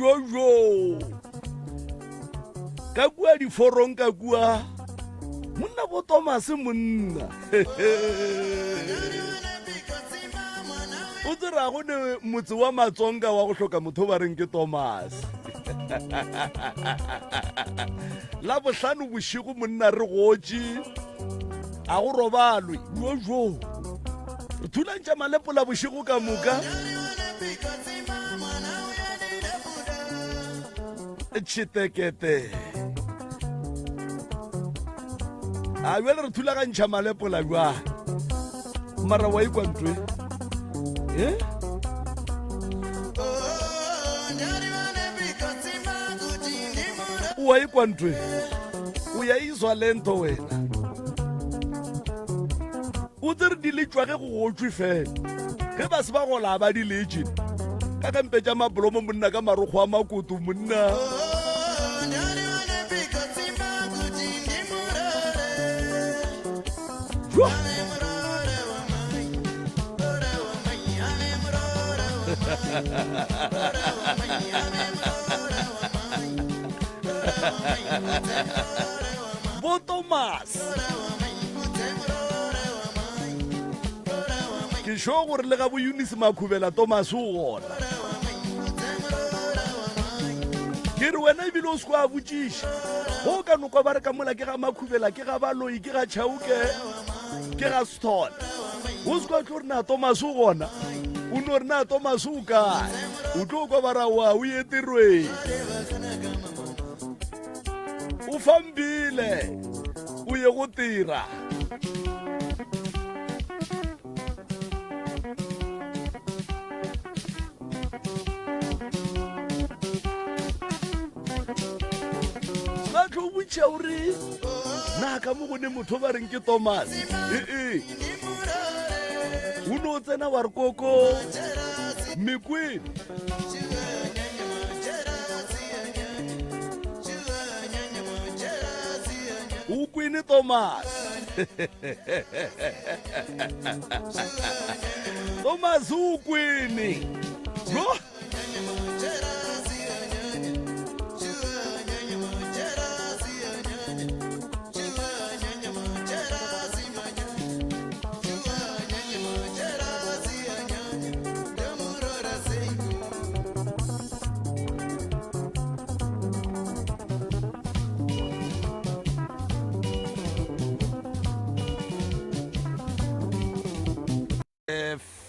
jo jo ka kua diforong ka kua monna bo tomase monna o tserago ne motse wa matsonga wa go hloka motho ba reng ke thomas la bohlano bošego monna re gotše a go robalwe jojo re thulantša malepola bošego ka moka tšhitekete a bjale re thulagantšha malepola jwa mara wa ikwa ntwe e wa ikwa ntwe o ya izwa le ntho wena o tsere di letšwa ge go gotšwe fela ge ba se ba gola ba di letše ka kampe tša mabolomo monna ka marokgo a makoto monna Bo Thomas. Ke sure gore le ga bo Eunice Makhubela Thomas o gona. Ke re wena ebile o se kwa botšiša. Go ka nokwa ba re ka mola ke ga Makhubela ke ga Baloi ke ga Chauke ke ga Sithole. O se kwa tlo re na Thomas o gona. O no re na Thomas o kae. O tlo kwa ba ra wa o yetirweng. O fambile o ye go tira. Ba tlo botša o re na ka mo go ne motho ba reng ke Thomas. Ee. O no tsena wa re koko mekwene. O kwene Thomas. Thomas o kwene. Yo.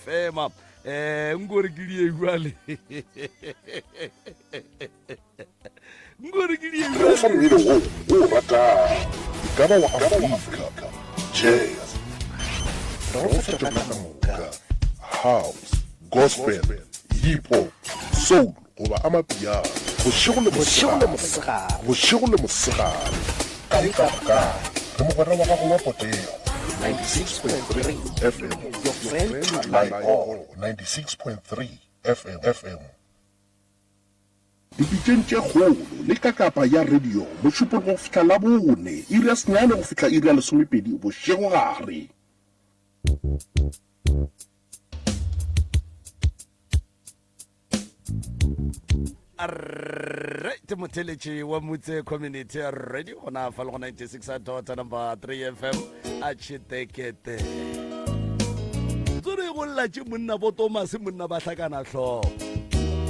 Fema eh nkore ke die jwale nkore ke die Re fa mmino wo o o ratago, e ka ba wa Afrika, jazz, re go fa tšona ka moka, house, gospel, hip hop, soul goba amapiano, bošego le mosegare, bošego le mosegare, kae kapa kae, re mogwera wa gago wa potego. 96.3 FM, your friend to rely on. 96.3 FM, FM. Dipitšeng tše kgolo le kakapa ya radio, Mošupologo go fihla Labone, iri ya senyane go fihla iri ya lesomepedi bošegogare. Right, motheletši wa Mutse Community Radio gona fa le go 96 dot number 3 FM a tšhitekete tsore go lla tše monna bo Thomas monna ba hlakana hlogo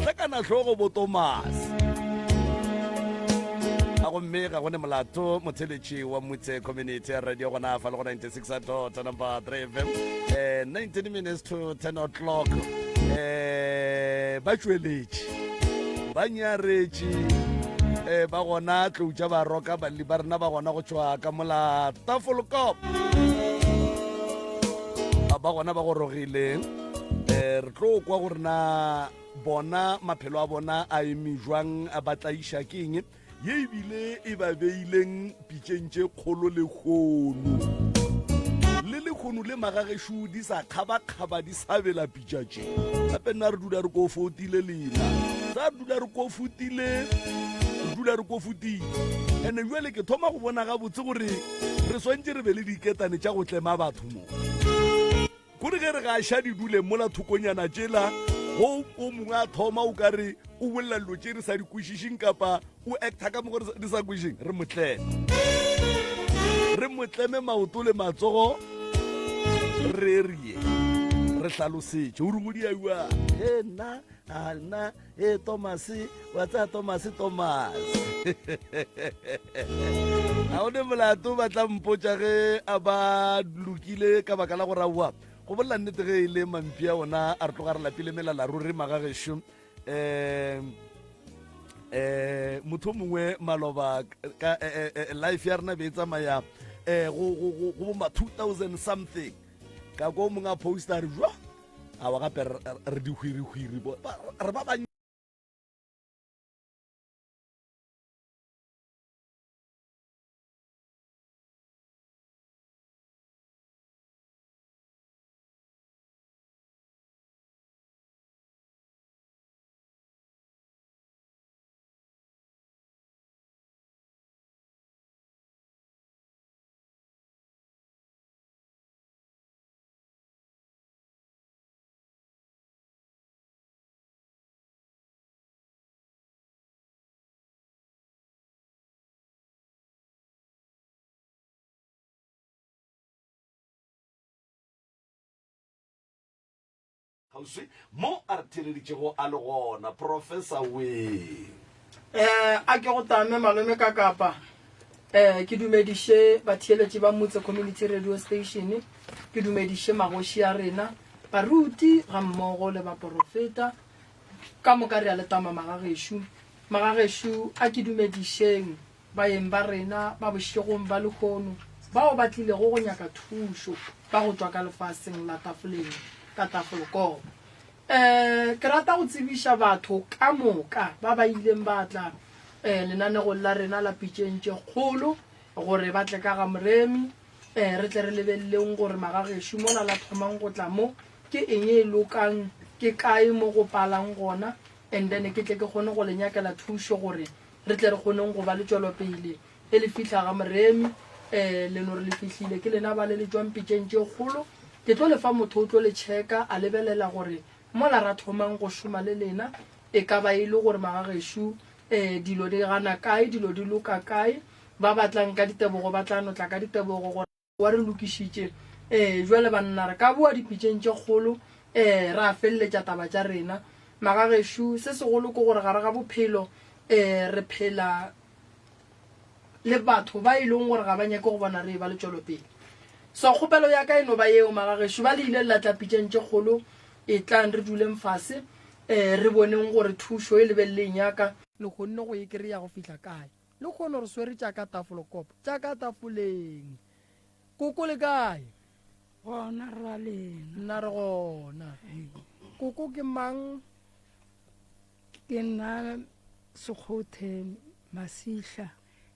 hlakana hlogo bo Thomas a gomme ga go ne molato motheletši wa Mutse Community Radio gona fa le go 96 dot number 3 FM eh 19 minutes to 10 o'clock eh ba tšweletše ba nyaretše eh ba gona tlou tša ba roka balli ba rena ba gona go tšwa ka mola tafolkop ba gona ba gorogile eh re tlo kwa gore na bona maphelo a bona a eme jwang a ba tlaiša ke eng ye ebile e ba beileng pitšeng tše kgolo lehono. Le lehono le magagešo di sa kgabakgaba di sa bela pitša tše. Gape nna re dula re kofotile lena. Sa re dula re kofotile, re dula re kofotile. Ene jwale ke thoma go bona gabotse gore re swantše re be le diketane tša go tlema batho mo. Kore ge re gaša di dule mola thokonyana tšela. Go o mongwe a thoma o ka re o bolela dilo tše re sa di kwešišeng kapa o acta ka mokgwa re sa kwešišeng, re mo tleme. Re mo tleme maoto le matsogo re re re hlalosetše o re go diaiwa he nna a nna e Thomas wa tsaya Thomas Thomas ga o ne molato ba tla mpotša ge a ba lokile ka baka la go raowa go bolela nnete ge e le mampi a ona a re tloga re lapile melala ruri magagešo um um motho mongwe maloba ka eh, eh, eh, life ya rena be e tsamaya um go boma 2000 something ka ko mongwe a posta re jwa awa gape re dihwirihwiri re ba ba Kgauswi mo a re theeleditšego a le gona, Professor we. Eh, a ke go tame malome ka kapa. Eh, ke dumediše batheeletši ba Motse Community Radio Station, ke dumediše magoši a rena, baruti ga mmogo le baporofeta. Ka moka re a le tama magagešo. Magagešo a ke dumedišeng Baeng ba rena ba bošegong ba lehono bao ba tlilego go nyaka thušo ba go tšwa ka lefaseng la tafoleng ka tafolkopo. Um ke rata go tsebiša batho ka moka ba ba ileng ba tla um lenanegong la rena la Pitšeng tše Kgolo gore ba tle ka ga Moremi um re tle re lebeleleng gore magagešo mola la thomang go tla mo ke eng e lokang, ke kae mo go palang gona and then ke tle ke kgone go le nyakela thušo gore re tle re kgoneng go ba le tšwelopele. Ge le fihla ga Moremi, eh, le no re le fihlile, ke lena ba le le tšwang pitšeng tše kgolo. Ke tlo le fa motho o tlo le checka, a lebelela gore mola ra thomang go šoma le lena, e ka ba e le gore magagešo, eh, dilo di gana kae, dilo di loka kae. Ba ba tlang ka ditebogo ba tla no tla ka ditebogo gore. Wa re lokišitše. Ee, bjale banna, re ka boa dipitšeng tše kgolo, ee, ra feleletša taba tša rena. Magagešo, se segolo ke gore gare ga bophelo, ee, re phela le batho ba e leng gore ga ba nyake go bona re eba le tšwelopele. So kgopelo ya ka e no ba yeo, magagešo, ba le ile la tla pitšeng tše kgolo, etlang re duleng fase, ee, re boneng gore thušo e lebeleleng ya ka. Le kgonne go e kry-a go fihla kae? Lehono re swere tša ka tafolokopo, tša ka tafoleng. Koko le kae? Gona rra lena. Nna re gona. Koko ke mang? Ke nna Sekgothe Masihla,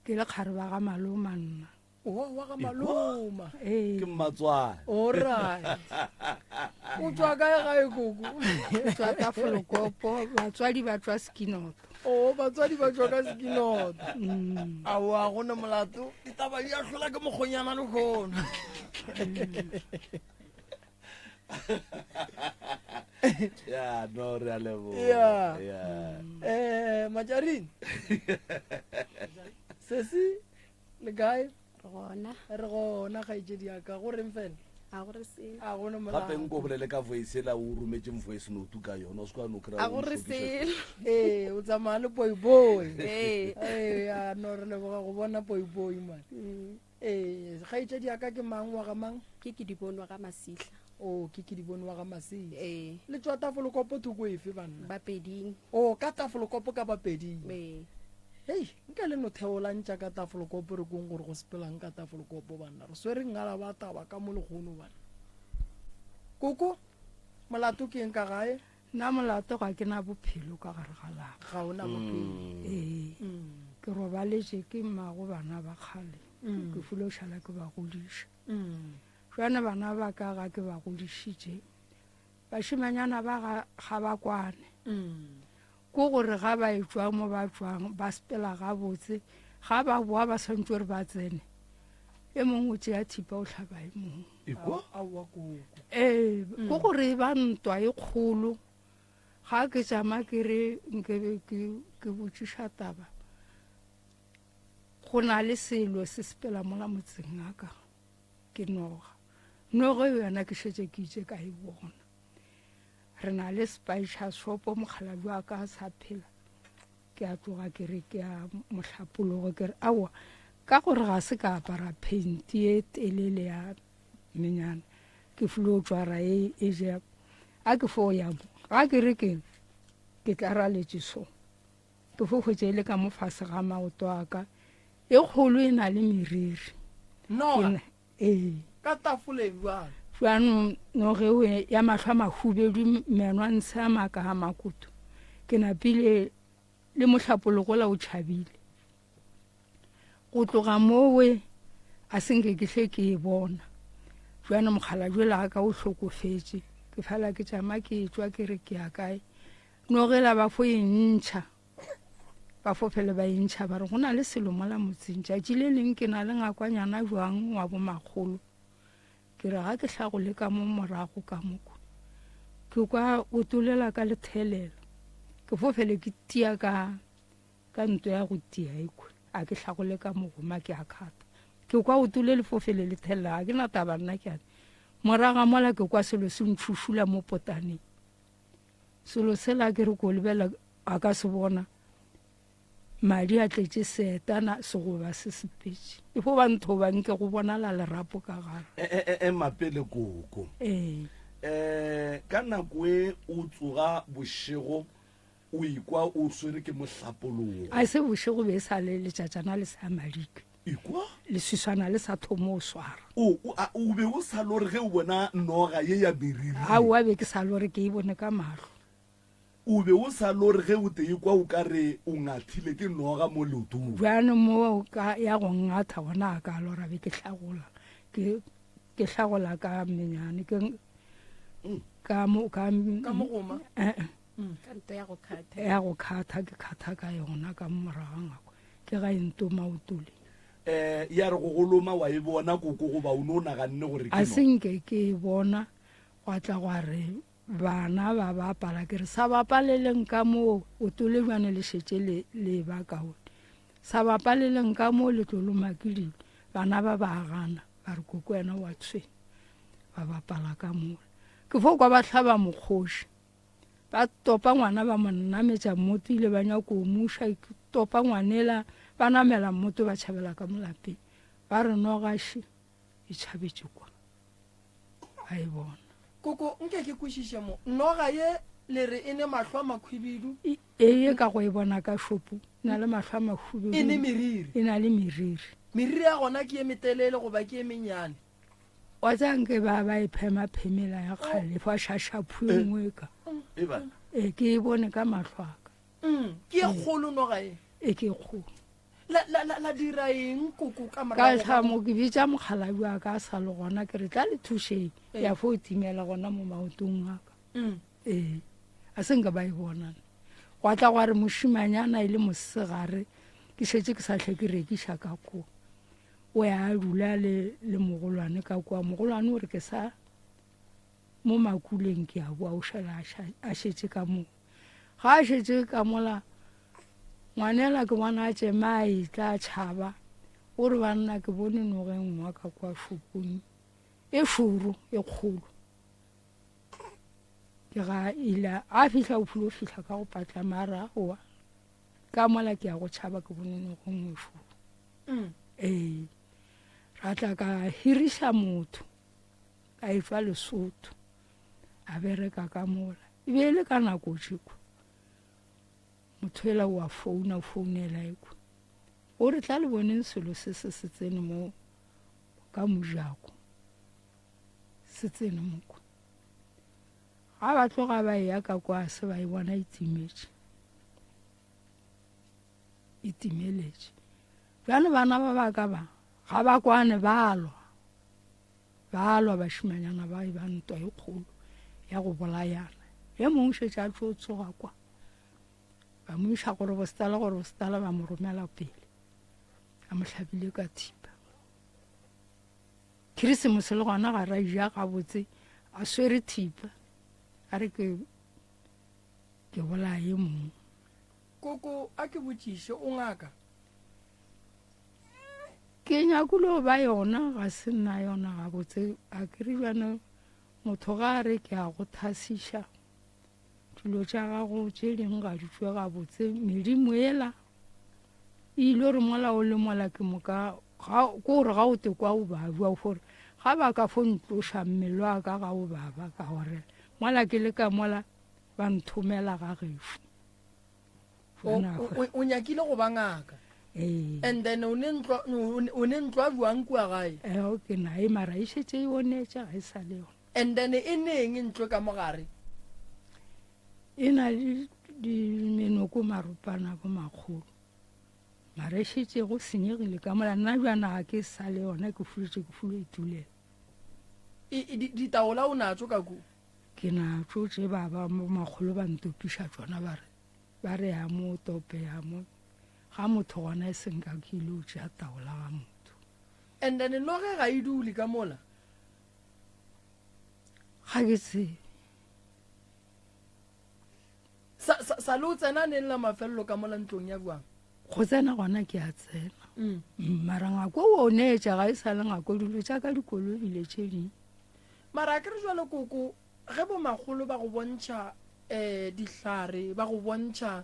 ke le kgareba ga maloma nna. Oho, wa ga maloma. Ee. Ke mmatswale. Alright. O tšwa kae gae koko? Ke tšwa Tafolokopo, batswadi ba tšwa Sekinoto. O, batswadi ba tšwa ka Sekinoto. Aowa, go ne molato. Ditaba di a hlola ke mokgonyana lehono. Ya, no, re a leboga. Ya. Ya. Eh, Majarine. Sesi, Le kae? Re gona. Re gona, kgaetšedi ya ka. Go reng fela? A go re selo. A go ne molato. Gape nko bolele ka voice ela o rometšeng voice note ka yona, o se ka no kry-a A go re selo. Ee, o tsamaya le poipoi. Ee. Ee, a no re leboga go bona poipoi man. Ee, kgaetšedi ya ka ke mang wa ga mang? Ke Kedibone wa ga Masihla. O, ke Kedibone wa ga Masihla. Ee. Le tšwa Tafolokopo thoko efe banna? Bapeding. O, ka Tafolokopo ka Bapeding. Ee. Hei, nka le no theolang tša ka tafolokopo re kweng gore go sepelang ka tafolokopo banna. Re swere ngala ba taba ka mo lekgono banna. Koko, molato ke eng ka gae? Nna molato ga ke na bophelo ka gare ga lapa. Ga o na bophelo. Ee. Ke robaletše ke mmago bana ba kgale. Ke filo šala ke ba godiša. Jwale bana ba ka ga ke ba godišitše, bašemanyana ba ga, ga ba kwane. Ko gore ga ba etšwa mo ba tšwang ba sepela gabotse, ga ba boa ba swantše gore ba tsene, e mongwe o tšea thipa o hlaba e mongwe. Ekwa? Aowa koko. Ee, ko gore e ba ntwa e kgolo. Ga ke tšama ke re nkebe ke ke botšiša taba, go na le selo se sepela mola motseng wa ka, ke noga. Noga eo yona ke šetše ke itše ka e bona. Re na le spicer shopo, mokgalabje wa ka a sa phela. Ke a tloga ke re ke a mohlapologo, ke re aowa, ka gore ga se ka apara phenti e telele ya menyana, ke filo tšwara e e ja, a ke fo ya mo. Ga ke re ke ke tla raletše so, ke fo hwetša e le ka mo fase ga maoto a ka, e kgolo e na le meriri. Noga? Ee. Ka tafole bjalo? Bjanong noge eo ya mahlo a mahubedu, meno a ntshe a maka a makoto, ke napile le mohlapologola o tšhabile. Go tloga mowe a se nke ke hle ke e bona. Bjano mokgalabje la ka o hlokofetše, ke fela ke tšama ke etšwa ke re ke ya kae. Noge la ba fo e ntšha. Ba fofele ba e ntšha ba re go na le selo mola motseng. Tšatši le leng ke na le ngakwanyana jwang wa bomakgolo. Ke re ga ke hlagole ka mo morago ka moko. Ke kwa o tolela ka lethelela. Ke fofele ke tia ka ka nto ya go tia ekwe. A ke hlagole ka mogoma ke a khata. Ke kwa o tole le fofele le thelela ga ke na taba nna ke a. Moraga mola ke kwa selo se ntšhušula mo potaneng. Selo sela ke re ko lebelela a ka se bona madi a tletše seetana segoba se sepetše e fo ba ntho ba nke go bonala lerapo ka gare. E, e, e, ema pele koko. Ee. Eh, ka nako e o tsoga bošego o ikwa o swere ke mohlapologo. A se bošego be e sa le letšatšana le sa madike. Ekwa? Leswiswana le sa thoma o swara. O, o, a, o be o sa lore ge o bona noga ye ya meriri? Aowa, be ke sa lore, ke e bone ka mahlo. O be o sa lore ge o te ekwa o ka re o ngathile ke noga mo leotong? Bjano mo ka ya go ngatha gona a ka lora be ke hlagola, ke, ke hlagola ka menyane, ke, ka mo, ka, Ka mogoma? Eh, eh. Ka nto ya go khatha. Ya go khatha, ke khatha ka yona ka mo morago ga ngwako. Ke ga e ntoma o tole. Eh, ya re go go loma wa e bona koko goba o no naganne gore ke A se nke ke e bona, gwa tla gwa re Bana ba bapala, ke re, Sa bapaleleng ka moo, o tole bjane le šetše le, le eba kaone. Sa bapaleleng ka moo le tlo loma ke dilo. Bana ba ba gana, ba re koko wena wa tshwenya. Ba bapala ka mola. Ke fo kwa ba hlaba mokgoši. Ba topa ngwana ba mo nametša mmoto ile ba nyako o muša, ke topa ngwanela, ba namela mmoto ba tšhabela ka mo lapeng. Ba re nogaši e tšhabetše kwa. Ba e bona. Koko, nke ke kwešiše mo. Noga ye le re e ne mahlo a makhwibidu? E, e ka go e bona ka šopo. E na le mahlo a mahubedu. E ne meriri? E na le meriri. Meriri ya gona ke ye metelele goba ke ye mennyane? Wa tseba nke ba ba e phema phemela ya kgale fa šašaphu e nngwe ka. E, ke e bone ka mahlo a ka. Ke ye kgolo noga ye? E, ke e kgolo. La, la, la, la dira eng koko ka Ka morago ga hlamo ke bitša mokgalabje wa ka a sa le gona ke re tla le thušeng Ee. ya fo timela gona mo maotong a ka. Ee, a se nka ba e bona. Gwa tla gwa re mošimanyana e le mosegare ke šetše ke sa hle ke rekiša ka kua. O ya a dula le, le mogolwane ka kua. Mogolwane o re ke sa mo makuleng ke a boa o šala a šetše ka moo. Ga a šetše ka mola ngwanela ke bona a tšema a etla a tšhaba o re banna ke bone noga e nngwe ka kwa šopong e šoro e kgolo. Ke ga ile a fihla o philo fihla ka go patla mara oa ka mola ke ya go tšhaba ke bone noga e nngwe e šoro. Ee, ra tla ka hiriša motho a etšwa Lesotho a bereka ka mola. E be e le ka nako tšeko. Motho ela o a founa, o founela ekwe. O re tla le boneng selo se se se tsene mo ka mojako. Se tsene moko. Ga ba tloga ba eya ka kwa se ba e bona e timetše. E timeletše. Bjale bana ba ba ka ba ga ba kwane ba lwa. Ba lwa bašimanyana ba eba ntwa e kgolo ya go bolayana. E mongwe šetše a tlo tsoga kwa. Ba mo iša gore bostala gore bostala ba mo romela pele. A mo hlabile ka thipa. Khirisemose le gona ga ra ja gabotse a swere thipa. A re ke Ke bolaya ye mongwe. Koko, a ke botšiše, o ngaka? Ke nyakile go ba yona, ga se nna yona gabotse. A ke re bjana motho ga a re ke a go thasiša, dilo tša gago tše dingwe ga di tšwe gabotse. Medimo ela e ile gore mola o le mola ke moka, ga, ke gore ga o te kwa o babja, o fo re ga ba ka fo ntloša mmele wa ka ga o baba, ka gore mola ke le ka mola ba nthomela ga gešo. O nyakile go ba ngaka? Ee. And then o ne ntlo o ne ntlo a jwang kua gae? Eo ke nae mara e šetše e onetše ga e sa le yona. And then e neng ntlo ka mogare? E na le dimenoko maropana bo makgolo. Mara e šetše go senyegile ka mola nna bjana ga ke sa le yona ke fuletše ke fulo itulela. E, e ditaola o natso ka ku? Ke natšo tše ba ba makgolo ba ntopiša tšona ba re ba re ya mo tope ya mo ga motho gona e seng ka ke ile o tšea taola ga motho. And then noge ga e dule ka mola? Ga ke tsebe. Sa, sa, sa le o tsena neng la mafelelo ka mola ntlong ya bjang? Go tsena gona ke a tsena. Mara ngako o neetša ga e sa le ngako dilo tša ka dikolo ebile tše ding. Mara a ke re jwale koko ge bomakgolo ba go bontšha um dihlare ba go bontšha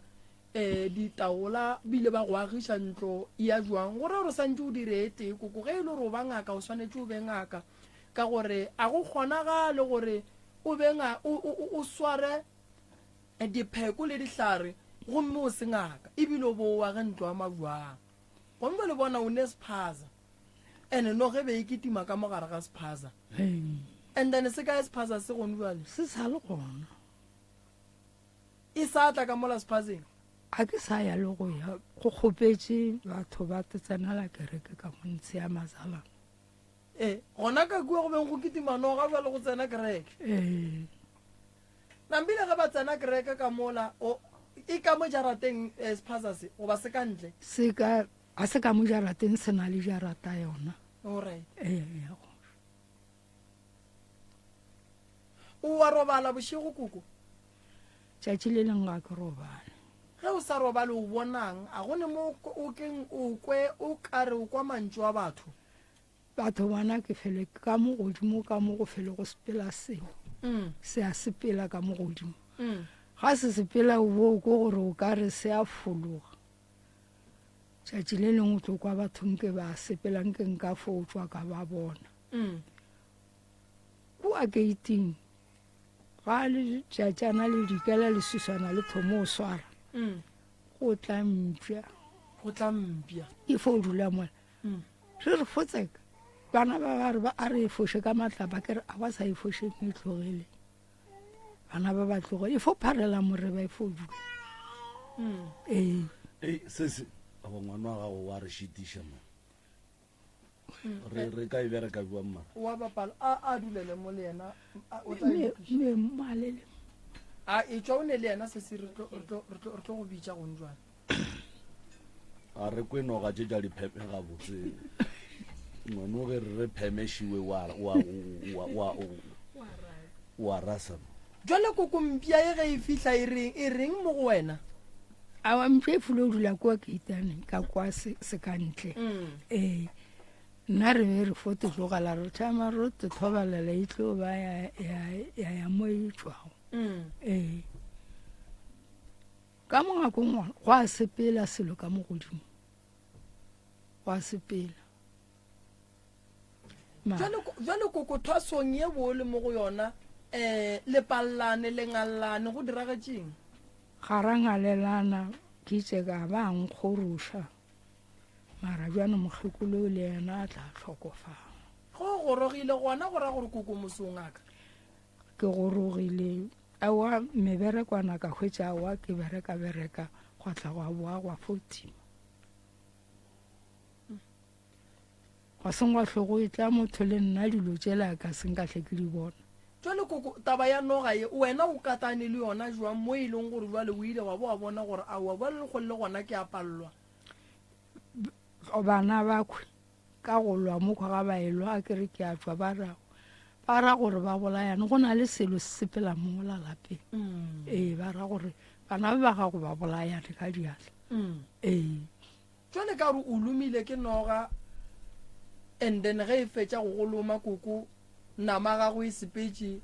um ditaola bile ba go agiša ntlo ya jwang go ra gore santse o dire e tee koko ge e le gore o ba ngaka o swanetše o be ngaka ka gore a go kgonagale gore o be o sware dipheko le dihlare gomme o se ngaka ebile o bo o age ntlo ya mabjang gomme le bona o ne sephaza ene no ge be e kitima ka mogare ga sephaza and then se kae sephaza se gone jale se sa le gona e sa tla ka mola sephazeng a ke sa ya le go ya go kgopetše batho ba tsenela kereke ka montshe ya mazalana ee gona ka kua go beng go kitima noga jale go tsena kereke ee nambile ge ba tsena kereke ka mola e ka mo jarateng eh, sephaza se goba se ka ntle se ka A se ka mo jarateng se na le jarata yona. Alright. Ee. O wa robala bošego koko? Tšatši le leng ga ke robale. Ge o sa robale o bonang? A go ne mo o keng o kwe o kare o kwa mantšu a batho? Batho bona ke fele ka mo godimo ka mo go fele go sepela selo. Mm. Se a sepela ka mo godimo. Mm. Ga se sepela o bo ko gore o ka re se a fologa. Tšatši le lengwe o tlo kwa batho nke ba sepela nke nka fo tšwa ka ba bona. Mm. Kua keiting ga letšatšana le dikela leswiswana le thomo o swara. Mm. Go tla mpša. Go tla mpša. E fo dula mola. Mm. Re re fotseka. Bana ba ba re ba a re e foše ka matlapa ke re a ba sa e fošeng e tlogele. Bana ba ba tloga e fo pharela moreba e fo dula. Mm. Ee. Ei, sese, aba ngwana wa gago wa re šitiša man. Re re ka e bereka bjang mara? Wa bapala a a dulele mo le yena o tla e Me lokiša. me mmalele. A e tšwa o ne le yena sese re tlo re tlo re tlo re tlo go bitša gong jwale. A re kwe noga tše tša dipheme gabotse. Ngwano ge re re pheme šiwe wa wa wa wa wa rasa. Jwale koko mpša ye ge e fihla e reng e reng mo go wena? Awa mpša e fulo dula kua keitane ka kwa se se ka ntle. Mm. Ee. Nna re be re fo te tlogela re thama re te thobalela e tlo ba ya ya ya ya mo e tšwago. Mm. Ee. Ka mo ngakong gona go a sepela selo ka mo godimo. Go a sepela. Jwale koko thwasong ye bo le mo go yona um le pallane le ngallane go diragetšeng? Ga ra ngalelana ke itše ka ba nkgoroša mara bjano mokgekolo le yena a tla hlokofala. Go gorogile gona go ra gore koko mosong aka? Ke gorogile aowa meberekwana ka hwetša aowa ke bereka bereka gwa tla gwa boa gwa fo tima. Gwa se gwa hlwe go etla motho le nna dilo tšela ka se nka hle ke di bona. Jwale koko, taba ya noga ye, wena o katane le yona jwang mo e leng gore jwale o ile wa bo wa bona gore aowa bjale le kgole le gona ke a pallwa? Bana bakhwe ka go lwa mokhwa ga ba elwa a ke re ke a tšwa ba ra ba ra gore ba bolayane go na le selo se sepela mola lapeng. Mm. Ee, ba ra gore. Bana ba ba gago ba bolayane ka diatla. Ee. Jwale ka gore o lomile ke noga and then ge e fetša go go loma koko nama gago e sepetše,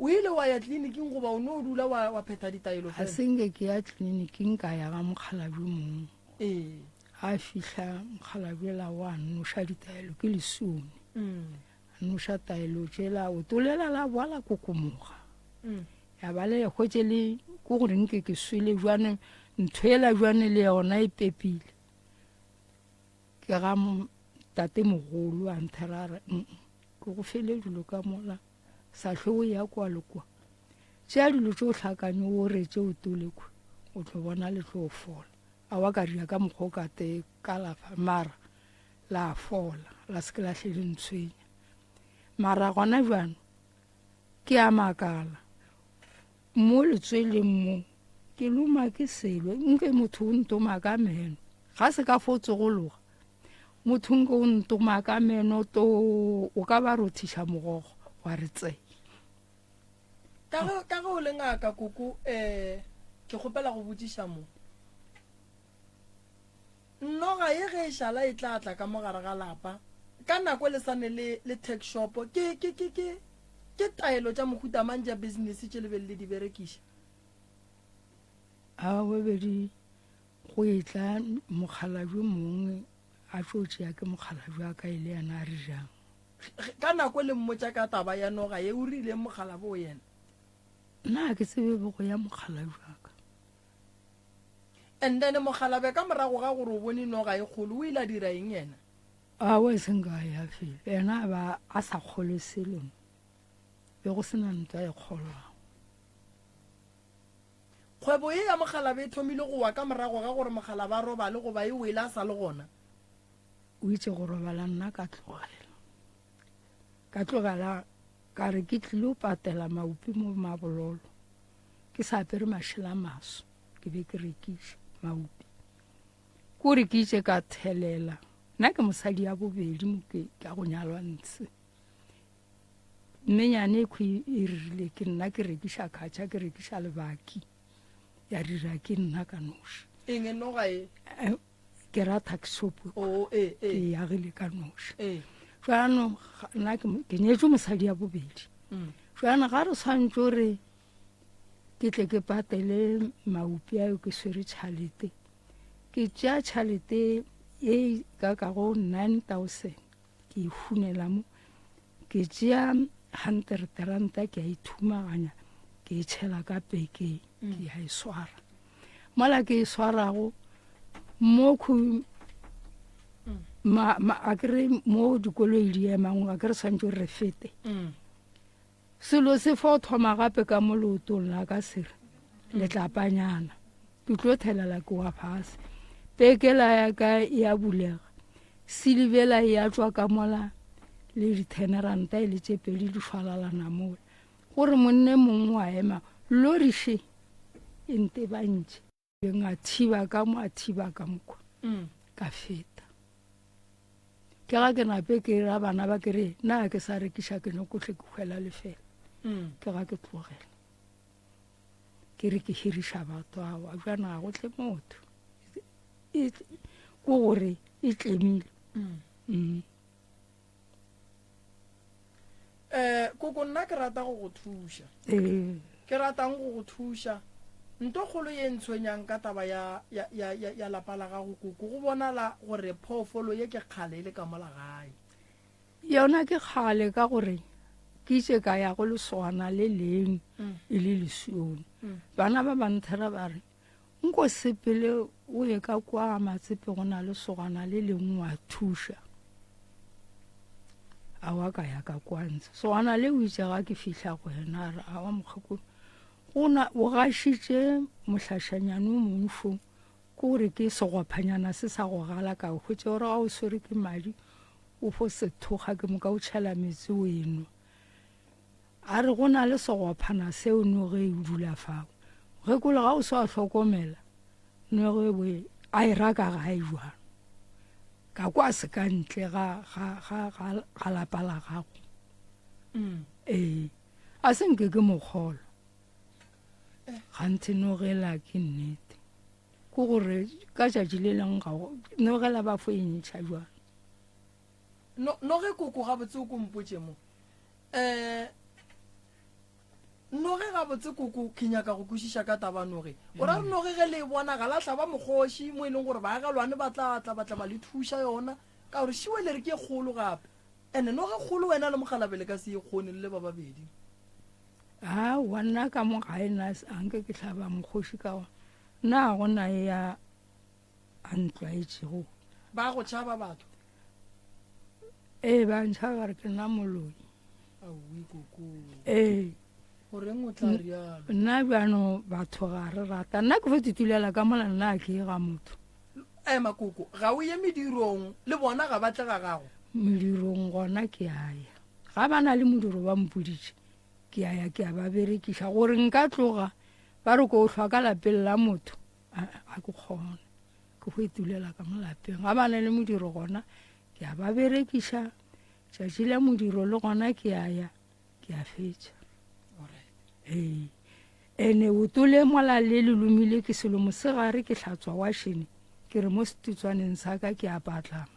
o ile wa ya tleliniking goba o no dula wa, wa phetha ditaelo Ga fela? se nke ke ya tleliniking ka ya ga mokgalabje mongwe. Ee. A fihla mokgalabje la wa noša ditaelo ke lesome. A noša taelo tšela o tolela la boa la kokomoga. Ya ba le hwetše le ko gore nke ke swele jwane ntho ela jwane le yona e pepile. Ke ga tate mogolo a nthera a re ke go fele dilo ka mola sa hlwe o ya kwa le kwa. Tšea dilo tše o hlakanye o retse o tole kwa o tlo bona le tlo fola. A wa ka dira ka mokgwa o ka te kalafa mara la fola la se ke la hle le ntshwenya. Mara gona bjano Ke a makala, mo letsweleng mo, ke loma ke selo, nke motho o ntoma ka meno. Ga se ka fo tsogologa, motho nke o ntoma ka meno to, o ka ba rothiša mogogo wa re tse. Ka ge, ka ge o le ngaka, koko, eh, ke kgopela go botšiša mo. Noga ye ge e šala e tla tla ka mo gare ga lapa, ka nako le sa ne le, le tuck shop, ke, ke, ke, ke, ke taelo tša mohuta mang tša business tše le beng le di berekiša? A bobedi go etla mokgalabje mongwe a tlo tšea ke mokgalabje wa ka e le yena a re jang. Ka nako le mmotša ka taba ya noga ye, o rileng mokgalabje o yena? Nna ga ke tsebe bego ya mokgalabje wa ka. And then mokgalabje ka morago ga gore o bone noga e kgolo o ile a dira eng yena? Aowa e seng ka ya felo. Yena a ba a sa kgolwe selo. Be go se na ntwa e kgolwago. Kgwebo ye ya mokgalabje e thomile go wa ka morago ga gore mokgalabje a robale goba e wele a sa le gona? O itše go robala nna ka tlogela. Ka tlogela ka re ke tlilo patela maupi mo Mabololo. Ke sa apere mašela a maso, ke be ke rekiša maupi. Ko re ke itše ka thelela. Nna ke mosadi ya bobedi mo ke ka go nyalwa ntshe. Mmenyane e khwi e rile ke nna ke rekiša khatšha, ke rekiša lebaki. Ya dira ke nna ka noši. Eng e noga e? Eh, ke ra taxi shop. Oh, eh, eh. Ke e agile ka noši. Eh. Jaanong nna ke nyetšwe mosadi ya bobedi. Jaanong ga re swantse gore ke tle ke patele maupi ao ke swere tšhalete, ke tšea tšhalete e ka kago 9000 ke e hunela mo, ke tšea hundred ranta ke a e thumaganya ke e tšhela ka pekeng, ke a e swara. Mola ke e swarago mo khu ma, ma, a ke re mo dikoloi di emang, a ke re swantse re fete. Selo se fo thoma gape ka mo leotong la ka se re, Letlapanyana. Ke tlo thelela ke wa fase. Pekela ya ka e a bulega. Silibela e a tšwa ka mola le ditheneranta e le tše pedi di šwalalana mola. Gore monne mongwe wa ema, lori še e ntebantše. Beng a thiba ka mo, a thiba ka mokwa. Ka feta. Ke ga ke nape ke ra bana ba ke re, na ke sa rekiša ke nyoko hle ke hwela lefela. Ke ga ke tlogela. Ke re ke hiriša batho awa, bjana ga go tle motho. E, ko gore e tlemile. Eh, koko nna ke rata go go thuša. Ee. Ke ratang go go thuša. Nto kgolo ye ntshwenyang ka taba ya, ya, ya, ya, ya lapa la gago koko, go bonala gore phoofolo ye ke kgale e le ka mola gae. Yona ke kgale ka gore ke itše ka ya go lesogana le leng e le lesione. Bana ba ba nthera ba re, Nko sepele o ye ka kwa Matsepe go na le sogana le lengwe wa thuša. Awa ka ya ka kwa ntshe. Sogana le o itše ga ke fihla go yena a re awa mokgekolo go na o gašitše mohlašanyane o mongwe fo ke gore ke segophanyana se sa go gala ka hwetša gore ga o swere ke madi o fo se thokga ke moka o tšhela metsi o enwa. A re go na le segophana seo noge e dula fao. Mokgekolo ga o se wa hlokomela noge e boe a e raka gae jwang. Ka kwa se ka ntle ga, ga, ga, ga, ga lapa la gago. Ee, a se nke ke mokgolo. Ganthe nogela ke nnete. Ke gore ka tšatši le leng ga go nogela ba fo e ntšha jwang. No, noge koko gabotse o ko mpotše mo. Eh, noge gabotse koko ke nyaka go kwešiša ka taba noge. O ra re noge ge le e bona ga la hlaba mokgoši mo e leng gore baagelwane ba tla tla ba tla ba le thuša yona ka gore šiwe le re ke e kgolo gape. Ene noge kgolo wena le mokgalabje le ka se e kgone le le ba babedi. Aowa nna ka mo gae nna a nke ke hlaba mokgoši ka gona. Nna ga go na e a a ntlwaetšego. Ba go tšhaba batho? Ee, ba ntšhaba ba re ke nna moloi. Aowi koko. Ee. Goreng o tla rialo? Nna bjano batho ga re rata. Nna ke fo titulela ka mola nna ke ye ga motho. Ema koko, ga o ye medirong le bona ga ba tle ga gago? Medirong gona ke a ya. Ga ba na le modiro ba mpoditše, ke a ya ke a ba berekiša. Gore nka tloga ba re ko hlwa ka lapeng la motho, ga ke kgone. Ke go itulela ka mo lapeng. Ga ba na le modiro gona ke a ba berekiša. Tšatši la modiro le gona ke a ya ke a fetša. Ee. Ene o tole mola le le lomile ke selo mosegare ke hlatswa wašene ke re mo setutswaneng sa ka ke a patlama.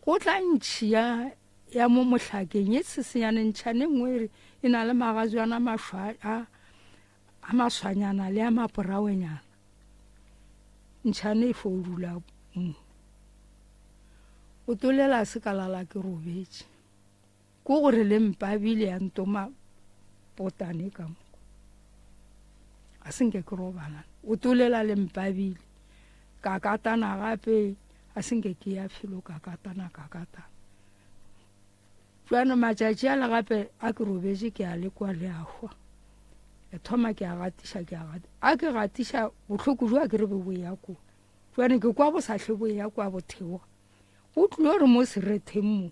Go tla ntšhi ya ya mo mohlakeng e tshesenyane ntšhane nngwe e re e na le magajwana mašwa a a maswanyana le a maporawenyana. Ntšhane e fo dula mo. O tolela se ka lala ke robetše. Ko gore le mpabile ya ntoma potane ka mo. A se nke ke robala. O tolela le mpabile. Ka katana gape a se nke ke ya felo ka katana ka katana. Jwano matšatši a le gape a ke robetše ke a lekwa le a hwa. Ke thoma ke a gatiša ke a gatiša. A ke gatiša bohloko jwa ke re be bo ya kwa. Jwano ke kwa bo sa hle bo ya kwa bo theoga. Go tlilo re mo seretheng mo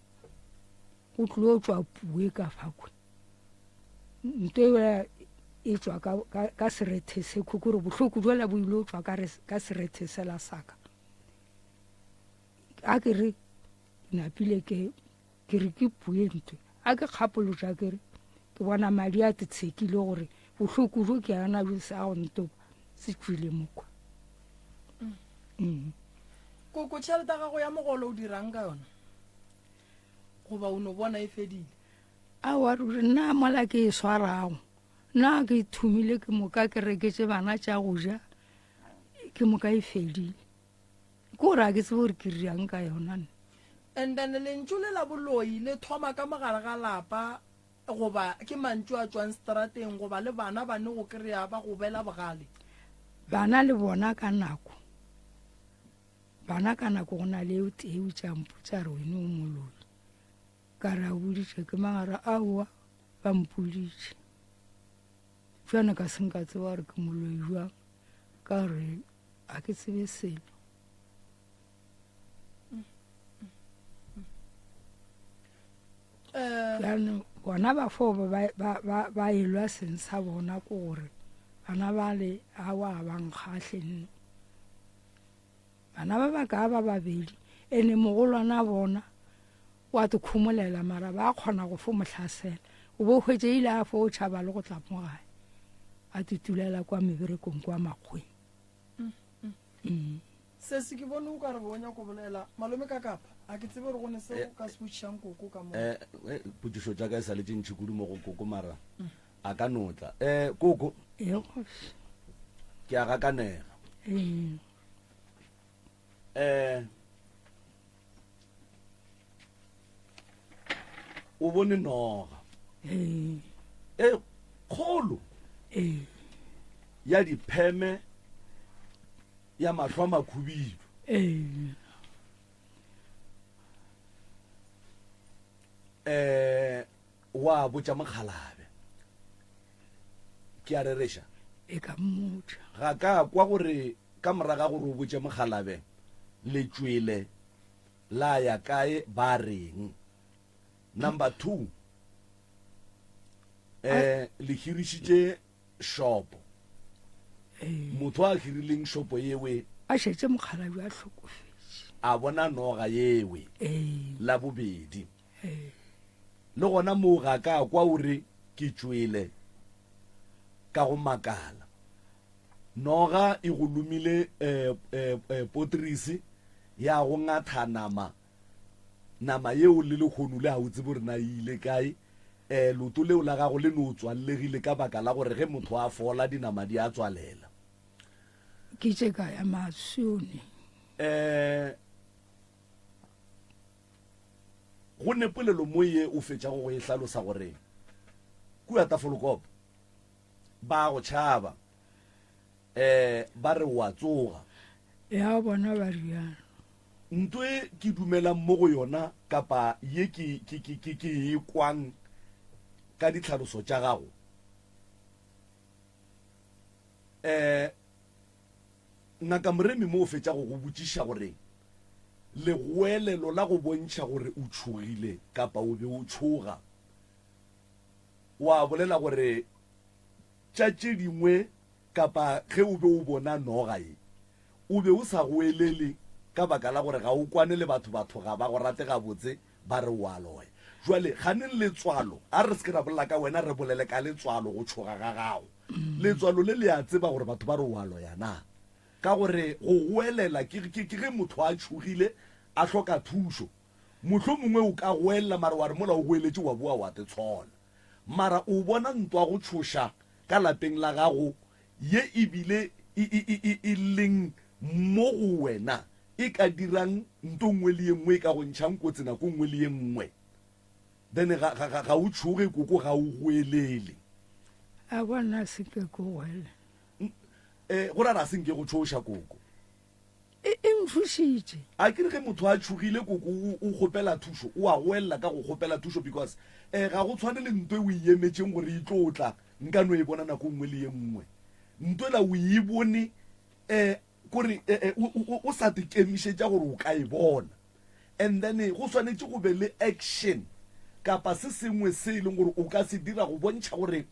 go tlilo tšwa pue ka fa kwe. Nto e e tšwa ka, ka, ka serethe se kwe kore bohloko jwala bo ile tšwa ka, ka serethe sela saka. A ke re napile ke ke re ke pue ntwe a ke kgapolotša ke re ke bona madi a tetshekile gore bohloko jo ke ana jo se a go ntoba se tšwile mokwa. Mm. Koko, tšhelete ya gago ya mogolo o dirang ka yona? Goba o no bona e fedile? Aowa ruri, nna mola ke e swarago, nna ke thomile ke moka ke reketše bana tša go ja, ke moka e fedile. Ke gore ga ke tsebe gore ke dirang ka yona nna. And then lentšu le la boloi le thoma ka mogare ga lapa goba ke mantšu a tšwang strateng goba le bana ba ne go kry-a ba go bela bogale? Bana le bona ka nako, bana ka nako go na le o tee o tša mpotša re wene o moloi. Ka re a boditše ke mang a re aowa ba mpoditše. Bjale ka se nka tseba gore ke moloi jwang ka gore ga ke tsebe selo. Bjano bona ba fo ba ba ba ba elwa seng sa bona ko gore bana ba le awa ba nkgahle nne. Bana ba ba ka ba babedi ene mogolwana bona wa te khumolela mara ba kgona go fo mo hlasela. O bo hwetše ile a fo tšhaba le go tla mo gae. A tutulela kwa meberekong kwa makgweng. Mm. Sesi ke bone o ka re bo nyako bolela malome ka kapa a ke tsebe gore go ne se o ka se botšišang koko ka mo. Eh, eh potšišo tša ka e sa le tše ntši kudu mo go koko mara a ka no tla. Eh koko. Ee kgoši. Ke a gakanega. Ee. Eh o bone noga. Ee. E kgolo. Ee. Ya dipheme ya mahlo a makhubidu. Ee. Eh wa botša mokgalabe. Ke a rereša. E ka mmotša. Ga ka kwa gore ka moraga gore o botše mokgalabe le tšwele la ya kae ba reng. Number 2 eh le hirišitše shopo. Motho a hirileng shopo yewe a šetše mokgalabje a hlokofetše. A bona noga yewe Ee. la bobedi. Ee. Le gona moo ga ka kwa o re ke tšwele. ka go makala. Noga e go lomile potrisi ya go ngatha nama, nama yeo le lehono le ga o tsebe gore na e ile kae. Leoto leo la gago le no tswallegile ka baka la gore ge motho a fola dinama di a tswalela. Ke tše ka ya masone. Go ne polelo mo ye o fetšago go e hlalosa gore kua Tafelkop ba go tšhaba um ba re o a tsoga. Ya bona ba rialo. Nto e ke dumelang mo go yona kapa ye ke, ke, ke, ke, ke e kwang ka ditlhaloso tša gago, um Ngaka Moremi mo o fetša go go botšiša gore legoelelo la go bontšha gore o tšhogile kapa o be o tšhoga, wa bolela gore tša tše dingwe kapa ge o be o bona noga ye, o be o sa goelele ka baka la gore ga o kwane le batho, batho ga ba go rate gabotse, ba re o a loya. Jwale ganeng letswalo, a re se ke ra bolela ka wena, re bolele ka letswalo, go tšhoga ga gago. Letswalo le le a tseba gore batho ba re o a loya na? Ka gore go goelela ke, ke, ke ge motho a tšhogile, a hloka thušo. Mohlomongwe o ka goelela mara wa re mola o goeletše wa boa wa tetshola. Mara o bona ntwa go tšhoša ka lapeng la gago ye e bile e, e, e, e, e leng mo go wena, e ka dirang nto nngwe le ye nngwe, e ka go ntšhang kotsi nako nngwe le ye nngwe. Then ga, ga, ga, ga o tšhoge koko, ga o goelele. A bona se ke ko goele. Eh, go ra ra se nke go tšhoša koko. E, e ntšhošitše. A ke re ge motho a tšhogile koko o, o kgopela thušo, o a goelela ka go kgopela thušo because eh, ga go tshwane le nto e o e emetšeng gore e tlo tla, nka no e bona nako nngwe le ye nngwe. Nto ela o e bone eh, kore eh, eh, o, o, o sa te kemišetša gore o ka e bona. And then go swanetše go be le action kapa se sengwe se e leng gore o ka se dira go bontšha gore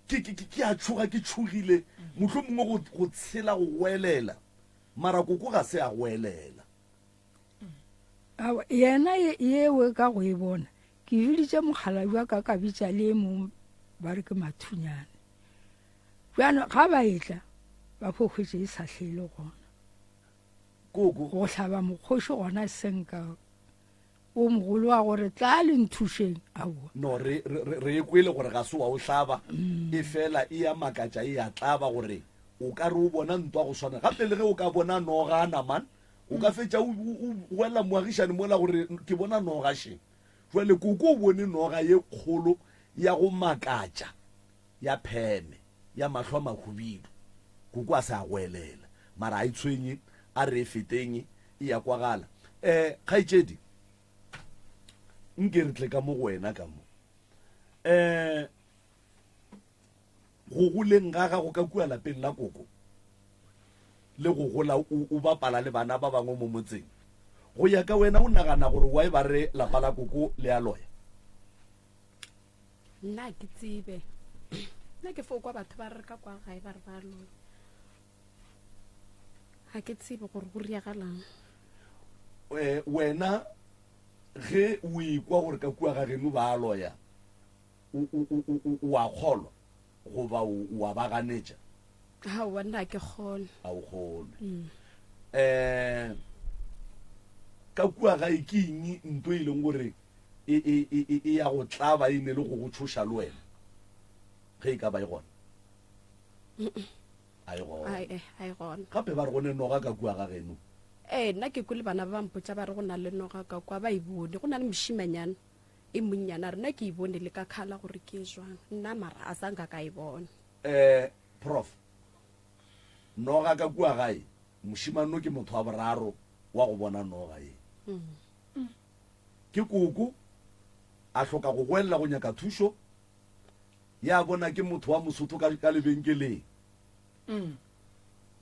ke, ke, ke, ke a tšhoga, ke tšhogile, mohlomongwe go, go tshela go goelela. Mara koko ga se a goelela. Aowa, yena ye, yeo ka go e bona, ke biditše mokgalabje wa ka ka bitša le e mongwe ba re ke Mathunyane. Bjano ga ba etla, ba fo hwetše e sa hle e le gona. Koko. Go hlaba mokgoši gona senka o mogolo wa gore tla le nthušeng, aowa. No, re, re, re, re e kwele gore ga se wa o hlaba, e fela e a makatša, e a tlaba gore o ka re o bona ntwa go swana. Gape le ge o ka bona nogana, man, o ka fetša o, o, o wela moagišane mola gore ke bona noga še. Jwale koko o bone noga ye kgolo ya go makatša, ya pheme, ya mahlo a mahubidu. Koko a se a goelela, mara a e tshwenye, a re e feteng, e ya kwagala. Eh, kgaetšedi, nke re tle ka mo go wena ka mo. Eh, go goleng ga gago ka kua lapeng la koko, le go gola o, o bapala le bana ba bangwe mo motseng, go ya ka wena o nagana gore why ba re lapa la koko le a loya? Nna ga ke tsebe. Nna ke fo kwa batho ba re ka kwa gae ba re ba loya. Ga ke tsebe gore go riagalang. Eh, wena ge o ikwa gore ka kua ga geno ba loya, o, o, o, o, o a kgolwa goba o, o a ba ganetša? Aowa, nna ga ke kgolwe. A o kgolwe. Mm. Eh, ka kua gae ke eng nto e leng gore e, e, e, e, e ya go tlaba e ne le go go tšhoša le wena ge e ka ba e gona? A e gona. Ai, eh, a e gona. Gape ba re go ne noga ka kua ga geno. Ee, nna ke kwele bana ba ba mpotša ba re go na le noga ka kwa, ba e bone. Go na le mošimanyana e monnyane a re nna ke e bone le ka khala gore ke e jwang. Nna mara a sa nka ka e bona. Eh, Prof, noga ka kua gae, mošemano ke motho wa boraro wa go bona noga ye. Ke koko, a hloka go goelela go nyaka thušo, ya bona ke motho wa Mosotho ka, ka lebenkeleng.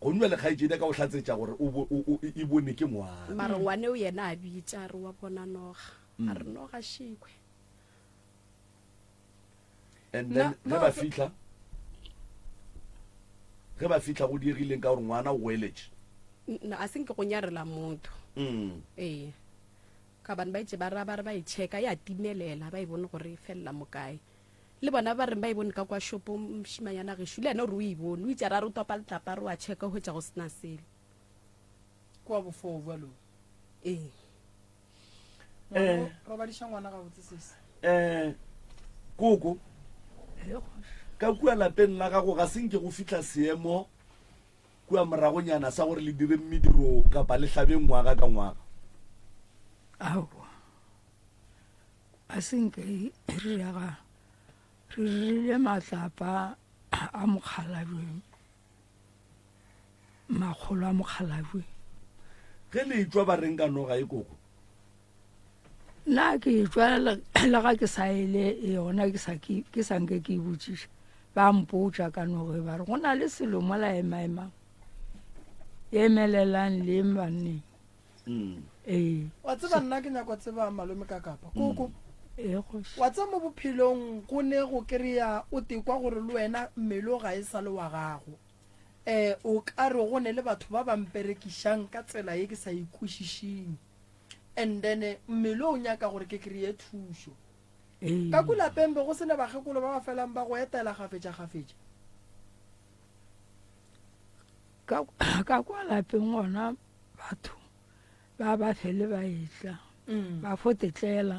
Gomme bjale kgaetšedi ya ka o hlatsetša gore o, o, o, e bone ke ngwana. Mara ngwaneo yena a bitša a re wa bona noga. A re noga šikwe. And then ge ba fihla, ge ba fihla go diegileng ka gore ngwana o goeletše. No, a se nke go nyarela motho. Ee. Ka bane ba itše ba ra ba re ba e checka ya timelela ba e bone gore e felela mo kae. Le bona ba reng ba e bone ka kwa shopong mošimanyana gešo le yena o re o e bone o itše ra re o topa letlapa re wa checka hwetša go sena selo. Kwa bofoo bjalo. Ee. Eh. Robadiša ngwana gabotse sesi. Eh, koko ka kua lapeng la gago ga se nke go fihla seemo kua moragonyana sa gore le dire mediro kapa le hlabe ngwaga ka ngwaga? Aowa, a se nke re rega re rile matlapa a mokgalabje makgolo a mokgalabje. Ge le etšwa ba reng ka noga e koko? Nna ke etšwa le ga ke sa ele yona ke sa ke sa nke ke e botšiša ba mpotša ka noge ba re go na le selo mola emaemang emelelang le eng banneng mm. ee wa tseba nna ke nyako tseba malome ka kapa koko mm. ee kgoši wa tseba mo bophelong go ne go kry-a o tekwa gore le wena mmele o ga e sa le wa gago um o ka re go ne le batho ba ba mperekišang ka tsela ye ke sa ikwešišing and then mmele o nyaka gore ke kry-e thušo ee ka ko lapeng be go sena bakgekolo ba ba felang ba go etela gafetša-gafetša ka ka kwa lapeng gona batho ba ba fele ba etla mm. ba fo tetlela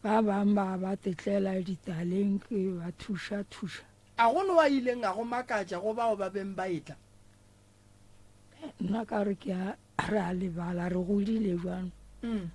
ba bang ba ba tetlela ditaleng ke ba thuša thuša a go ne wa ileng a go makatša go bao ba beng ba etla nna ka re ke a re a lebala re godile jwang mm.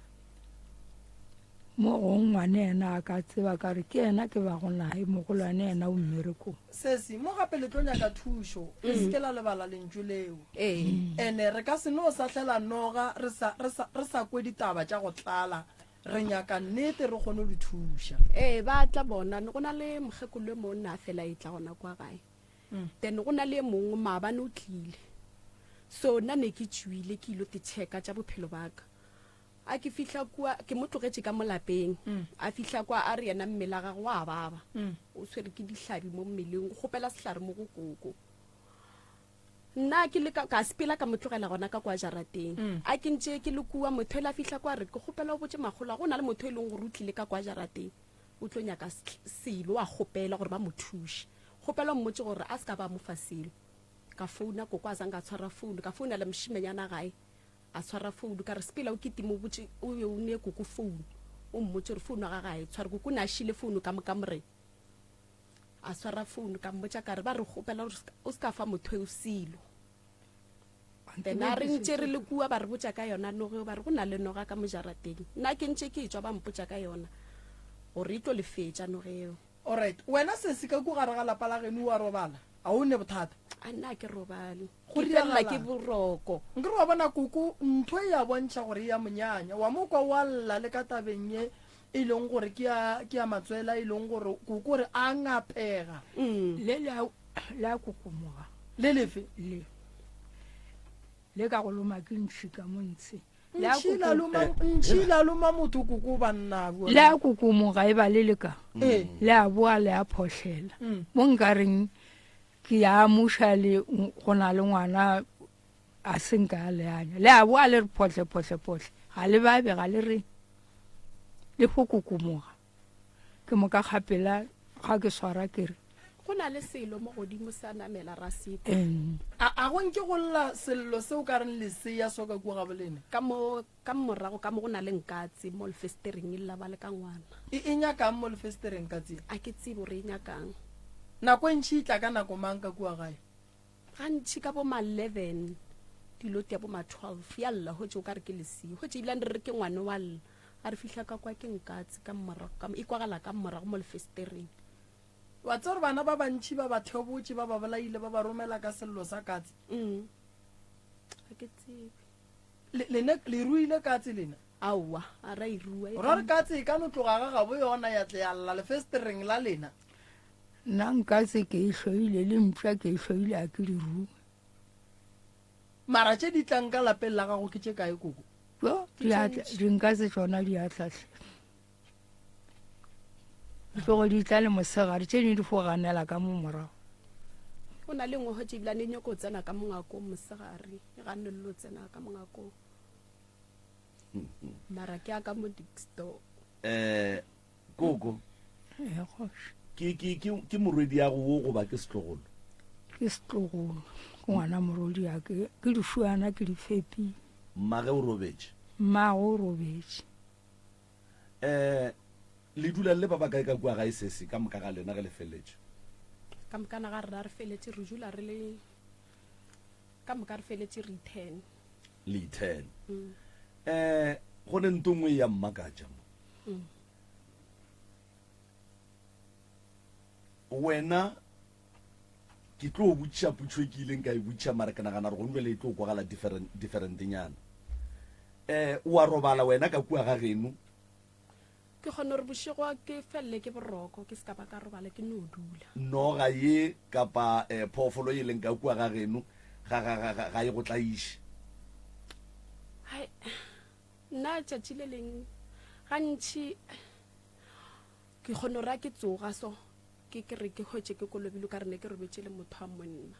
mo gong ngwane ena a ka tseba ka re ke ena ke bago nae mogolwane ena o mmerekong sesi mo gape le tlo nyaka thušo le se ke la lebala lentšu leo ee ene re ka se no sahlela noga re sa, re sa, re sa kwe ditaba tša go tlala re nyaka nnete re kgone go le thuša ee ba tla bona go na le mokgekolo e monna a fela e tla gona kwa gae then go na le e mongwe maabane o tlile so nna ne ke tšwile ke ilo te checka tša bophelo ba ka a ke fihla kua ke mo tlogetše ka mo lapeng a fihla kwa a re yena mmele a gagwe wa baba o tshwere ke dihlabi mo mmeleng o kgopela sehlare mo go koko nna ke le ka ka sepela ka mo tlogela gona ka kwa jarateng a ke ntše ke le kua motho ele a fihla kwa re ke kgopela o botše makgolo a go na le motho e leng gore o tlile ka kwa jarateng o tlo nyaka selo a kgopela gore ba mo thuše kgopela o mmotše gore a se ka ba mo fa selo ka founa koko a zanka a tshwara founu ka founela mošimenyana gae a tshwara founu ka re sepela o kitime o botše o ye o nee koko founu o mmotše gore founu ya gage ga e tshware koko o ne a šile founu ka mo kamoreng a swara founu ka mmotša ka re ba re kgopela gore o se ka fa motho eo selo then a re ntše re le kua ba re botša ka yona noge ba re go na le noga ka mojarateng nna ke ntše ke tšwa ba mpotša ka yona gore e tlo lefetša noge eo Alright, wena sesi ka ku gare ga lapa la geno wa robala, a o ne bothata? A nna a ke robale. Go Ke felela diragalang? ke boroko. Nkere wa bona koko, ntho e ya bontšha gore e ya monyanya. Wa mo kwa wa lla le ka tabeng ye e leng gore ke ya, ke ya matswela e leng gore koko re a ngapega. Le le a, le a kokomoga. Le lefe? Le. Le ka go loma ke ntšhi ka mo ntshe. Le a Ntšhi la koko- loma, ntšhi la loma motho koko banna. bua. Le a kokomoga e ba le le ka. Ee. Le a boa le a phohlela. Mo nkareng ke ya amuša le go na le ngwana a se nka a le anya. Le a boa le re phohle phohle phohle. Ga le babe ga le re. Le fo kokomoga. Ke moka kgapela ga ke swara ke re. Go na le selo mo godimo sa namela ra se kwa. Eng. A, a go nke go lla sello se o ka reng lesea so ka kua gabolena? Ka mo, ka morago ka mo go na le nkatse mo lefestereng e lla ba le ka ngwana. E, e nyakang mo lefestereng katse? A ke tsebe gore e nyakang. Nako e ntši e tla ka nako mang ka kua gae? Gantši ka bo ma 11, dilo tia bo ma 12, ya lla hotše o ka re ke lesea. Hotše ebilane re re ke ngwane wa lla. A re fihla ka kwa ke nkatse ka morago ka mo, e kwagala ka morago mo lefestereng. Wa tseba gore bana ba bantši ba ba thebotše, ba ba bolaile, ba ba romela ka sello sa katse? Mm. Ga ke tsebe. Le, lene, le ruile katse lena? Aowa, a ra e rua. E Ra re katse e ka no tloga ga gabo yona ya tle ya lla lefestereng la lena. Nna nka se ke e hloile, le mpša ke e hloile, a ke di rue. Mara tše di tlang ka lapeng la gago ke tše kae, koko? Jo, di a tla, di nka se tšona di a tla hle. Di tlogo di tla le mosegare, tše dingwe di fo ganela ka mo morago. Go na le nngwe hwetše ebilane e nyoko tsena ka mongakong mosegare, e ganelelo tsena ka mongakong. Mara ke ya ka mo dikstore. Eh, koko. Ee, kgoši. Ke, ke, ke, ke morwediago wo goba ke setlogolo? Ke setlogolo, ke ngwana morwediake. Ke dišuana ke di fepile. Mmage o robetše? Mmage o robetše. Um le dula le le ba bakae ka kua gae sesi, ka moka ga lena ge le feleletše? Ka mokana ga rena re feletše, re dula re le ka moka re feletše re i-ten. Le i-ten. Um go ne nto nngwe e ya mmakatša mo. Wena ke tlo botšiša potšo e ke ileng ka e botšiša mara ke nagana gore gong jale e tlo kwagala different differentnyana. Um o a robala wena ka kua ga geno? Ke kgona gore bošego ke felele ke boroko ke se ka ba ka robala ke no dula. Noga ye kapa um phoofolo ye leng ka kua ga geno ga ga ga ga ga e go tlaiše? Hai, nna tšatši le leng gantši ke kgona gore a ke tsoga so ke ke re ke hwetše ke kolobile ka re ne ke robetše le motho wa monna.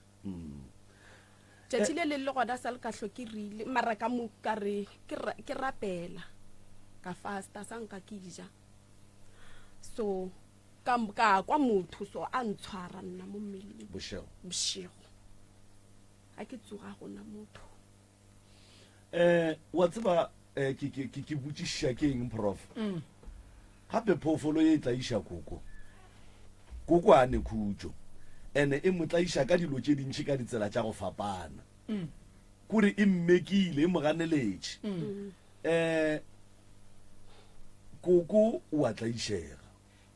Tšatši le leng le gona sa le ka hlo ke rile mara ka mo ka re ke ra- ke rapela ka fasta sa nka ke ja. So ka ka kwa motho so a ntshwara nna mo mmeleng Bošego. bošego. Ga ke tsoga gona motho. Eh, wa tseba eh, ke, ke, ke, ke botšiša ke eng prof? Mm. Gape phoofolo ye e tlaiša koko. Koko a ne khutšo. Ene e mo tlaiša ka dilo tše dintši ka ditsela tša go fapana. Mm. Kore e mmekile, e mo ganeletše. Mm. Eh, koko o a tlaišega.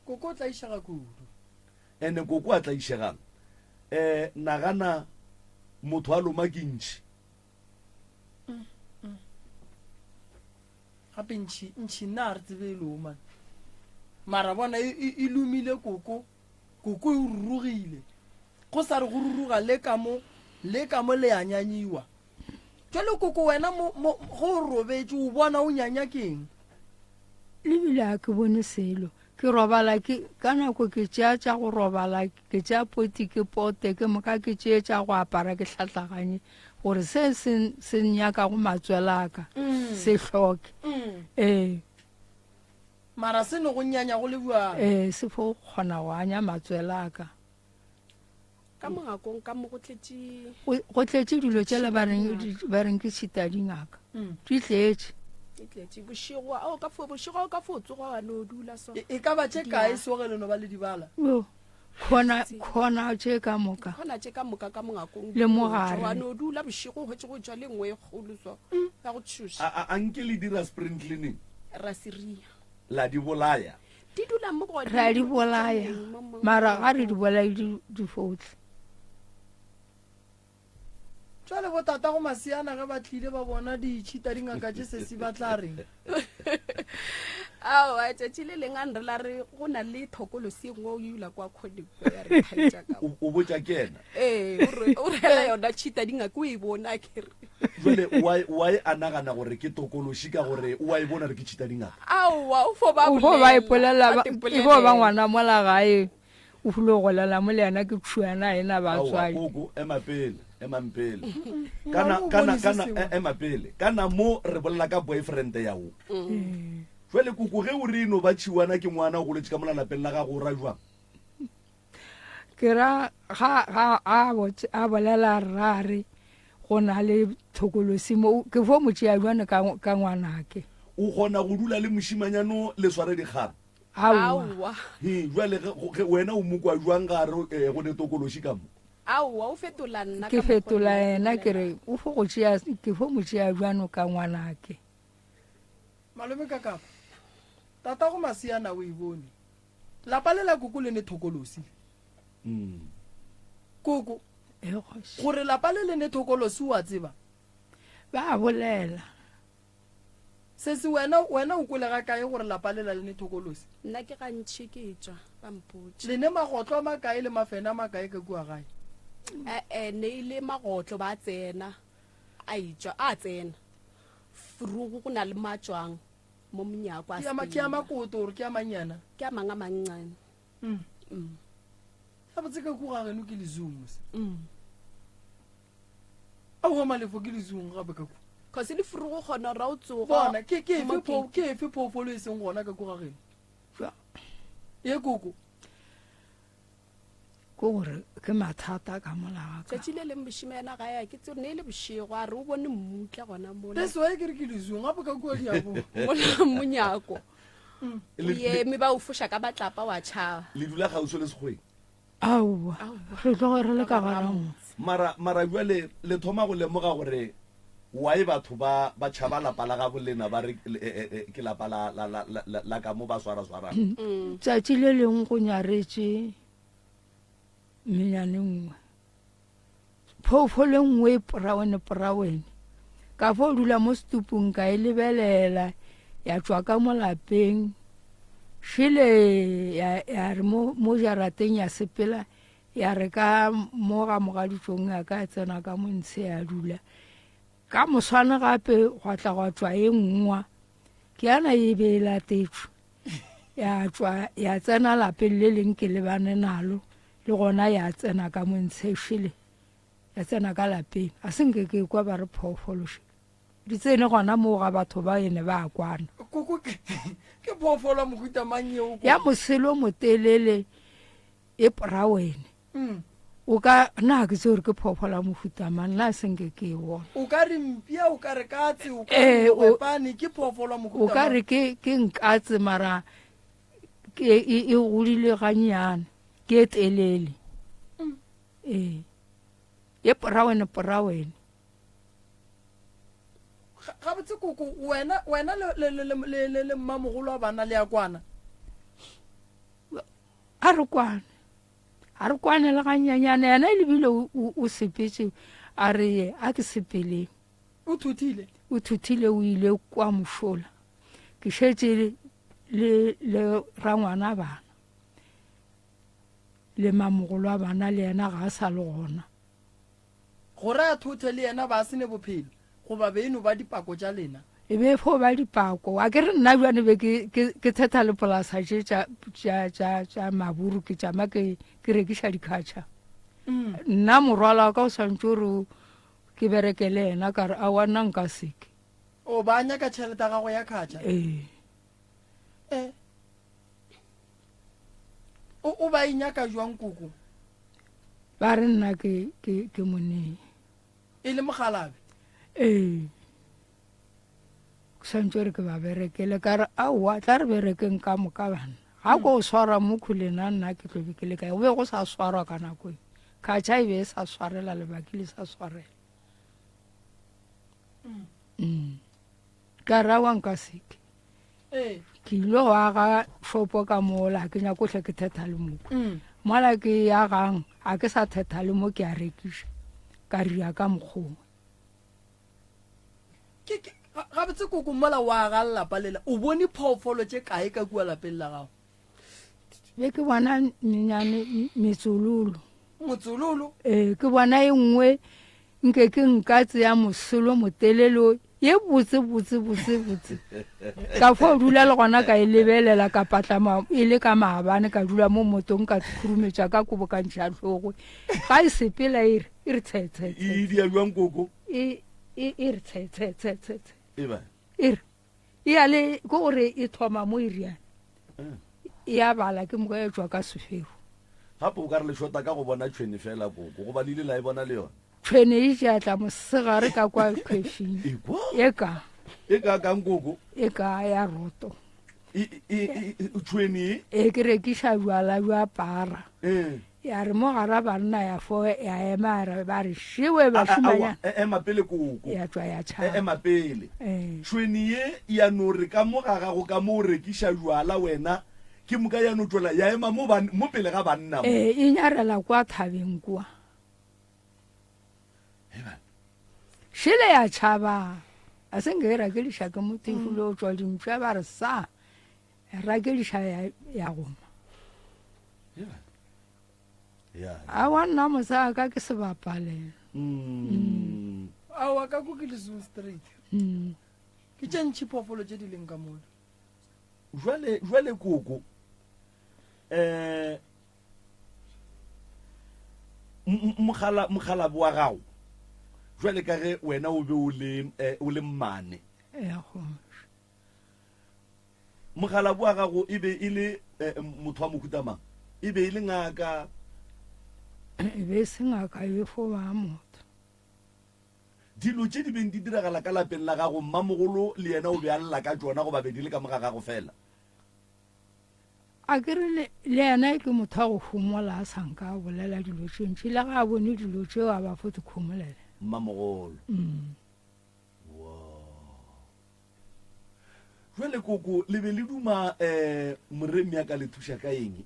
Koko o tlaišega kudu. Ene koko a tlaišegang. Eh, nagana motho a loma ke ntšhi. Gape ntšhi, ntšhi nna a re tsebe e loma. Mara bona e, e, e lomile koko, koko e rurugile. Go sa re go ruruga le ka mo, le ka mo le a nyanyiwa. Jwale koko wena mo, mo, go o robetše o bona o nyanya keng? Le bile ga ke bone selo. Ke robala ke, ka nako ke tšea tša go robala, ke tšea poti ke pote, ke moka ke tšee tša go apara ke hlatlaganye gore se se se nyakago matswele a ka se hloke. Ee. Mara se no go nyanya go le bjalo. Ee, se fo kgona go anya matswele a ka. Ka mongakong ka mo go tletše. Go tletše dilo tšela ba reng ba reng ke tšhita dingaka. Di tletše. Di tletše bošego a o ka fo bošego a o ka fo tsoga wa no dula so. E ka ba tše kae so ge le no ba le di bala? Yo. Khona khona tše ka moka. Khona tše ka moka ka mongakong. Le mogare. Wa no dula bošego o hwetše go tšwa le nngwe e kgolo so. Ya go tšhoša. A a nke le dira spring cleaning? Ra se ria. La di bolaya. Di dula mo godimo. Re a di bolaya, mara ga re di bolaye di, di fotle. Jwale bo tatago Masiana ge ba tlile ba bona ditšhita dingaka tše sesi ba tla reng? Aowa, tšatši le leng a nre la re go na le thokolosi e nngwe o yula kwa kgoneng kwa ya re thaitša ka O, o botša ke yena. Ee, o re o rela yona tšhita dingaka o e bona a ke re. Jwale why, why a nagana gore ke tokološi ka gore o a e bona gore ke tšhita dingaka? Aowa, o fo ba O fo ba bolela, ipolela, a ba, e fo ba ngwana mola gae, o filo golela mo le yena ke tšhuana a ena Aowa, batswadi. koko, ema pele, emang pele. Kana, Ngwana o kana, bone se kana, sengwe. e, ema pele. Kana mo re bolela ka boyfriend ya wo. Jwale koko, ge o re e no ba tšhiwana ke ngwana o goletše ka mola lapeng la gago, o ra jwang? Ke ra ga ga a botse a bolela rra re go na le thokolosi mo ke fo mo tšea jwane ka ka ngwanake. O kgona go dula le mošimanyano le sware dikgang? Aowa. Aowa. He, jwale ge, ge wena o mo kwa jwang ga re eh, go ne tokološi ka mo? Aowa, o fetola nna Ke ka mokgwa fetola nna ke yena ke re bolelago. o fo go tšea ke fo mo tšea jwano ka ngwanake. Malome Kakapa, tatago Masiana o e bone. Lapa le la koko le ne thokolosi. Koko, Ee kgoši. gore lapa le le ne thokolosi o a tseba? Ba bolela. Sesi wena, wena o kwele ga kae gore lapa lela le ne thokolosi? Nna ke gantši ke tšwa, ba mpotša. Le ne magotlo a makae le mafene a makae ka kua gae? E-e, ne e le magotlo ba tsena, a etšwa, a tsena. Frugu go na le matšwang mo monyako a Ke a ma- ke a makoto gore ke a mannyana? Ke a mang a manncane. Gabotse ka kua ga geno ke lezung mos. Aowa Malefo ke lezung gape ka kua. Cause le frugu kgona ra o tsoga. Bona ke ke efe Mo pho- ke efe phoofolo e seng gona ka kua ga geno? Jwa. Ye koko. Ke gore ke mathata ka mola ga ka. Tšatši le leng mošemana ga ya ke tsore ne e le bošego a re o bone mmutla gona mola. That's why ke re ke lezung gape ka kua diabo. Mola monyako. O eme ba o foša ka matlapa wa tšhaba. Le dula kgauswi le sekgweng? Aowa, re tloge re le ka gara motse. Mara, mara bjale le thoma go lemoga gore why batho ba ba tšhaba lapa la gabo lena ba re ke lapa la, la, la, la, la ka mo ba swaraswarang. Tšatši le lengwe go nyaretše menyane nngwe, phoofolo e nngwe e porawene porawene. Ka fo dula mo setupung ka e lebelela, ya tšwa ka mo lapeng. Šele ya, ya re mo, mo jarateng ya sepela, ya re ka mo ga mogaditšong ya ka ya tsena ka mo ntshe ya dula. Ka moswane gape gwa tla gwa tšwa e nngwa, ke yana e be e latetšwe. Ya tšwa ya tsena lapeng le leng ke lebane nalo, le gona ya tsena ka mo ntshe šele, ya tsena ka lapeng. A se nke ke kwa ba re phoofolo še. Di tsene gona moo ga batho ba ene ba kwana. Koko ke, ke phoofolo ya mohuta mang yeo? Ya moselo motelele e porawene. Mm. O ka na ke tse gore ke phoofolo ya mohuta mang nna se nke ke e bona. O ka re mpia, o ka re katse, o ka re mogwepane, ke phoofolo ya mohuta O ka re ke ke nkatse mara ke e, e godile gannyane, ke e telele. Mm. Ee. E porawene porawene. Gabotse koko, wena, wena le, le, le, le, le, le mmamogolo wa bana le ya kwana? A re kwane. A re kwane le ganyenyane. Yena e lebile o, o, o sepetše, a re ye, a ke sepeleng. O thuthile? O thuthile, o ile kwa mošola. Ke šetše le, le rangwana bana. Le mamogolo wa bana le yena ga a sa le gona. Gore a thothe le yena ba se ne bophelo, goba be e no ba dipako tša lena? E be e fo ba dipako. A ke re nna bjane be ke, ke, ke thetha le polasa tše tša, tša, tša, tša maburu, ke tšama ke, ke rekiša dikhatšha. Nna morwalo wa ka o swantše gore o, ke bereke le yena, ka re aowa nna nka se ke. O ba nyaka tšhelete ya gago ya khatšha? Ee. Eh. O, o ba e nyaka jwang koko? Ba re nna ke, ke, ke monei. E le mogalabe? Ee. Ke swantše gore ke ba berekele, ka re aowa, tla re berekeng ka moka banna. Ga ko o swara mokhwi lena nna ke tlo be ke le kae? Go be go sa swarwa ka nako e. Khatšha e be e sa swarela, lebaki le sa swarela. Mm. Ka re aowa nka se ke. Ee. Ke ile go aga shopo ka mola, ke nyako hle ke thetha le moko. Mm. Mola ke agang, ga ke sa thetha le mo ke a rekiša. Ka ria ka mokgongwe. Ke, ke, gabotse koko mola wa aga lelapa lela, o bone phoofolo tše kae ka kua lapeng la gago? Be ke bona menyane metsololo. Motsololo? Ee, ke bona e nngwe nke ke nka tseya mosolo motelele ye botse botse botse botse. Ka fo dula le gona ka e lebelela ka patlama e le ka maabane ka dula mo motong ka khurumetša ka kobo ka ntšha hlogo. Ga e sepela e re e re tshe tshe tshe. E dia bjang koko? E e e re tshe tshe tshe tshe tshe. E ba. E re e ya le ke gore e thoma mo e riana. E ya bala ke moka e tšwa ka sefero. Gape o ka re le šota ka go bona tšhwene fela koko, goba le ile la e bona le yona? Tšhwene e tša tla mosegare ka kwa khwešing. Ekwa? E ka. E ka kang koko? E ka ya roto. E, e, e, e, tšhwene e? E ke rekiša bjala bja para. E. Ya re mo gara banna ya fo ya ema ya re ba re šewe bašimanyana. E, ema pele koko. Ya tšwa ya tšhaba. E, ema pele. E. Tšhwene ye ya no re ka mo ga gago ka mo o rekiša bjala wena ke moka ya no tšwela ya ema mo, ban, mo pele ga banna mo. E, e nyarela kwa thabeng kwa. Šele ya tšhaba. A se nke e rakediša ke motho e fule o tšwa dimpša ba re sa. Ya rakediša ya, ya goma. Aowa nna mosadi ka ke sebapalelo. Mm. Aowa ka ko ke Lezung Street. Mm. Ke tše ntši phoofolo tše di leng ka mola. Jwale, jwale koko, eh, mogala, mogalabe wa gago, jwale ka ge wena o be o le, eh, o le mmane. Ya kgoši. Mokgalabje wa gago e be e le eh, motho wa mohuta mang? E be e le ngaka? E be e se ngaka, e be fo ba motho. Dilo tše di beng di diragala ka lapeng la gago, mmamogolo le yena o be a lla ka tšona goba be di le ka mo ga gago fela? A ke re le, le yena ke motho wa go homola a sa nka a bolela dilo tše ntši, le ge a bone dilo tšeo a ba fo di khomolela. Mmamogolo. Wow. Jwale koko, le be le duma um Moremi a ka le thuša ka eng?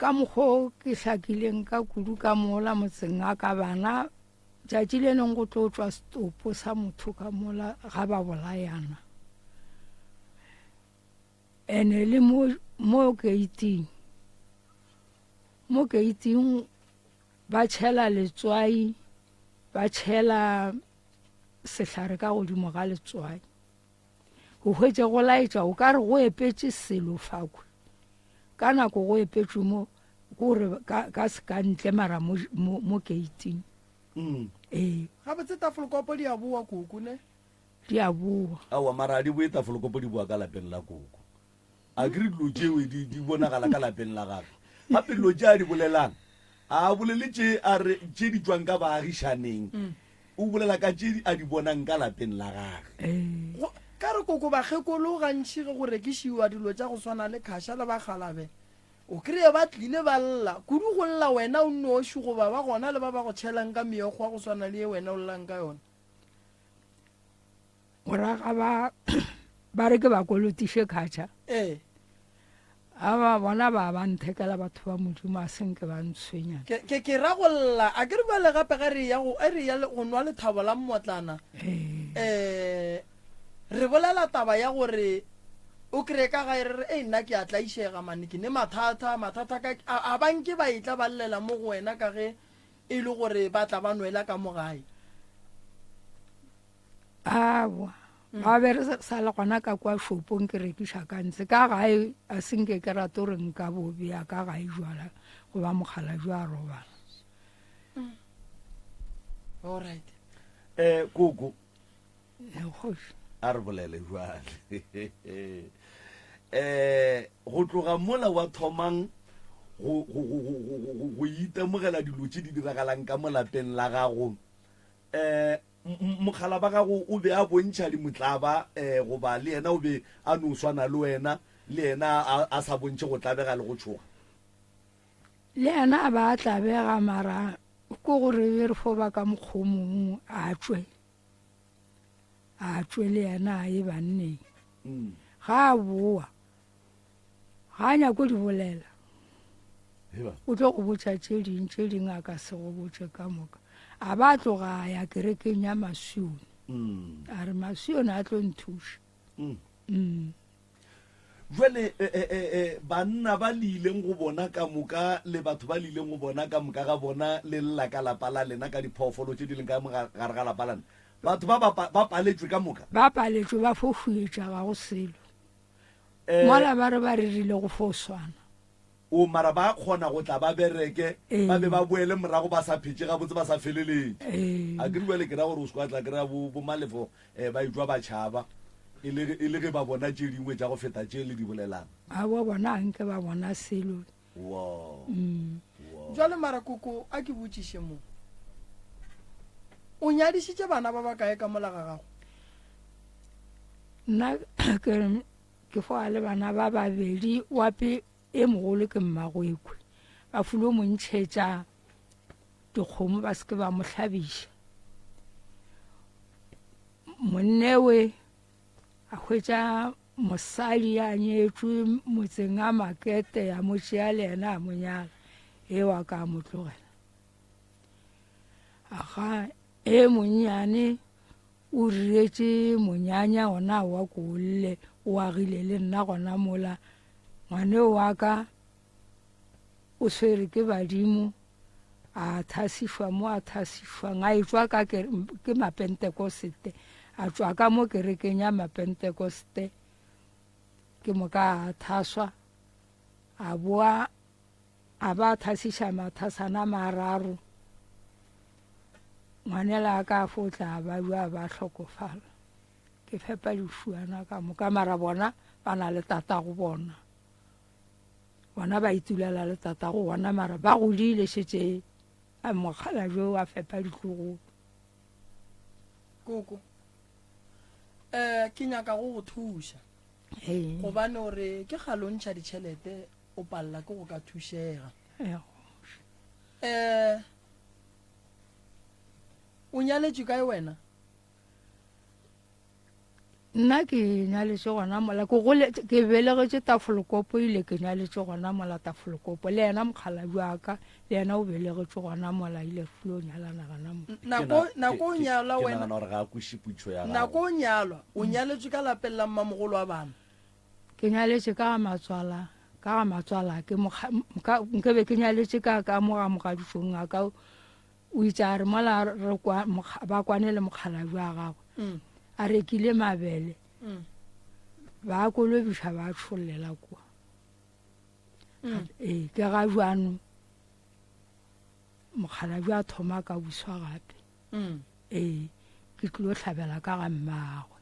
Ka mokgwa o ke hlakileng ka kudu ka mola motseng a ka bana tšatši le leng go tlo tšwa setopo sa motho ka mola ga ba bolayana. Ene le mo mo keiting mo keiting ba tšhela letswai ba tšhela sehlare ka godimo ga letswai. O hwetše go laetša o ka re go epetše selo fakwe. Ka nako go epetšwe mo gore ka ka se ka ntle mara mo mo, mo gate-ing. Mm. Ee. Gabotse tafolokopo di a boa koko ne? Di a boa. Aowa mara a di boe tafolokopo di boa ka lapeng la koko. A ke re dilo tšeo di di bonagala ka lapeng la gagwe. Gape dilo tše a di bolelang a a bolele tše a re tše di tšwang ka baagišaneng. O bolela ka tše a di bonang ka lapeng la gagwe. Go, ka re koko bakgekolo gantši ge go rekišiwa dilo tša go swana le khaša le bakgalabe, o kreye ba tlile ba lla, kudu go lla wena o nnoši goba ba gona le ba ba go tšhelang ka meokgo ya go swana le ye wena o llang ka yona. Moraga ba ba re ke ba kolotiše khatšha. Ee. A ba bona ba ba nthekela batho ba Modimo a senke ba ntshwenya. Ke ke ke ra go lla a ke re bjale gape ge re ya go e re ya go nwa lethabo la mmotlana. Ee. Eh re bolela taba ya gore o kry-e ka gae re re ei nna ke a tlaišega mane ke ne mathata mathata ka a ba nke ba etla ba llela mo go wena ka ge e le gore ba tla ba nwela ka mo gae. Aowa, ba be re sa le gona ka kwa shopong ke rekiša ka ntshe ka gae a se nke ke rate gore nka bo bea ka gae jwala goba mokgala jo a robala. Alright. Eh koko. Kgoši. A re bolele jwale. Eh go tloga mola wa thomang go go go go go itemogela dilo tše di diragalang ka mo lapeng la gago. Eh Mokgala ba gago o be a bontšha dimotlaba um goba le yena o be a no swana le wena, le yena a, a sa bontšhe go tlabega le go tšhoga? Le yena a ba a tlabega mara ko gore be re fo ba ka mokgwa o mongwe a tšwe, a tšwe le yena a ye banneng. Ga a boa Ga a nyake go di bolela. O tlo go botša tše ding, tše ding a ka se go botše ka moka. A ba tloga a ya kerekeng ya Masione. Mm. A re Masione a tlo nthuša. Mm. Mm. Jwale e, e, e, e, banna ba le ileng go bona ka moka le batho ba le ileng go bona ka moka ga bona le lla ka lapa la lena ka diphoofolo tše di leng ka mo gare ga lapa lana, batho ba ba paletšwe ka moka? Ba paletšwe ba fo huetša ga go selo. Eh, Mola ba re ba rerile go fo swana. O mara ba kgona go tla ba bereke, Ee. ba be ba boele morago ba sa phetše gabotse ba sa feleletše. Ee. A ke re bjale ke ra gore o se kwa tla kry-a bo, bo Malefo eh, ba etšwa ba tšhaba e le, e le ge ba bona tše dingwe tša go feta tše le di bolelang. Aowa bona a nke ba bona selo. Wow. Wow. Jwale mara koko a ke botšiše mo. O nyadišitše bana ba bakae ka mola ga gago? Nna ke re ke fo le bana ba babedi wa pe e mogolo ke mmagwekwe ba fulo mo ntšhetša dikgomo ba se ke ba mo hlabiša monnewe a hwetša mosadi a nyetšwe motseng a makete a mo tšea le yena a mo nyala e wa ka a mo tlogela aga e monnyane O riretše monyanya gona wa Koolle, o agile le nna gona mola. Ngwaneo wa ka o swere ke badimo, a thasišwa mo a thasišwang, a etšwa ka ke Mapentekosete, a tšwa ka mo kerekeng ya Mapentekoste, ke moka a thaswa, a boa A ba thasiša mathasana a mararo. Ngwanela a ka fo tla ba bja ba hlokofala. Ke fepa dišuana ka moka mara bona ba na le tatago bona. Bona ba itulela le tatago bona mara ba godile šetše a mokgalabje o a fepa ditlogolo. Koko, um ke nyaka go go thuša gobane o re ke kgale o ntšha ditšhelete o palela ke go ka thušega. Um o nyaletšwe kae wena? Nna ke nyaletše gona mola ke gole ke belegetše Tafolkopo ile ke nyaletše gona mola Tafolkopo le yena mokgalabje wa ka le yena o belegetše gona mola ile re tlilo nyalana gona mo. Nako nako o nyalwa Ke wena nagana gore ga a kweše putšo ya gago. nako o nyalwa o nyaletšwe ka lapeng la mmamogolo wa bana. Ke nyaletše ka ga matswala ka ga matswala ke mokga ka nke be ke nyaletše ka ka mo ga mogaditšong a ka O itše a re mola re kwa, ba kwane le mokgalabje wa gagwe, mm. a rekile mabele, mm. ba kolobiša ba tšhollela kua. Mm. Ee, ke ga jwano mokgalabje a thoma ka buswa gape. Mm. Ee, ke tlilo hlabela ka ga mmagwe.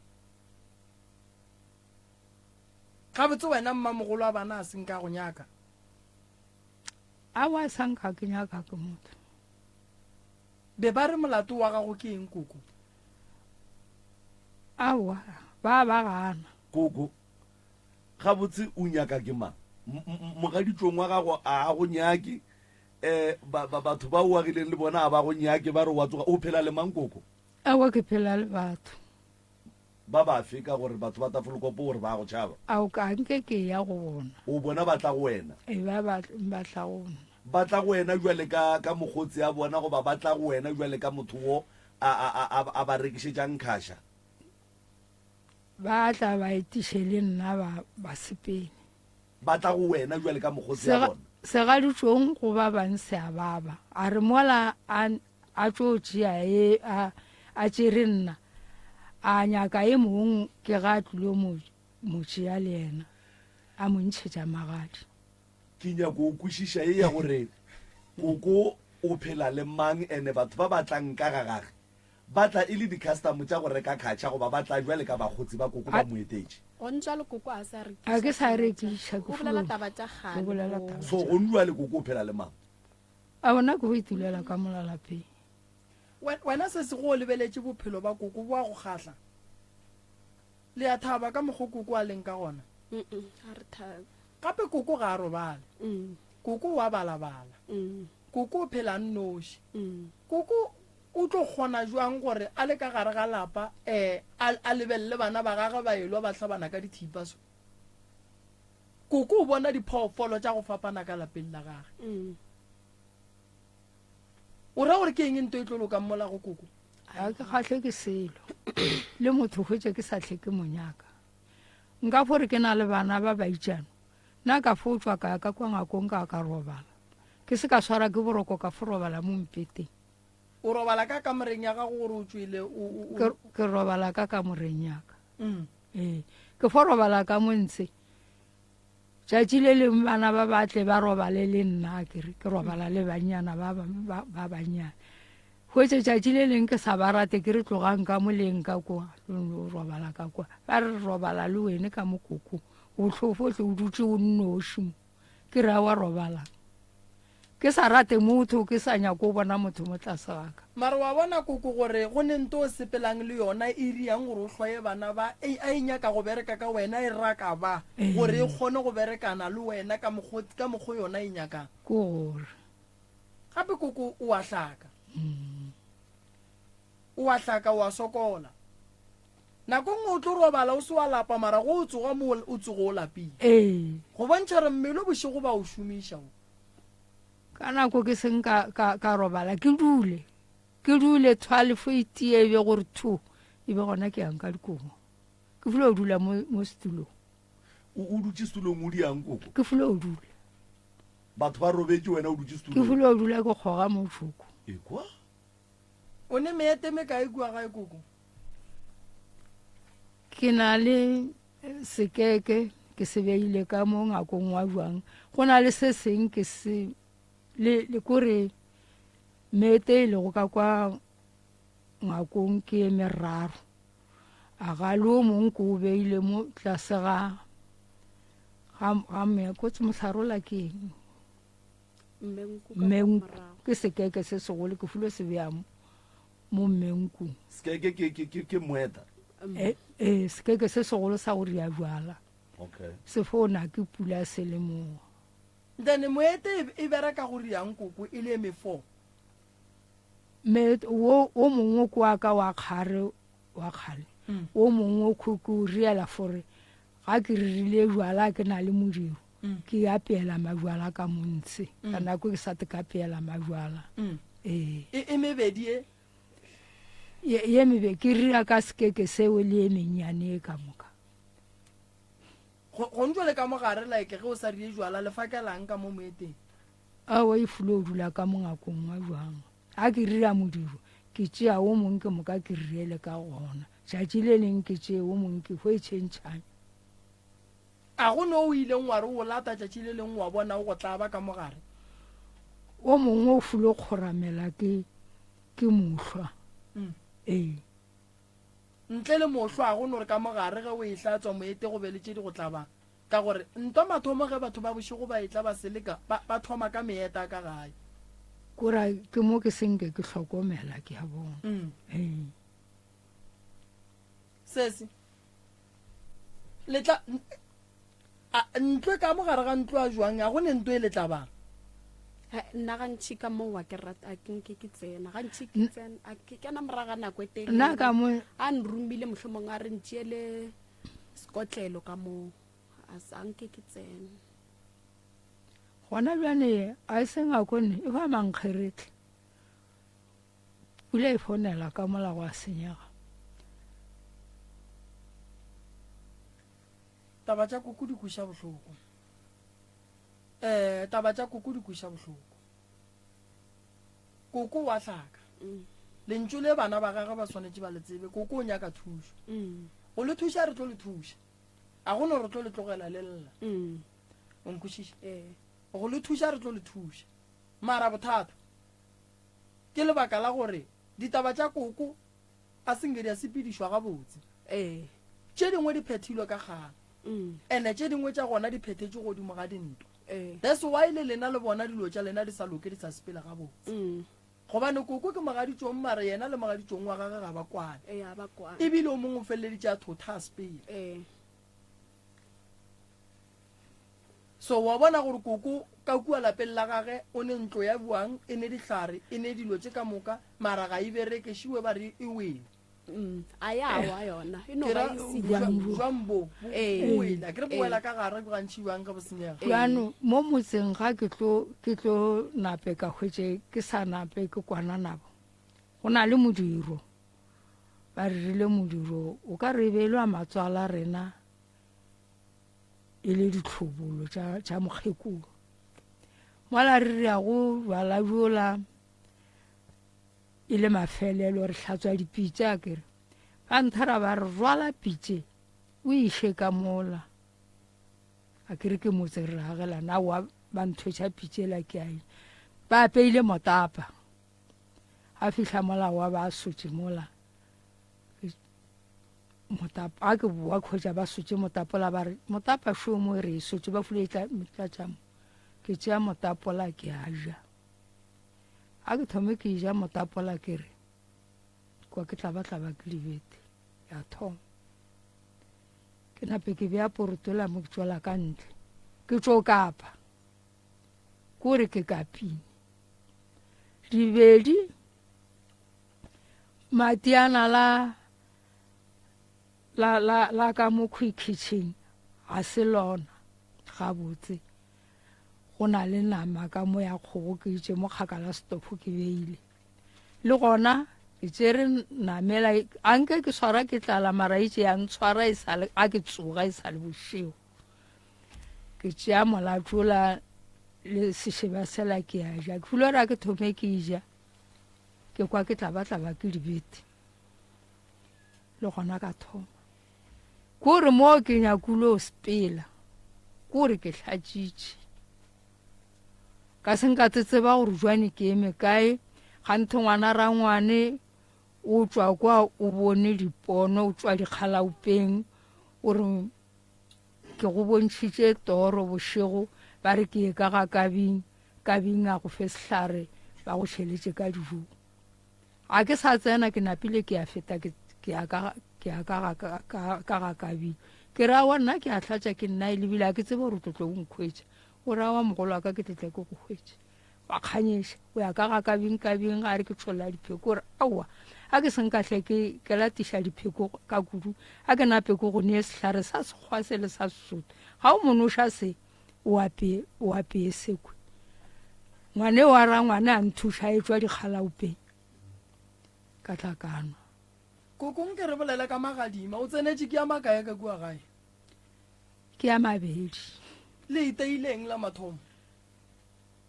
Gabotse wena mmamogolo wa bana a seng ka go nyaka? Aowa sa nka ke nyaka ke motho. Be ba re molato wa gago ke eng koko? Aowa ba ba gana. Koko, Gabotse o nyaka ke mang? Mogaditšong wa gago a a go nyake, um ba, ba, batho ba o agileng le bona a ba go nyake, ba re wa tsoga. O phela le mang koko? Aowa ke phela le batho. Ba bafe ka gore batho ba Tafelkopo o re ba a go tšhaba? Ao ka nke ke eya go bona. O bona ba tla go wena? Ee, ba ba, ba tla go nna. Ba tla go wena bjale ka, ka mokgotsi a bona goba ba tla go wena bjale ka motho wo a, a, a, a, a ba rekišetšang nkhaša? Ba tla ba etiše le nna ba, ba sepele. Ba tla go wena bjale ka mokgotsi a Sega, bona? segaditšong go ba bang se a baba. A re mola a, A tšo tšea e a, a tšere nna, a nyaka e mong ke ga a tlilo mo, mo tšea le yena, a mo ntšhetša magadi. Ke nyako o kwešiša ye ya gore koko o phela le mang ene batho ba ba tlang ka ga gage ba tla e le di custom tša go reka khatšha goba ba tla bjale ka bakgotsi ba koko ba mo etetše. Gonjwale koko a sa rekiša. A ke sa rekiša, ke O bolela taba tša kgale. O bolela taba. So gonjwale koko o phela le mang? A bona ke go itulela ka mola lapeng. Wena sesi go o lebeletše bophelo ba koko bo a go kgahla? Le a thaba ka mokgo koko a leng ka gona? Ga re thabe. Gape koko ga a robale. Koko o a balabala. Koko o phela a nnoši. Koko o tlo kgona jwang gore a le ka gare ga lapa um a lebelele bana ba gagwe ba elwa ba hlabana ka dithipa so? Koko o bona diphoofolo tša go fapana ka lapeng la gage. Mm. O ra gore ke eng nto e tlo lokang mola go koko? Ga ke kgahle ke selo. Le motho hwetše ke sa hle ke monyaka. Nka fo re ke na le bana ba baitšano. Nna ka fo tšwa ka ya ka kwa ngakong ka ka robala. Ke se ka swara ke boroko ka fo robala mo mpeteng. O robala ka kamoreng ya gago gore o tšwele o, o, o. Ke, ke robala ka kamoreng ya ka. Mm. Ee, ke fo robala ka mo ntshe. Tšatši le lengwe bana ba ba tle ba robale le nna, ke re ke robala le bannyana ba ba ba bannyane. Hwetše tšatši le leng ke sa ba rate ke re tlogang ka mo leng ka kwa, lo robala ka kwa. Ba re robala le wene ka mokoko. O hlofohle o dutše o nnoši mo. Ke re awa robalang. Ke sa rate motho, ke sa nyake go bona motho mo tlase ga ka. Mara wa bona koko gore go ne nto o sepelang le yona e riang gore o hloye bana ba e a e nyaka go bereka ka wena e raka ba gore e kgone go berekana le wena ka mokgo ka mokgo yona e nyakang. Ke gore. Gape koko o a hlaka. O a hlaka o a sokola. Nako nngwe o tlo robala o se wa lapa mara go o tsoga mo o tsogo o lapile. Ee. Go bontšha gore mmele bošego ba o šomiša o. Ka nako ke seng ka, ka, ka robala, ke dule, ke dule thwalefo e tie e be gore thu, e be gona ke yang ka dikobo. Ke fule o dula mo, mo setulong. O, o dutše setulong o diang koko? Ke fule o dula. Batho ba robetše wena o dutše setulong? Ke fule o dula ke kgoga motšoko. Ekwa? O ne meete mekae kua gae koko? Ke na le Sekeke ke se beile ka mo ngakong wa jwang. Go na le se seng ke se le, le kore mete e lego ka kwa ngakong ke e meraro. A ga le o mongwe ke o beile mo tlase ga ga ga me kotse mohlarola ke eng? Mmenku ka Mmenku morago. ke sekeke se segolo ke fulo se bea mo mo mmenkung. Sekeke ke ke ke ke moeta. E, e sekeke se segolo sa go ria jwala. Okay. Se fo na ke pula se le mo. Then moete e, e bereka go riang koko e le e mefo. Me wo o mongwe ko wa ka wa kgare wa kgale. O mongwe ko ke o riela fore ga ke ririle jwala ke na le modiro. Ke apeela majwala ka montshe. Ka nako ke sa te ka apeela majwala. Ee. E, e mebedi e. Ye, ye mebe ke rira ka sekeke seo le ye mennyane e ka moka. Go, go ntšo le ka mogare like ge o sa rie jwala le fakelang ka mo moeteng. Aowa e fulo o dula ka mo ngakong wa jwang. Ga ke rira modiro ke tšea wo mongwe ke moka ke rirele ka gona. Tšatši le leng ke tšee wo mongwe ke hwe tšhentšhanya. A go no o ileng wa re o lata tšatši le lengwe wa bona o go tlaba ka mogare? O mongwe o fulo kgoramela ke ke mohlwa. Ee. Ntle le mohlwa a go no re ka mogare ge o e hlatswa moete go be le tše di go tlabang. Ka gore ntwa mathomo ge batho ba bošego ba etla ba seleka ba, ba thoma ka meeta ka gae. Kora ke mo ke senke ke hlokomela ke a bona. Ee. Sesi. Le tla a ntlo ka mo gare ga ntlo a jwang a go ne ntlo e le tlabang. Nna gantši ka moo wa ke rata a ke nke ke tsena gantši ke tsena a ke kena moraga nako e telele. Nna ka mo a nromile mohlomong a re ntšiele sekotlelo ka moo a sa nke ke tsena. Gona bjane a e seng a kone e ba mankgeretle. Pula e fonela ka mola gwa senyega. Taba tša koko di kweša bohloko. Eh, taba tša koko di kweša bohloko. Koko wa hlaka. Mm. Lentšu le bana ba gagwe ba swanetše ba le tsebe. Koko o nyaka thušo. Mm. Go le thuša re tlo le thuša. A go no re tlo le tlogela le lla. Mm. O nkwešiša? Eh. Go le thuša re tlo le thuša. Mara bothata ke lebaka la gore ditaba tša koko a se nke di a sepedišwa gabotse. Ee. Tše dingwe di phethilwe ka kgang. Mm. Ene tše dingwe tša gona di phethetšwe godimo ga dintwa. Ee. That's why le lena le bona dilo tša lena di sa loke di sa sepele gabotse. Mm. Gobane koko ke mogaditšong mara yena le mogaditšong wa gagwe ga ba kwane. Ee, ga ba kwane. Ebile o mongwe o feleleditše a thotha a sepele. Ee. So wa bona gore koko ka kua lapeng la gage o ne ntlo ya buang e ne dihlare e ne dilo tše ka moka mara ga e bereke šiwe ba re e wele. Mm, a ya wa yona e no Ke ba ra e senyegile. jwang bo bo Ee. bo wele a ke re bo Ee. wela ka gare gantši bjang ge bo senyega. Bjano mo motseng ga ke tlo ke tlo nape ka hwetše ke sa nape ke kwana nabo. Go na le modiro. Ba rerile modiro o ka re e be e le wa matswala rena. e le ditlhobolo tša, tša mokgekolo. Mola re re go jwala bjola e le mafelelo re hlatswa dipitše a kere ba nthara ba re rwala pitše o iše ka mola a kere ke motse re agelana aowa ba nthwetša pitše la ke a ba apeile motapa a fihla mola wa ba sotše mola Motapa, a ke boa khwetša ba sotše motapola ba re motapa šo mo re e sotše ba fule e tla tlatša mo. Ke tšea motapola ke a ja. A ke thome ke ja motapola ke re kwa ke tla ba tla ba ke dibete ya thoma. Ke nape ke bea porotola mo ke tšwela ka ntle. Ke tšo kapa. Ko re ke kapile. Dibedi Matiana la la la la ka mo khwikhitšhing ga se lona gabotse. Go na le nama ka mo ya kgogo ke itše mo kgakala setofo ke beile. Le gona ke tšere namela a nke ke swara ke tlala mara itše ya ntshwara e sa le a ke tsoga e sa le bošego. Ke tšea molatšola le sešeba sela ke a ja. Ke filo ra ke thome ke ja. Ke kwa ke tlabatlaba ke dibete le gona ka thoma kore mo ke nyakule o sepela kore ke hlatšitše ka se nka tseba gore jwane ke eme kae ganthe ngwana rangwane O tšwa kwa o bone dipono, o tšwa dikgalaupeng, o re ke go bontšhitše toro bošego, ba re ke ye ka ga Kabing, Kabing a go fe sehlare, ba go tšheletše ka dijong. Ga ke sa tsena, ke napile ke a feta ke ke ya ka ke ya ka ga ka ka ga Kabing. Ke re aowa nna ke a hlatša ke nna e lebile ga ke tsebe gore o tlo tlo o nkhwetša. O re aowa mogolo wa ka ke tlo tla ke go hwetše. Wa kganyeša o ya ka ga Kabing Kabing ga re ke tšholla dipheko o re aowa a ke se nka hle ke ke latiša dipheko ka kudu a ke nape ke go nee sehlare sa sekgwa se le sa Sesotho ga o mo noša se o apee o apee sekwe. Ngwane wa rangwane a nthuša e tšwa dikgalaupeng ka tla ka nwa. Koko nke re bolele ka magadima o tsenetše ke ya makae ka kua gae? Ke ya mabedi. Le iteileng la mathomo?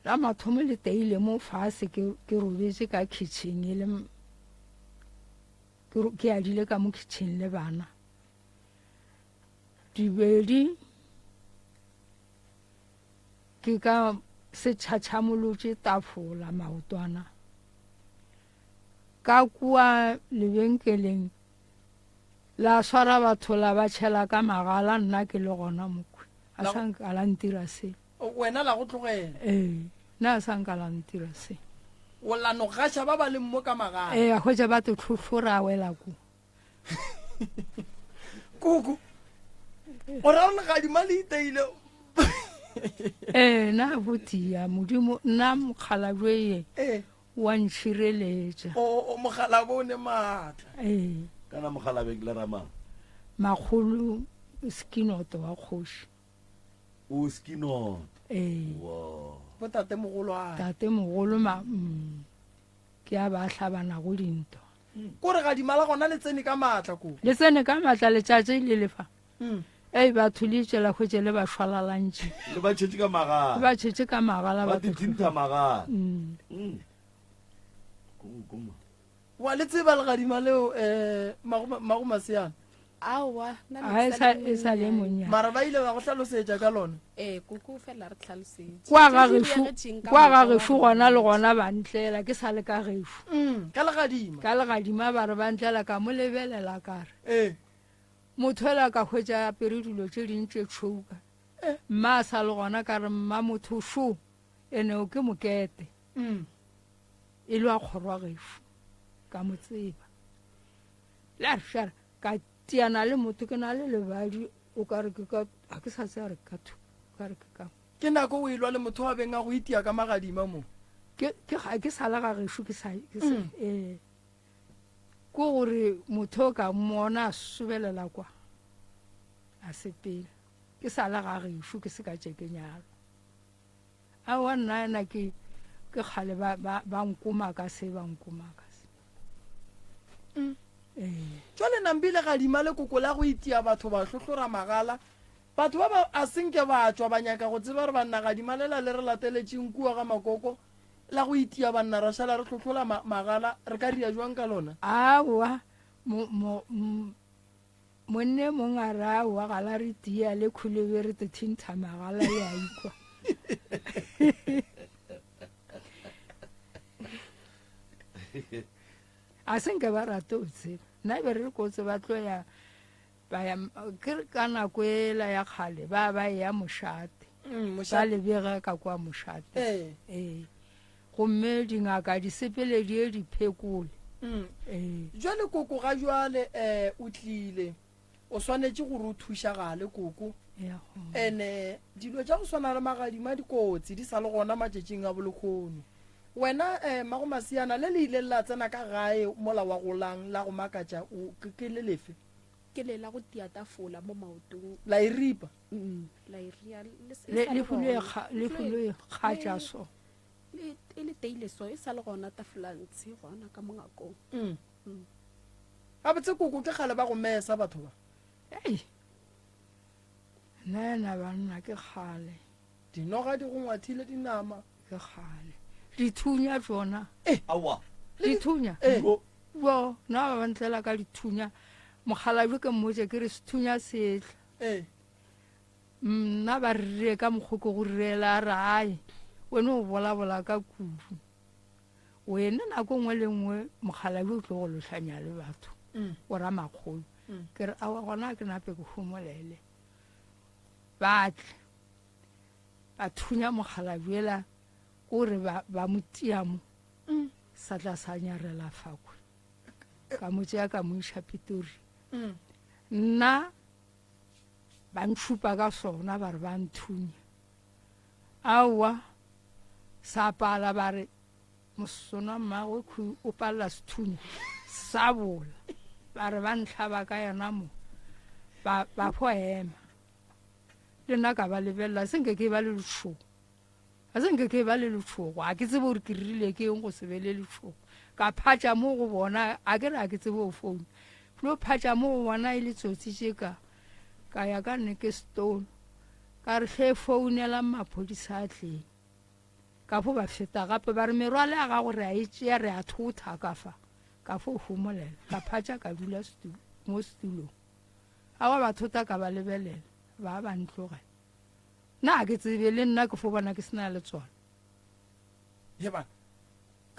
La mathomo le teile mo fase ke ke robetše ka kitchen e le ke ke adile ka mo kitchen le bana. Dibedi ke ka se tšhatšhamolotše tafola maotwana ka kua lebenkeleng la swara batho la ba tšhela ka magala nna ke le gona mokwe a sa nka la ntira se wena la go tlogela ee nna a sa nka la ntira se o la no gaša ba ba leng mo ka magala ee a hwetša ba te tlhohlora a wela ko koko o ra gore legadima le iteile ee na botia modimo nna mokgalabje ye ee wa ntšhireletša o mogalabo o ne maatla ee kana mogalabe ke le ramang makgolo skinoto wa kgoši o skinoto ee wow botate mogolwane tate mogolo ma mm, ke a ba hlabanago dintwa Kore gadima la gona le tsene ka maatla ko. Le tsene ka maatla letšatši le lefa. Mm. Ei batho le itše la hwetše le ba šwalalantše. Le ba tšhetše ka magala. Le ba tšhetše ka magala ba tithintha magala. Mm. Mm. Wa le tseba legadima leo eh mago maseana. Aowa, nna ne ke sa le e sa le monnyane. Mara ba ile ba go hlalosetša ka lona? Ee, koko fela re hlalosetše. Kwa ga gešo, kwa ga gešo gona le gona ba ntlela, ke sa le ka gešo. Mm, ka legadima. Ka legadima ba re ba ntlela ka mo lebelela ka re. Ee. Motho ela ka hwetša a apere dilo tše ding tše tšhweu ka. Eh. Mma a sa le gona ka re mma motho šo ene o ke mokete. Mm. E le wa kgorwa gešo. Ka mo tseba. La re šara, ka tiana le motho ke na le lebadi o ka re ke ka ga ke sa tseba re ka thu ka re ke ka Ke nako o elwa le motho wa beng a go itia ka magadima mo. Ke ke ga ke sa le ga gešo ke sa ke sa mm. eh ko gore motho o ka mmona a sobelela kwa a sepela ke sa le ga gešo ke se ka tše ke nyalwa Aowa nna ena ke ke kgale ba ba ba nkoma ka se ba nkoma ka se. Mm. Ee. Jwale Nambile gadima le koko la go itia batho ba hlohlora magala. Batho ba ba a senke ba tšwa ba nyaka go tseba re banna gadima lela le re lateletšeng kua ga makoko la go itia banna ra šala re hlohlola ma, magala re ka ria jwang ka lona? Aowa mo mo Monne mong a re, Aowa, ga la re tia, le khulebe re te thintha magala le a ikwa. A se nke ba rate o tseba. Nna be re re ko tseba tlo ya ba ya ke re ka nako ela ya kgale ba ba ya mošate. Mm, Ba mošate. le bega ka kwa mošate. Ee. Ee. Gomme dingaka di sepele di ye di phekole. Mm. Ee. Jwale koko ga jwale eh o tlile o swanetše gore o thušagale koko Ya gona. ene dilo tša go swana le magadima dikotsi di sa le gona matšatšing a bolekgono wena eh mago masiana le le ileng la tsena ka gae mola wa golang la go makatša o ke ke le lefe Ke le la go tia tafola mo maotong. la e ripa Mm, la e ria le se- e Le sa le le fulo e gona. kga le fulo e kgatša so. Le e le teile so e sa le gona tafola ntshe gona ka mongakong. Mm. Gabotse koko ke kgale ba go mesa batho ba. Ei. Nna ena banna ke kgale. Dinoga di go ngwathile dinama. Ke kgale. Dithunya tšona. Eh. Aowa. Dithunya. Eh. Bo. Bo, nna ba ba ntlela ka dithunya. Mokgalabje ke mmotše ke re sethunya se etla. Eh. Nna ba rrie ka mokgo ke go riela a re ae wene o bolabola ka kudu. Wena nako nngwe le nngwe mokgalabje o tlo go lohlanya le batho, o ra makgolo. Ke re, aowa gona ke nape ke homolele. Ba tle, ba thunya mokgalabje ela, ko re ba, ba mo tia mo, sa tla sa nyarela fakwe. Ka mo tšea ka mo iša Pitori. Nna ba ntšhupa ka sona ba re ba nthunya. Aowa, sa pala ba re mosona mmagwe khu o palela sethunya sa bola. Ba re ba ntlhaba ka yona mo, ba, ba fo ema. Le nna ka ba lebelela, se nke ke ba le letšhogo. Ga se nke ke ba le letšhogo, ga ke tsebe gore ke rile ke eng go se be le letšhogo. Ka phatša mo go bona, a ke re ga ke tsebe go founa. Lo phatša mo go bona e le tsotsi tše ka, ka ya ka neke stone. Ka re hle founelang maphodisa a tleng. Ka fo ba feta gape ba re merwalo ya gago re a e tšea re a thotha ka fa. Ka fo homolela, ka phatša ka dula mo setulong. Awa ba thota ka ba lebelela, ba ba ntlogela. Nna ga ke tsebe, le nna ke fo bona ke se na le tsona. Ye bana.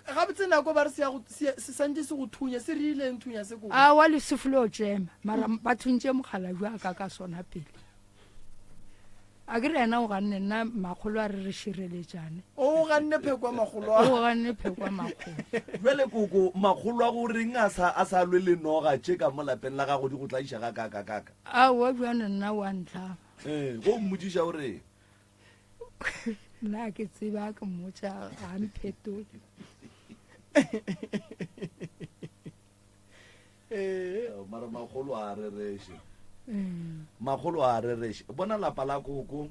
Gabotse nako ba re se ya go se se santše se go thunya, se rile nthunya se koko. Aowa le se flo tšema, mara ba thuntše mokgalabje wa ka ka sona pele. A ke re yena o ganne nna makgolo a re re šireletšane. O ganne pheko ya makgolo a. O ganne pheko ya makgolo. Bjale koko, makgolo a go reng a sa a sa lwe le noga tše ka mo lapeng la gago di go tlaiša ga kaka kaka? Aowa bjane nna wa ntlhaba. Ee, go mmotšiša o reng? Nna ke tseba ke mmotša ga a mphetole. Ee. Mara makgolo a rereše. Makgolo a rereše. Bona lapa la koko.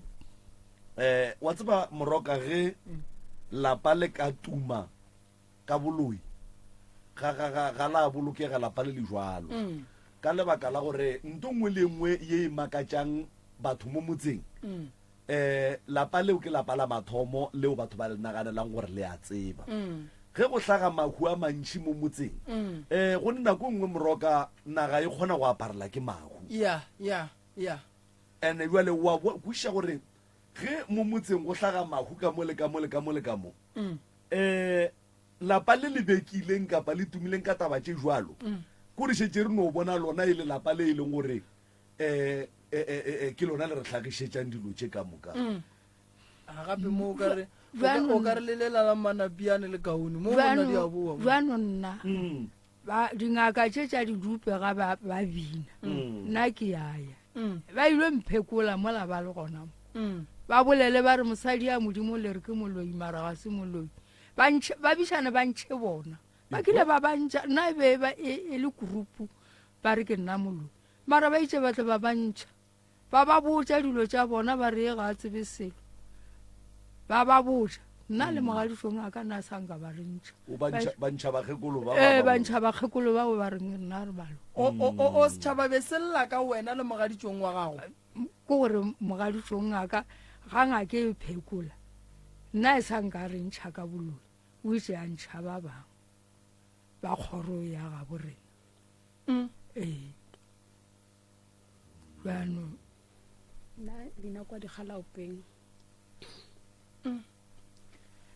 Eh, wa tseba moroka ge lapa le ka tuma ka boloi ga ga ga ga la bolokega lapa le le jwalo mm. ka lebaka la gore nto nngwe le nngwe ye e makatšang batho mo motseng mm. eh lapa leo ke lapa la mathomo leo batho ba le naganelang gore le a tseba mm. ge go hlaga mahu a mantši mo motseng um go ne nako e nngwe moroka naga e kgona go aparela ke mahu ya ya ya ene jale wa kwešiša gore ge mo motseng go hlaga mahu ka mo le ka mo le ka mo le ka mo um lapa le le bekileng kapa le tumileng ka taba tše jwalo mm. ko re šetše re no bona lona e le lapa le e leng gore um ke lona le re hlagišetšang dilo tše ka moka mm. gape mo o kare o kare le lela la manapiane le kaone mo bona di a boa jwano nna mm. ba dingaka tše tša didupe ga ba ba bina nna ke yaya ba ile mphekola mola ba le gona mo Ba bolele ba re, Mosadi ya Modimo le re ke moloi, mara ga se moloi. Ba ntšhe, ba bišane ba ntšhe bona. Ba kile ba ba ntšha, nna e be e ba e, e le kurupu, ba re ke nna moloi. Mara ba itše ba tle ba ba ntšha. Ba ba botša dilo tša bona, ba re ye ga a tsebe selo. Ba ba botša. Nna le mogadisong a ka nna sa nka ba re ntšha. O ba ntšha, ba ntšha bakgekolo ba, ba, Ee, ba ba ntšha bakgekolo bao ba reng nna re balo. O, o, o, o setšhaba be se lla ka wena le mogaditšong wa gago. Ke gore mogaditšong wa ka ga ngake e phekola nna e sa nka re ntšha ka boloi o itše a ntšha ba bangwe ba kgoro ya gabo rena mm. ee jaanong nna leina kwa dikgalaopeng mm.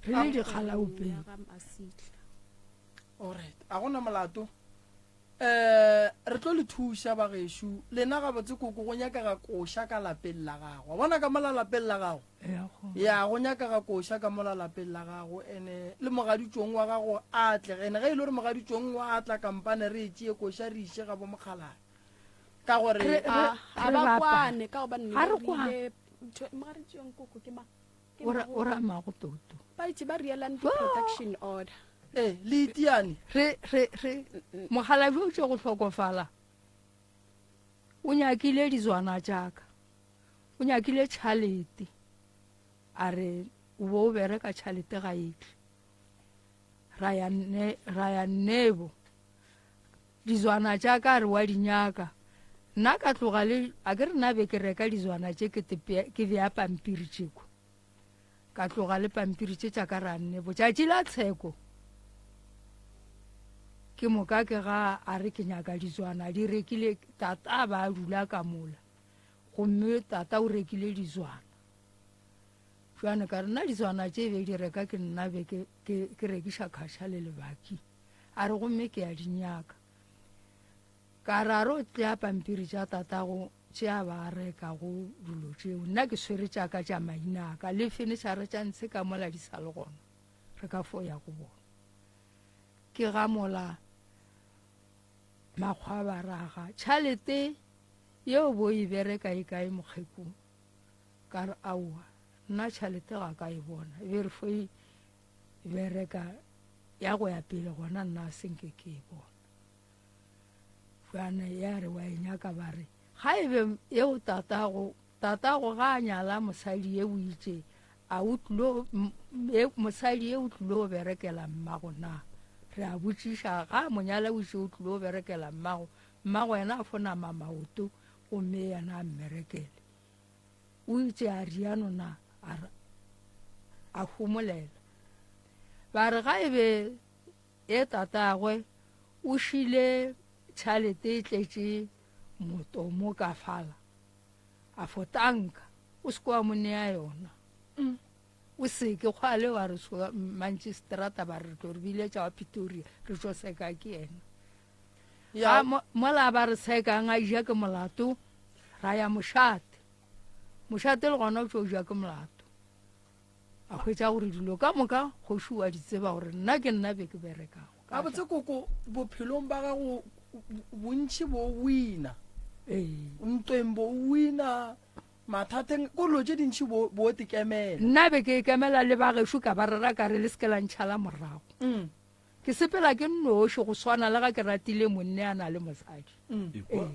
re le dikgalaopeng alright a gona molato Um re tlo le thuša bagešo. Lena gabotse koko go nyakega koša ka lapeng la gago. Wa bona ka mola lapeng la gago? Ya go nyakega koša ka mola lapeng la gago ene le mogaditšong wa gago a tle. Ene ge e le gore mogaditšong wa tla kampane re e tšee koša re iše ga bo mokgalabje. Ka gore a a ba kwane ka gobane Ga re kwane. rile mogaditšong koko ke mang? O ra, o ra mago toto. Ba itše ba reelang di-production order. Ee, le itiane. Re, re, re, mokgalabje o tše go hlokofala. O nyakile dizwana tša ka. O nyakile tšhalete. A re, o bo o bereka tšhalete ga e tle. Ra ya ne, ra ya nebo. Dizwana tša ka a re wa di nyaka. Nna ka tloga le, a ke re nna be ke reka dizwana tše ke te ke bea pampiri tšeko. Ka tloga le pampiri tše tša ka ra nne botšatši la tsheko. Ke moka ke ga a re ke nyaka dizwana di rekile tata a ba a dula ka mola. Gomme tata o rekile dizwana. Jwale ka re nna ditswana tše be di reka ke nna be ke, ke, ke rekiša khaša le lebaki. A re gomme ke a di nyaka. Ka re a re o tlea pampiri tša tatago tše a ba rekago dilo tšeo. Nna ke swere tša ka tša maina a ka le fenešare tša ntshe ka mola di sa le gona. Re ka fo ya go bona. Ke ga mola makgwa ba raga tšhalete yeo bo e bereka e kae mokgekong. Ka re aowa nna tšhalete ga ka e bona e be re fo e bereka ya go ya pele gona nna a senke ke e bona. Bjane ya re wa e nyaka ba re ga e be yeo tatago tatago ga a nyala mosadi ye o itše a o tlilo mosadi ye o tlilo berekela mmago na re a botšiša ga a mo nyala o itše o tlilo berekela mmago mmago yena a fo nama maoto gomme yena a mmerekele o itše a riano na a re a homolela ba re ga e be E tatagwe o šile tšhalete e tletše motomo ka fala, a fo tanka, o se ke wa mo nea yona. Mm. O se ke kgwale wa re so mantšistrata ba re tlo re biletša wa Pretoria, re tlo seka ke yena. Ya mola ba re sekang a ja ke molato, ra ya mošate. Mošate le gona o tlo ja ke molato. A hwetša gore dilo ka moka kgoši o a di tseba gore nna ke nna be ke berekago. Gabotse koko, bophelong ba gago bontši bo wina. Ee. Ntweng bo wina, mathateng, ko dilo tše dintši bo bo tekemela. Nna be ke ikemela le ba gešo ka ba rera ka re le se ke la ntšhala morago. Mm. Ke sepela ke nnoši go swana le ga ke ratile monne a na le mosadi. Mm. Ee.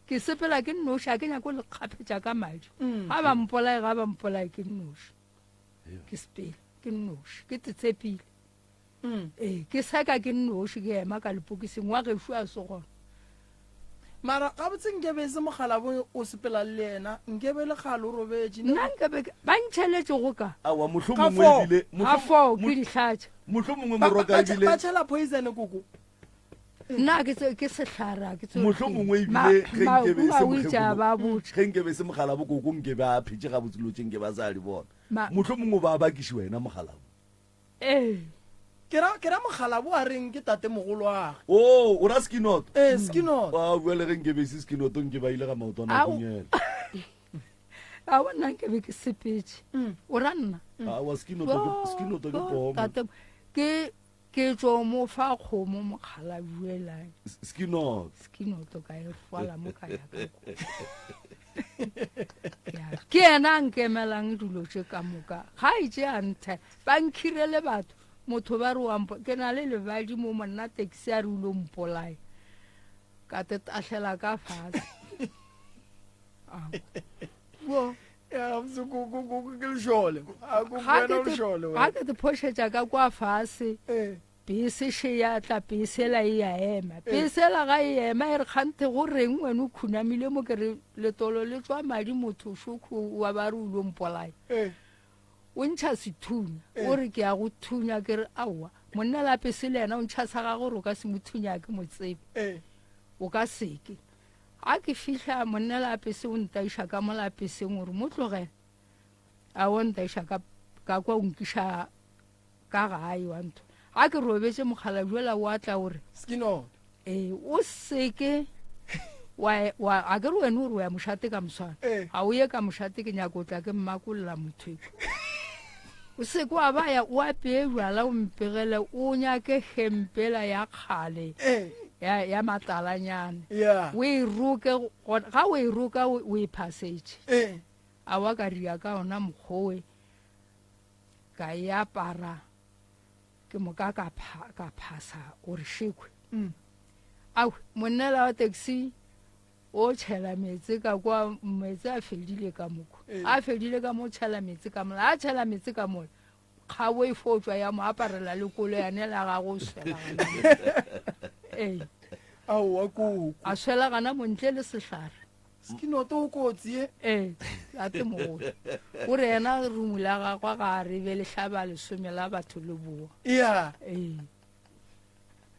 Ke sepela ke nnoši, a ke nyako le kgaphetša ka madi. Mm. Ga ba mpolaye, ga ba mpolaye ke nnoši. Ke sepela ke nnoši, ke tshepile. Mm. Ee, ke seka ke nnoši ke ema ka lepokising wa gešo a se gona. Mara gabotse nkebe e se mokgalabo o sepela le yena, nkebe le kgale o robetše. Nna nkebe ke- ba ntšheletše go ka Aowa, Ka mohlomongwe foo. ebile ga foo ke dihlatša. mohlomongwe Ba- moroka ba- ebile ba tšhela poison koko. Nna ke tse ke sehlare a ke tse. Mohlomongwe ebile ge nkebe e se o itše a mokgekolo ba botša. ge nkebe e se mogalabo koko nkebe a phetše gabotse dilo tše nkebe a sa di bona. Ma- Mohlomongwe ba bakiši wena mogalabo. Ee. Ke ra ke ra mokgalabo a reng ke tate mogoloage. Oh, o ra Skinoto? Ee, Skinoto. A bua le ge nke be se Skinoto nke ba ile ga maotwana a Ao. hunyela. A wa nna nke be ke sepetše. O ra nna? A wa Skinoto ke Skinoto ke pomo. Tate ke ke tšo mo fa kgomo mokgalabje la. Skinoto. Skinoto ka e rwala mo ka ya ka kwa. Ke yena a nkemelang dilo tše ka moka. Ga e tše a nthe, ba nkhirele batho. Motho ba re wa mpo, ke na le lebadi mo monna taxi a re o lo mpolaya. Ka te tahlela ka fase. Wo. Ya, gabotse ko- ko- ko- ke lešole. A, ko- Ga wena ke o te- lešole, ga wena. ke te phošetša ka kwa fase. Eh. Pese še ya tla, pese ela e ya ema. Pese ela ga e ema e re kganthe go reng wena o khunamile mo ke re letolo le tswa madi motho šokho wa ba re o lo mpolaya. O ntšha sethunya o re ke ya go thunya ke re aowa monna la pese le yena o ntšha sa gagwe gore o ka se mo thunya ke mo tsebe. O ka seke. Ga ke fihla monna la pese o ntaiša ka mo la peseng o re mo tlogele. A o ntaiša ka ka kwa o nkiša ka gae wa ntho ga ke robetse mokgalabje ola wa tla o re Skinot. Ee, o seke wa wa a ke re wena o re o ya mošate ka moswana Ee. ga o ye ka mošate ke nyako o tla ke mmakolla motho e o seke wa ba ya o apeye jwala o mpegele o nyake hempela ya kgale Ee. ya ya matalanyane Yeah. o e roke gona- ga o e roka o o e phasetše Ee. a wa ka ria ka ona mokgowe Ka e apara, ke moka ka pha, ka phasa gore šekwe. Mm. Au, monnela wa taxi o tšhela meetse ka kwa, meetse a fedile ka moko. Ee. A fedile ka mo tšhela meetse ka mola, a tšhela meetse ka mola. Kgabo e fo tšwa ya mo aparela le kolo yane la gagwe o swela gana mo. Ee. Aowa koko. A swela gana mo ntle le sehlare. Skinoto o kotsi ye. Ee, tate mogolo. O re yena rumu la gagwe ga a re be le hlaba lesome la batho le boa. Yeah. Ee.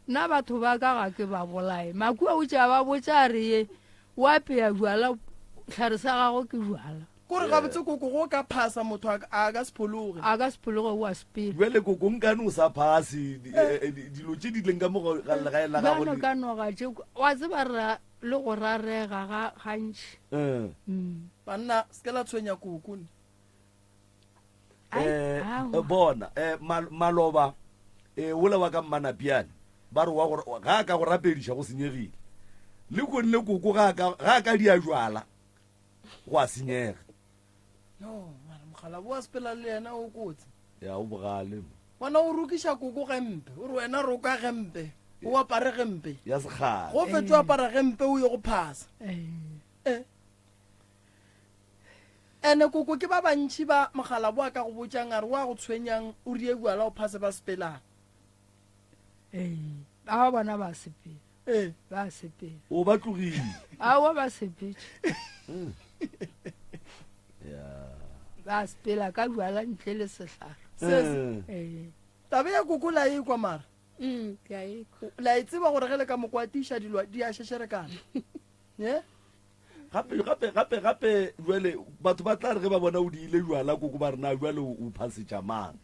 Nna batho ba ka ga ke ba bolae. Makua o tša ba botša a re ye o apea jwala, hlare sa gagwe ke jwala. Kore gabotse koko go ka phasa motho a a ka se phologe. A ka se phologe o a sepela. Bjale koko nkane o sa phase dilo tše di leng ka mo ga legae la gago. Bjalo ka noga tše wa tseba re le go rarega ga gantši. Banna se ke la tshwenya koko ne. Eh, bona eh, maloba eh, wola wa ka mmanapiane ba re wa gore ga a ka go rapediša go senyegile le konle koko ga a ka dia jwala go a senyega. No, mara mogala bo a sepela le yena o kotsi. Ya o bogale. Bona o rokiša koko gempe, o re wena roka gempe, o apare gempe. Ya sekgale. Go fetšo apara gempe o ye go phasa. Eh. Ene koko ke ba bantši ba mogala bo a ka go botšang a re wa go tshwenyang o rie bjala o phase ba sepelang. Ee, ba bona ba sepela. Ee. Ba sepela. O ba tlogile. Aowa ba sepetše. Ya. Ba sepela ka bjala ntle le sehlare. Se Ee. Tabe ya koko la e kwa mara. Ke a e kwa. La e tseba gore ge le ka mo kwatiša dilo di a šešerekana. Ye? Gape gape gape gape jwale batho ba tla re ge ba bona o diile jwala koko ba re na jwale o phasetša mang.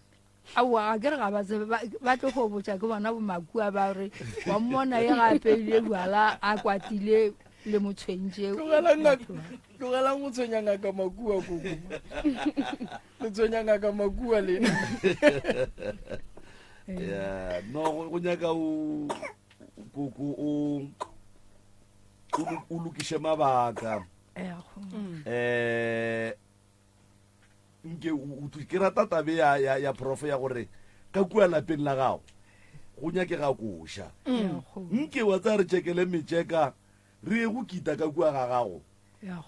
Aowa, ga ke re ga ba tsebe, ba, ba tlo go botša ke bona bomakua ba re wa mmona ye ga apeile bjala a kwatile le mo tshwentše. Tlogelang ngaka, tlogelang go tshwenya ngaka makua koko. Le tshwenya ngaka makua lena. Yeah, no go go nyaka o koko o o lo- o lokiše mabaka. Eh, go- Eh nke o ke rata tabe ya, ya, ya prof ya gore ka kua lapeng la gago go nyakega koša mm. nke wa tsaya re tšekele metšeka re ye go kita ka kua ga gago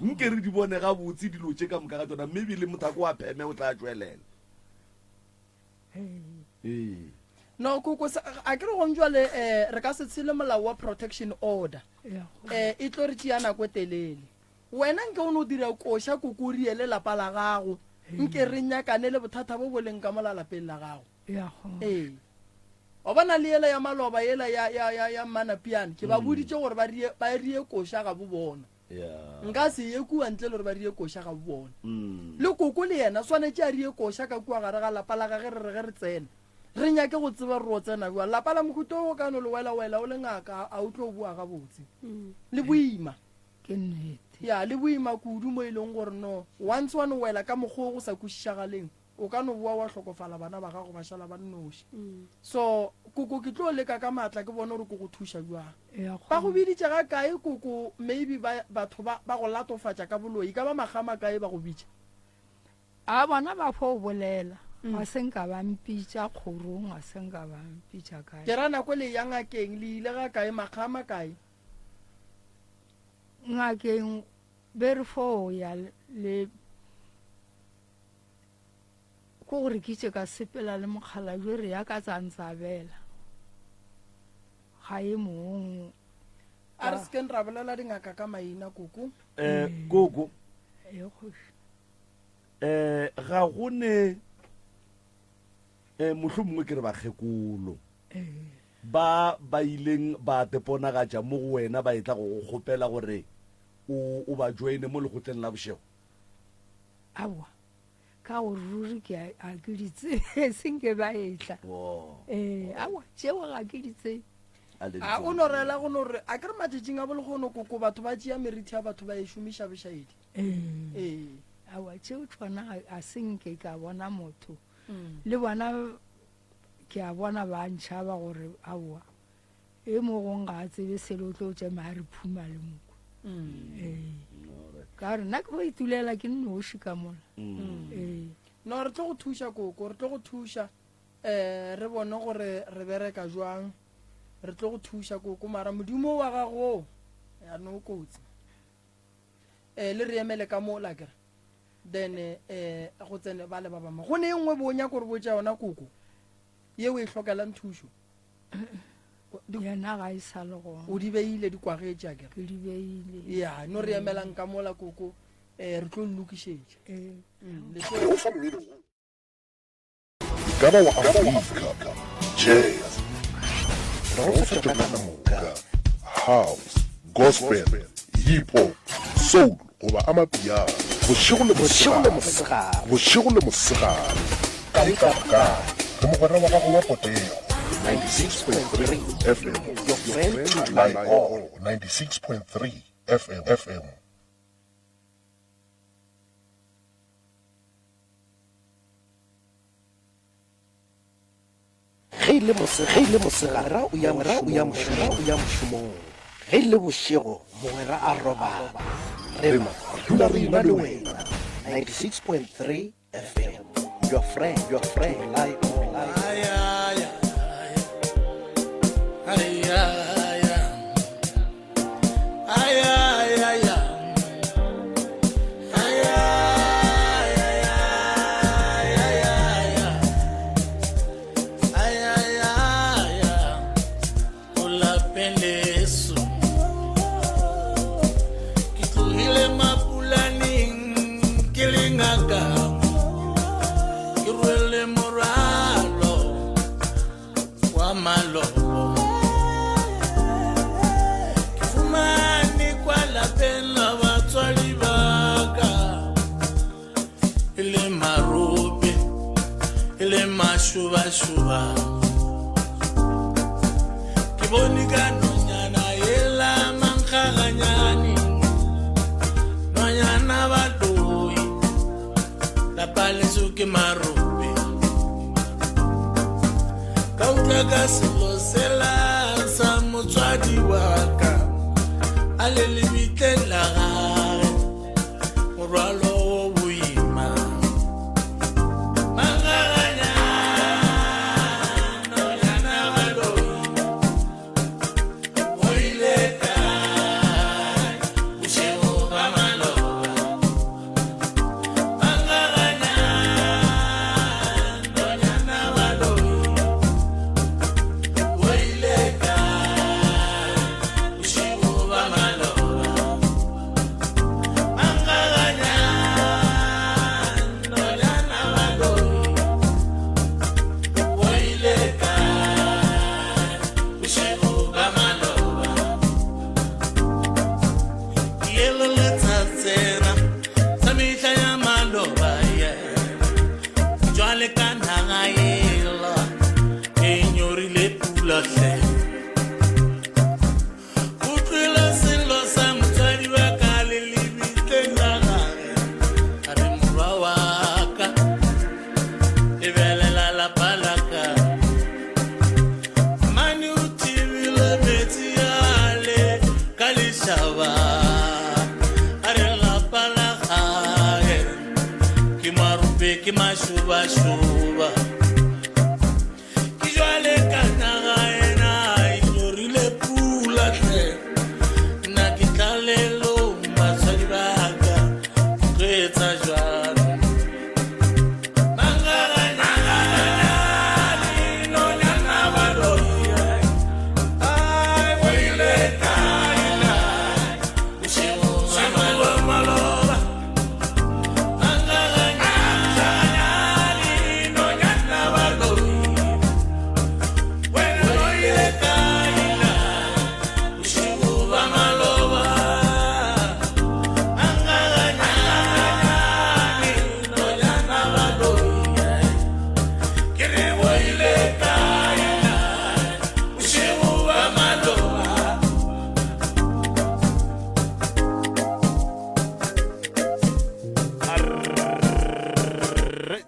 nke re di bone gabotse dilo tše ka moka ga tsona mme ebile mothako wa pheme o tla tšwelela ee no koko a ke re gong jwale um re ka se tshele molao wa protection order um e tlo re tšea nako e telele Wena nke o no dira koša koko o riele lapa la gago, nke re nyakane le bothata bo bo leng ka mola lapeng la gago. Ee. Wa bona le yela ya maloba yela ya, ya, ya, ya Mmanapiane, ke ba boditše gore ba rie, ba rie koša ga bo bona. Nka se ye kua ntle le gore ba rie koša ga bo bona. Le koko le yena swanetše a rie koša ka kua gare ga lapa la gage re re ge re tsena, re nyake go tseba re ro tsena bjang. Lapa la mohuta wo o ka no le wela-wela o le ngaka, a o tlo boa gabotse. Le boima. Ke nnete. Ya, le boima kudu mo e leng gore no once wa no wela ka mokgwa o go sa kwešišagaleng, o ka no boa wa hlokofala bana ba gago ba šala ba nnoši. So, koko ke tlo leka ka maatla ke bone gore ke go thuša bjang. Ya, Ba go biditše ga kae koko, maybe ba, batho ba, ba go latofatša ka boloi, e ka ba makga a makae ba go bitša? A bona ba fo bolela, ga se nka ba mpitša kgorong, ga se nka ba mpitša kae. Ke ra nako le ya ngakeng, le ile ga kae, makga a makae? Ngakeng be re fo ya le ko gore ke itše ka sepela le mokgalabje re ya ka tsantsabela ga e mong. A re sekeng ra bolela dingaka ka maina koko. Eh koko. E kgoši. Eh ga go ne eh mohlomongwe ke re bakgekolo. Ba ba ileng ba teponagatša mo go wena ba etla go go kgopela gore o, o ba joine mo lekgotleng la bošego? Aowa, ka gore ruri ke a, a ke di tsebe, se nke ba etla. Oh. Ee, aowa, tšeo ga ke di tsebe. A le di A o tsebe. no rela go no re a ke re matšatšing a bolegono koko batho ba tšea merithi ya batho ba e šomiša bošaedi. Ee. Ee. Aowa, tšeo tšona ga, ga se nke ka bona motho. Le bona Ke a bona ba ntšhaba gore aowa e mo gong ga a tsebe selo o tlo tšema a re phuma le moko. Ee. Ka gore nna ke go itulela ke nnoši ka mola. Ee. No re tlo go thuša koko, re tlo go thuša um re bone gore re bereka jwang. Re tlo go thuša koko mara modimo wa gago ya no kotsi. Eh le re emele ka mo la kere. Then eh go tsene ba le ba bangwe. Go ne e nngwe bo nyaka gore botša yona koko ye o e hlokelang thušo. Yena ga e sa le gona. O di beile di kwagetše a kere. Ke di beile. Ya no re emelang ka mola koko eh re tlo lokišetša. Eh. Le tlo E ka ba wa Afrika, jazz, re go fa tšona ka moka, house, gospel, hip hop, soul goba amapiano. Bošego le mosegare. Bošego le mosegare. Kae kapa kae. Re mogwera wa gago wa potego. 96.3 FM. Your friend to rely on. 96.3 FM. FM. Ge e le mose, ge e le mosegare, o ya mogwera o ya mošomong, o ya mošomong. Ge e le bošego, mogwera a robala. Rena re dula re ena le wena. 96.3 FM, your friend, your friend, rely on. Mašubašuba ke bone ka nonyana yela mankgaganyane nonyana baloi lapa leso ke marope ka utlwa ka selo sela sa motswadi wa ka a le lebitleng la gage morwalo wo boima.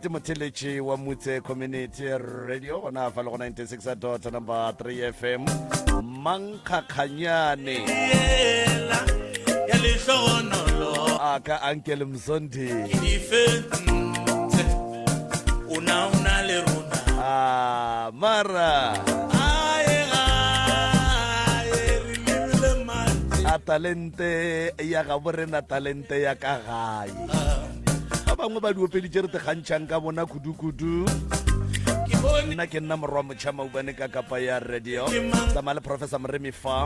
Motheletši wa Mutse Community Radio gona fa le go 96 dot number 3 FM Mankgakganyane a ka Uncle Mzondi a mara a talente ya gabo rena talente ya ka gae ba bangwe ba diopedi tše re tekgantšhang ka bona kudu-kudu. Nna ke nna morwa motšha maubane ka kapa ya radio tsamaya le Professor Moremi fa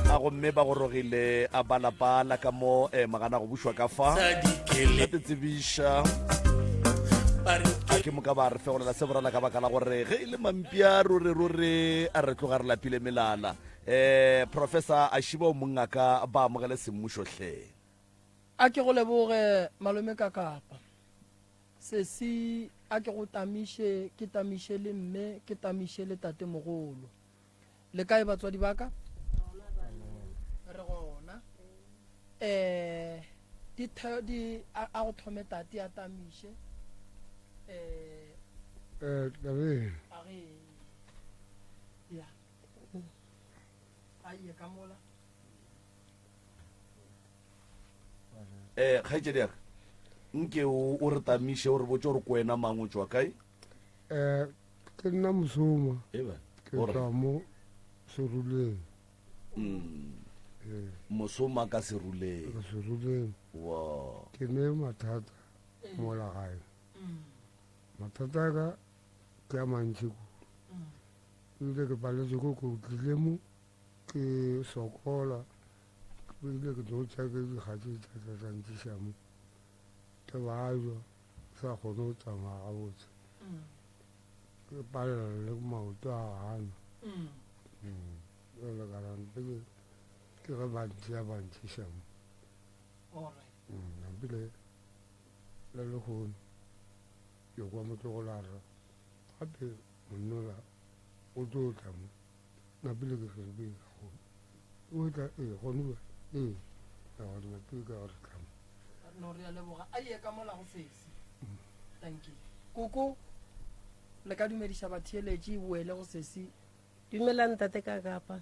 a gomme ba gorogile a balapa la ka mo eh, magana go bušwa ka fa ka te tsebiša a ke moka ba re fegolela se borala ka baka la gore ge e le mampia ruri ruri a re tloga re lapile melala um Professor a šiba o mongaka ba amogele semmušo hle. A ke go leboge malome Kakapa. Sesi a ke go tamiše, ke tamiše le mme, ke tamiše le tatemogolo. Le kae batswadi ba ka? Re gona. Eh di di a go thome tate a tamiše. Eh eh tabeng. A re ya. A ye ka mola. Eh kgaetšedi ya ka nke o o re tamiše o re botse gore ko wena mang o tšwa kae? Eh ke nna Mosoma. Eba. Ke tšwa mo Seruleng. Mm. Eh. Mosoma ka Seruleng. Ka Seruleng. Wow. Ke ne mathata mola gae. Mathata a ka ke a mantši ko. Ebile ke paletswe ko ko tlile mo ke sokola ke ile ke tlo tšea ke dikgatše tša tla tša ntšiša mo ke bajwa ke sa kgone go tsamaya gabotse ke palela le maoto a gana jale ka rampe ke ge ba ntšea ba ntšiša mo nampile le lehono ke kwa motlogolo a re gape monnola o tlo tla mo napile ke re be ka gone o tla ee gone ba ee ka gore napile ka gore tla mo no re a leboga a ye ka mola go sesi thank you koko le ka dumediša batheeletši boele go sesi Dumelang ntate Kakapa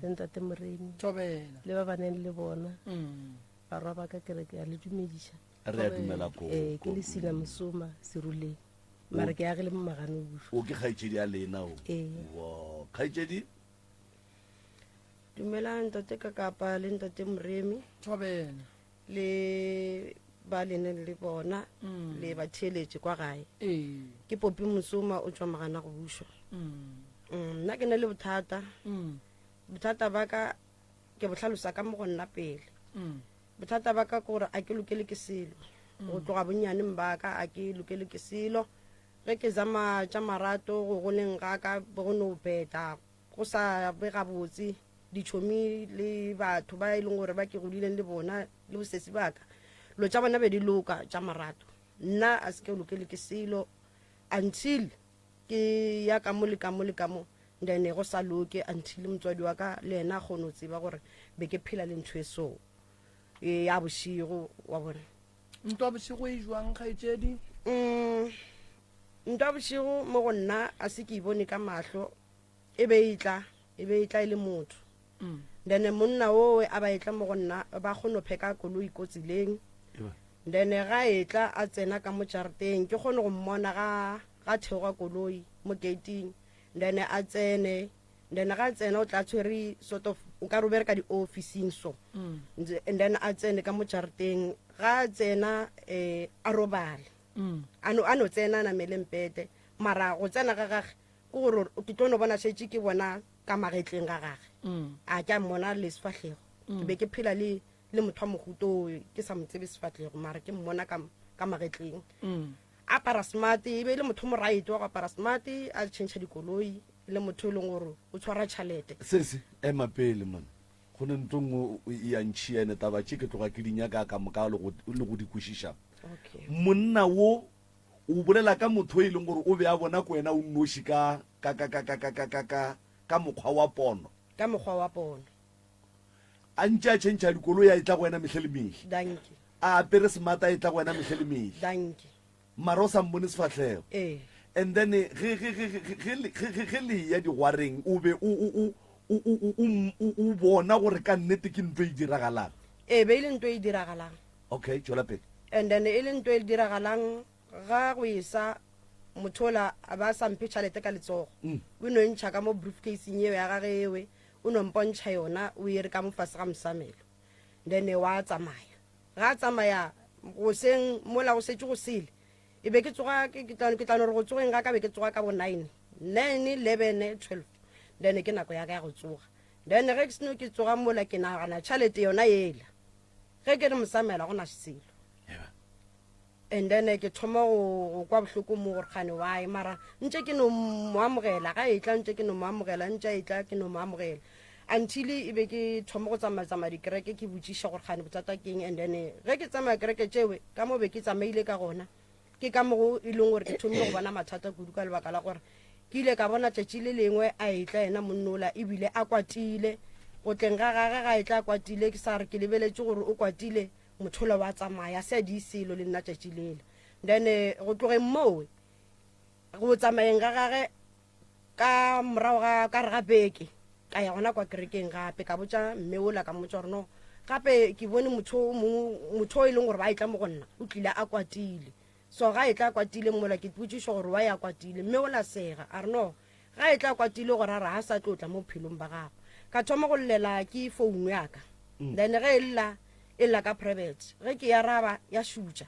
le ntate Moremi thobela le ba ba neng le bona Mm. barwa ba ka kere ke a le dumediša Re a dumela koko. Eh, ke Lesina Mosoma Seruleng mare ke agile mo Maganobušo. O ke kgaetšedi ya lena o? Ee. Wo, kgaetšedi? Dumelang ntate Kakapa le ntate Moremi. Thobela. Le ba leneng le bona Mm. le batheeletše kwa gae. Ee. Ke Popi Mosoma o tšwa Magana go bušwa. Mm. Mm, nna ke na le bothata. Mm. Bothata ba ka ke bo hlalosa ka mo go nna pele. Mm. Bothata ba ka ke gore a ke lokele ke selo. Go tloga bonnyaneng ba ka a ke lokele ke selo. Ge ke zama tša marato go goleng ga ka be go no beta go sa be gabotse. Ditšhomi le batho ba e leng gore ba ke godileng le bona le bosesi ba ka, dilo tša bona be di loka tša marato. Nna a se ke lokele ke selo until ke ya ka mo le ka mo le ka mo then go sa loke until motswadi wa ka le yena a kgone go tseba gore be ke phela le ntho e so e ya bošego wa bona. Ntwa bošego e jwang kgaetšedi? Mm, ntwa bošego mo go nna a se ke e bone ka mahlo e be e tla e be e tla e le motho mm. then monna owe a ba etla mo go nna ba kgone go pheka koloi ko tseleng then ga etla a tsena ka mo jarateng ke kgone go mmona ga ga theoga koloi mo gating then a tsene then ga tsena o tla tshwere sort of o ka re o bereka di-officing so mm. and then a tsene ka mo jarateng ga a tsena um a robale mm. a no tsena a namele mpete mara go tsena ga gage ke gore ke tlo no bona šetše ke bona ka magetleng ga gage mm. a ke a mmona le sefahlego ke be ke phela le le motho wa mohuto ke sa mo tsebe sefahlego mara ke mmona ka ka magetleng apara smart e be e le motho moraete wa go apara smart a change dikoloi le motho e leng gore o tshwara tšhalete. Sesi, ema pele man. Go ne ntho nngwe e ya ntšhia ene taba tše ke tloga ke di nyaka ka moka le go le go di kwešiša. Okay. Monna wo o bolela ka motho e leng gore o be a bona ko wena o nnoši ka ka ka ka ka ka ka ka ka ka mokgwa wa pono. Ka mokgwa wa pono. A ntše a tšhentšha dikoloi a etla go wena mehle le mehle. Dankie. A apere smart a etla go wena mehle le mehle. Dankie. Mara o sa mmone sefahlego. Ee. And then ge ge ge ge ge ge ge ge le eya digwareng o be o o o o o o o o bona gore ka nnete ke ntho e diragalang. Ee, be e le ntho e diragalang. Okay, tšwela pele. And then e le ntho e diragalang ga go esa motho ola a ba sa mphe tšhalete ka letsogo. O no e ntšha ka mo briefcaseng eo ya gage ewe, o no mpontšha yona o e re ka mo fase ga mosamelo. Then wa tsamaya. Ga a tsamaya goseng mola go šetše go sele, e be ke tsoga ke ke tla ke tla no re go tsogeng ga ka be ke tsoga ka bo 9, 9, 11, 12. Then ke nako ya ka ya go tsoga. Then ge ke seno ke tsoga mola ke nagana tšhalete yona yela. Ge ke re mosamela go na selo. And then ke thoma go go kwa bohloko mo gore kgane why mara ntše ke no mo amogela ga e tla ntše ke no mo amogela ntše e tla ke no mo amogela. Until e be ke thoma go tsamaya-tsamaya dikereke ke botšiša gore kgane bothata ke eng, and then ge ke tsamaya kereke tšewe ka mo be ke tsamaile ka gona, ke ka mo go e leng gore ke thomile go bona mathata kudu ka lebaka la gore ke ile ka bona tšatši le lengwe a etla yena monnola ebile a kwatile. Go tleng ga gage ga etla a kwatile, ke sa re ke lebeletše gore o kwatile, mothola wa tsamaya a se a di selo le nna tšatši lela. Then go tlogeng mowe go tsamayeng ga gage ka morago ga ka re ga beke ka ya gona kwa kerekeng gape ka botša mme ola ka mmotša gore no gape ke bone motho o mongwe motho o e leng gore ba etla mo go nna o tlile a kwatile so ga e tla kwatile mola ke potšišo gore wa ya kwatile mme ola sega a re no ga e tla kwatile gore a re ga sa tlotla mo bophelong ba gago ka thoma go llela ke founu ya ka mm. then ge e lla e lla ka private ge ke ya raba ya šutša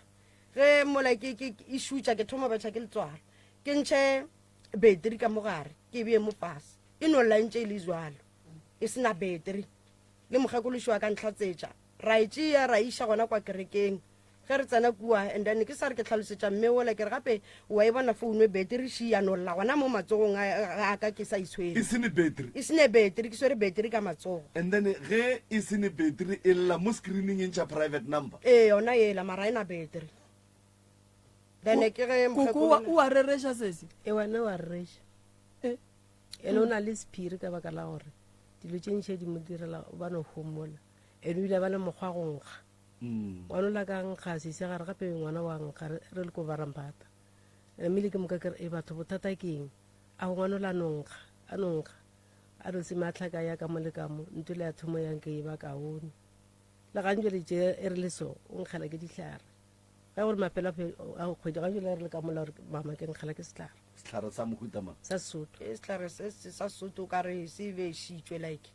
ge mola ke ke e šutša ke thoma betšha ke letswalo ke ntšhe beteri ka mogare ke e bee mo fase e no lla ntše e le jalo e se na beteri le mokgekološi wa ka ntlhatsetša ra e tšea ra iša gona kwa kerekeng ge re tsena kua and then ke sa re ke tlhalosetša mme ola ke re gape wa e bona founu e beteri še ya no lla gona mo matsogong a ka ke sa itshwere e se ne beteri e se ne beteri ke swere beteri ka matsogo and then ge e se ne beteri e lla mo screening e ntšha private number ee yona ela mara e na beteri then ke ge koko o a rereša sese e wena wa rereša eh. ene o na le sephiri ka baka la gore dilo tše ntšhe di mo direla ba no homola ene o ile ba le mokgwa go nkga mm. ngwana o la ka nkga sese gare gape ngwana wa nkga re le ko barampata mme le ke moka kere e batho bothata ke eng a go ngwana o la no nkga a no nkga a no se matlhaka ya ka mo le ka mo ntho le ya thomo yang ke e ba kaone le gantšwe le tše e re le so o nkgela ke dihlare Ge gore mafelo a kgwedi ga jole re le ka mola gore mama ke nkgela ke setlhare. Setlhare sa mohuta mang? Sa Sesotho. Ke setlhare se se sa Sesotho ka re se bešitšwe like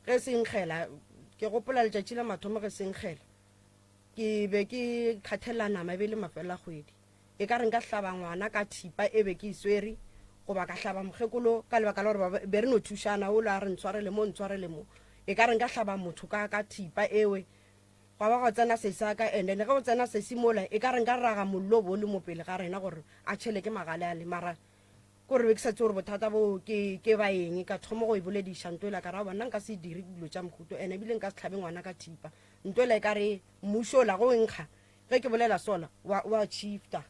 ge se nkgela ke gopola letšatši la mathomo ge se nkgela ke be ke khathela nama e be le mafelo a kgwedi e ka re nka hlaba ngwana ka thipa e be ke e swere goba ka hlaba mokgekolo ka lebaka la gore be re no thušana o la re ntshwarele mo ntshwarele mo e ka re nka hlaba motho ka ka thipa ewe Gwa ba gwa tsena sesi a ka, and then ge go tsena sesi mola, e ka re nka raga mollo bo le mo pele ga rena gore a tšhele ke magale ale, mara ko re be ke sa tse gore bothata bo ke ke ba eng, ka thoma go e bolediša nto ela ka ra bona nka se dire dilo tša mohuto and ebile nka se hlabe ngwana ka thipa nto ela e ka re mmušo ola go nkga ge ke bolela sola wa wa shifta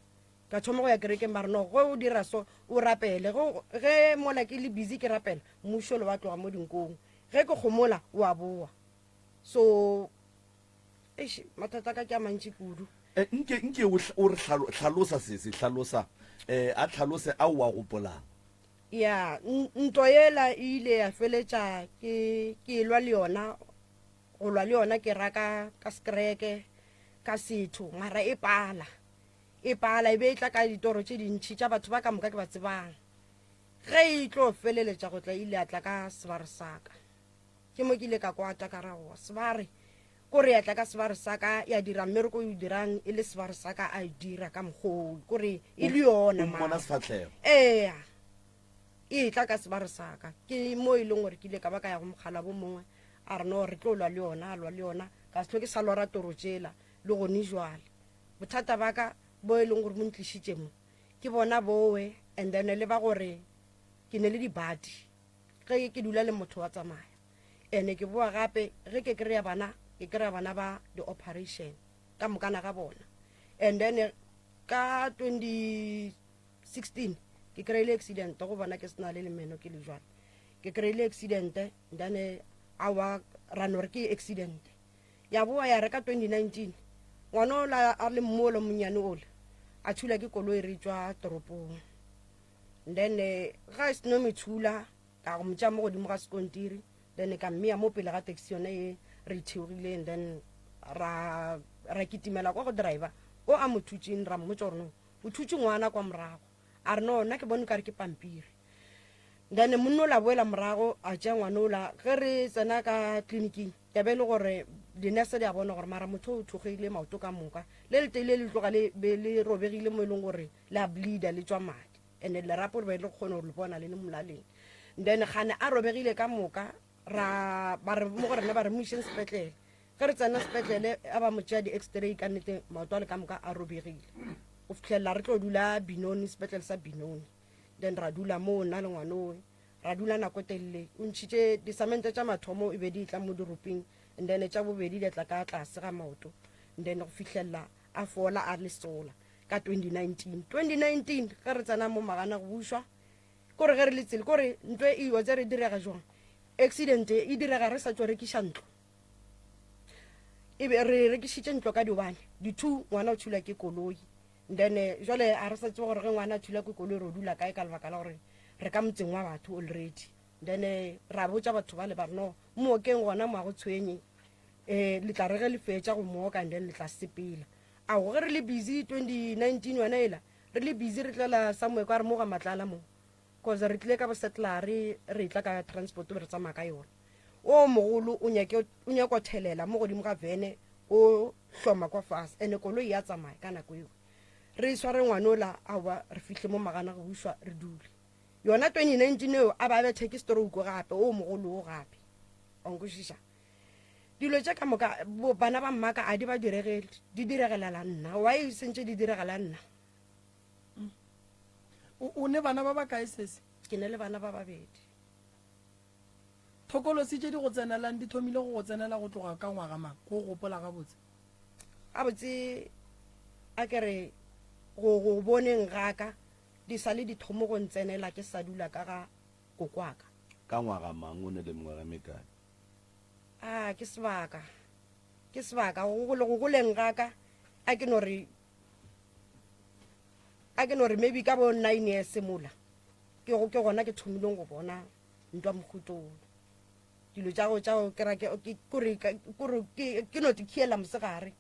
ka thoma go ya kerekeng ba re no ge o dira so o rapele ge mola ke le busy ke rapela mmušo le wa tloga mo dinkong ge ke gomola o a boa so eish mathata ka ke a mantši kudu. Eh, nke nke o o re hlalosa sese hlalosa eh a tlhalose a o a gopolang. Ya ntwa yela e ile ya feletša ke ke lwa le yona go lwa le yona ke raka ka sekereke ka setho mara e pala e pala e be e tla ka ditoro tše dintšhi tša batho ba ka moka ke ba tsebang ge e tlo feleletša go tla ile a tla ka sebare saka Ke mo ke ile ka kwata ka ra goa sebare kore ya tla ka sebare sa ka ya dira mmereko o dirang e le sebare sa ka a e dira ka mokgoo kore e le yona O mmona sefahlego. Eya e tla ka sebare sa ka ke mo e leng gore ke ile ka ba ka ya go mokgala bo mongwe a re no re tlo lwa le yona a lwa le yona ka se tlhoke sa lora toro tšela le gone jwale bothata ba ka bo e leng gore bo ntlišitše mo ke bona bowe and then le ba gore ke ne le dibadi Ge ke dula le motho wa tsamaya. Ene ke boa gape ge ke kry-a bana, ke kry-a bana ba di-operation ka mokana ga bona. And then ka 2016 ke kry-ile accident go bona ke sena le lemeno ke le jwale. Ke kry-ile accident then awa ra no re ke accident. Ya boa ya re ka 2019 ngwana ola a le mmoolo monnyane ola a thula ke koloi re tšwa toropong. Then ga e seno methula ka go motšea mo godimo ga sekontiri then ka mmea mo pele ga taxi yone e re theogileng then ra ra kitimela kwa go driver o a mo thutšeng ra mmotša gore no o thutše ngwana kwa morago a re no nna ke bone kare ke pampiri then monna o la boela morago a tšea ngwana ola ge re tsena ka tleliniking ya be e le gore dinese di a bona gore mara motho o thogile maoto ka moka le leteile le tloga le be le robegile mo e leng gore le a bleeda le tšwa madi and lerapo re be le kgone gore le bona le le molaleng then gane a robegile ka moka ra ba re mo go rena ba re mo išeng sepetlele ge re tsena sepetlele a ba mo tšea di-x-ray ka nnete maoto a le ka moka a robegile go fitlhelela re tlo dula binoni sepetlele sa binoni then ra dula moo nna le ngwanoe. Ra dula nako e telele. O ntšhitše disamente tša mathomo e be di tla mo diroping and then tša bobedi di tla ka tlase ga maoto and then go fihlelela a fola a le sola ka 2019. 2019 ge re tsena mo magana go bušwa kore ge re le tsele kore ntwe e wa tse re direga jwang accident e direga re sa tšo rekiša ntlo e be re rekišitše ntlo ka di-one di-two ngwana o thulwa ke koloi then eh, jwale a re sa tsebe gore ge ngwana a thulwa ke koloi re o dula kae ka lebaka la gore re ka motseng wa batho already then eh, ra botša batho ba le ba re no mookeng gona mo a go tshwenye um le tla re ge le fetša go mooka and then le tla sepela ao ge re le busy 2019 yona ela re le busy re tlela somewhere kwa re mo ga matlala mo cause re tlile ka bosetlare re tla ka transport be re tsamaya ka yona o mogolo o nyake o nyako thelela mo godimo ga vene o hloma kwa fase ene koloi ya tsamaya ka nako eo re sware ngwanola aowa re fihle mo magana go bušwa re dule yona 2019 eo a ba bethe ke stroke gape o mogolo o gape onkwešiša dilo tše ka moka bana ba mmaka a di ba diregele di diregelela nna why sentše di diregela nna mm. o ne bana ba ba kae sese ke ne le bana ba babedi Thokolosi tše di go tsenelang di thomile go go tsenela go tloga ka ngwaga mang? Go gopola gabotse. Gabotse a ke re go go boneng ga ka di sa le di thomo go ntsenela ke sa dula ka ga kokwaka. Ka ngwaga mang o ne le mengwaga e mekae? A ke sebaka, ke sebaka go go go goleng ga ka a ke no re a ke no re maybe ka bo nine years mola ke go ke gona ke thomileng go bona ntwa mogutong dilo tša go tša go kera ke kore kore ke ke no tikhiela mosegare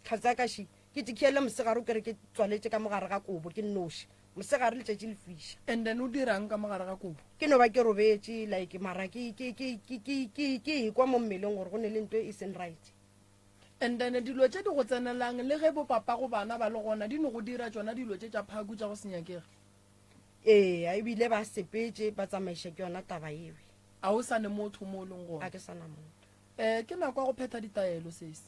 tlhatse ya ka še ke tikhiele mosegare o kere ke tswaletše ka mogare ga kobo ke nnoši mosegare letšatši le fiša and then o dirang ka mogare ga kobo ke no ba ke robetše like mara ke ke ke ke ke ke ke ekwa mo mmeleng gore go ne le nto e seng right and then dilo tše di go tsenelang le ge bopapago bana ba le gona di no go dira tšona dilo tše tša phaku tša go se nyakege Eya, ebile ba sepetše, ba tsamaiša ke yona taba ewe. A o sa ne motho mo o leng gona? A ke sa na motho. Eh, ke nako ya go phetha ditaelo, sesi.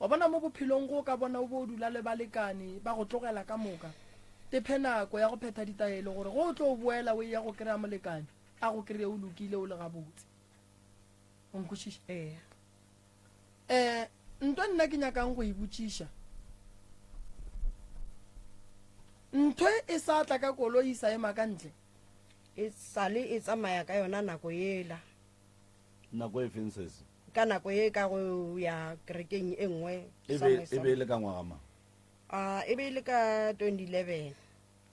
Wa bona mo bophelong go ka bona o bo o dula le balekane ba go tlogela ka moka. Tephe nako ya go phetha ditaelo gore ge o tlo boela o eya go kry-a molekane, a go kry-e o lokile o le gabotse. O nkwešiša? Eya. Eh, nto nna ke nyakang go e botšiša. Ntho e sa tla ka koloi e sa ema ka ntle. E sale e tsamaya ka yona nako yela. Nako e feng sesi? Ka nako ye ka go ya kerekeng e nngwe. E be e be e le ka ngwaga mang? A e be e le ka 2011.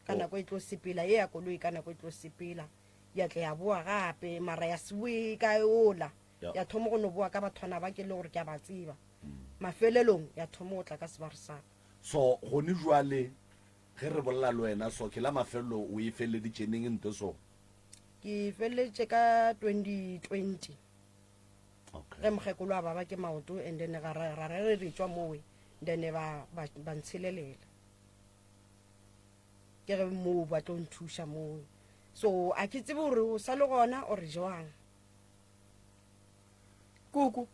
Ka nako e tlo sepela ye ya koloi ka nako e tlo sepela. Ya tle ya boa gape mara ya se boe ka yola. ya thoma go no boa ka bathwana ba ke le gore ke a ba tseba mm. mafelelong ya thoma go tla ka sebare sa ka so gone jwale ge re bolela le wena so ke la mafelelo o e feleleditše neng nte so ke feleleditše ka 2020 okay. ge mokgekolo a baba ke maoto and then ga ra re re tswa mowe then ba ba ntshelelela ke ge moo ba tlo nthuša moo so a ke tsebe gore o sa le gona ore jwang Koko,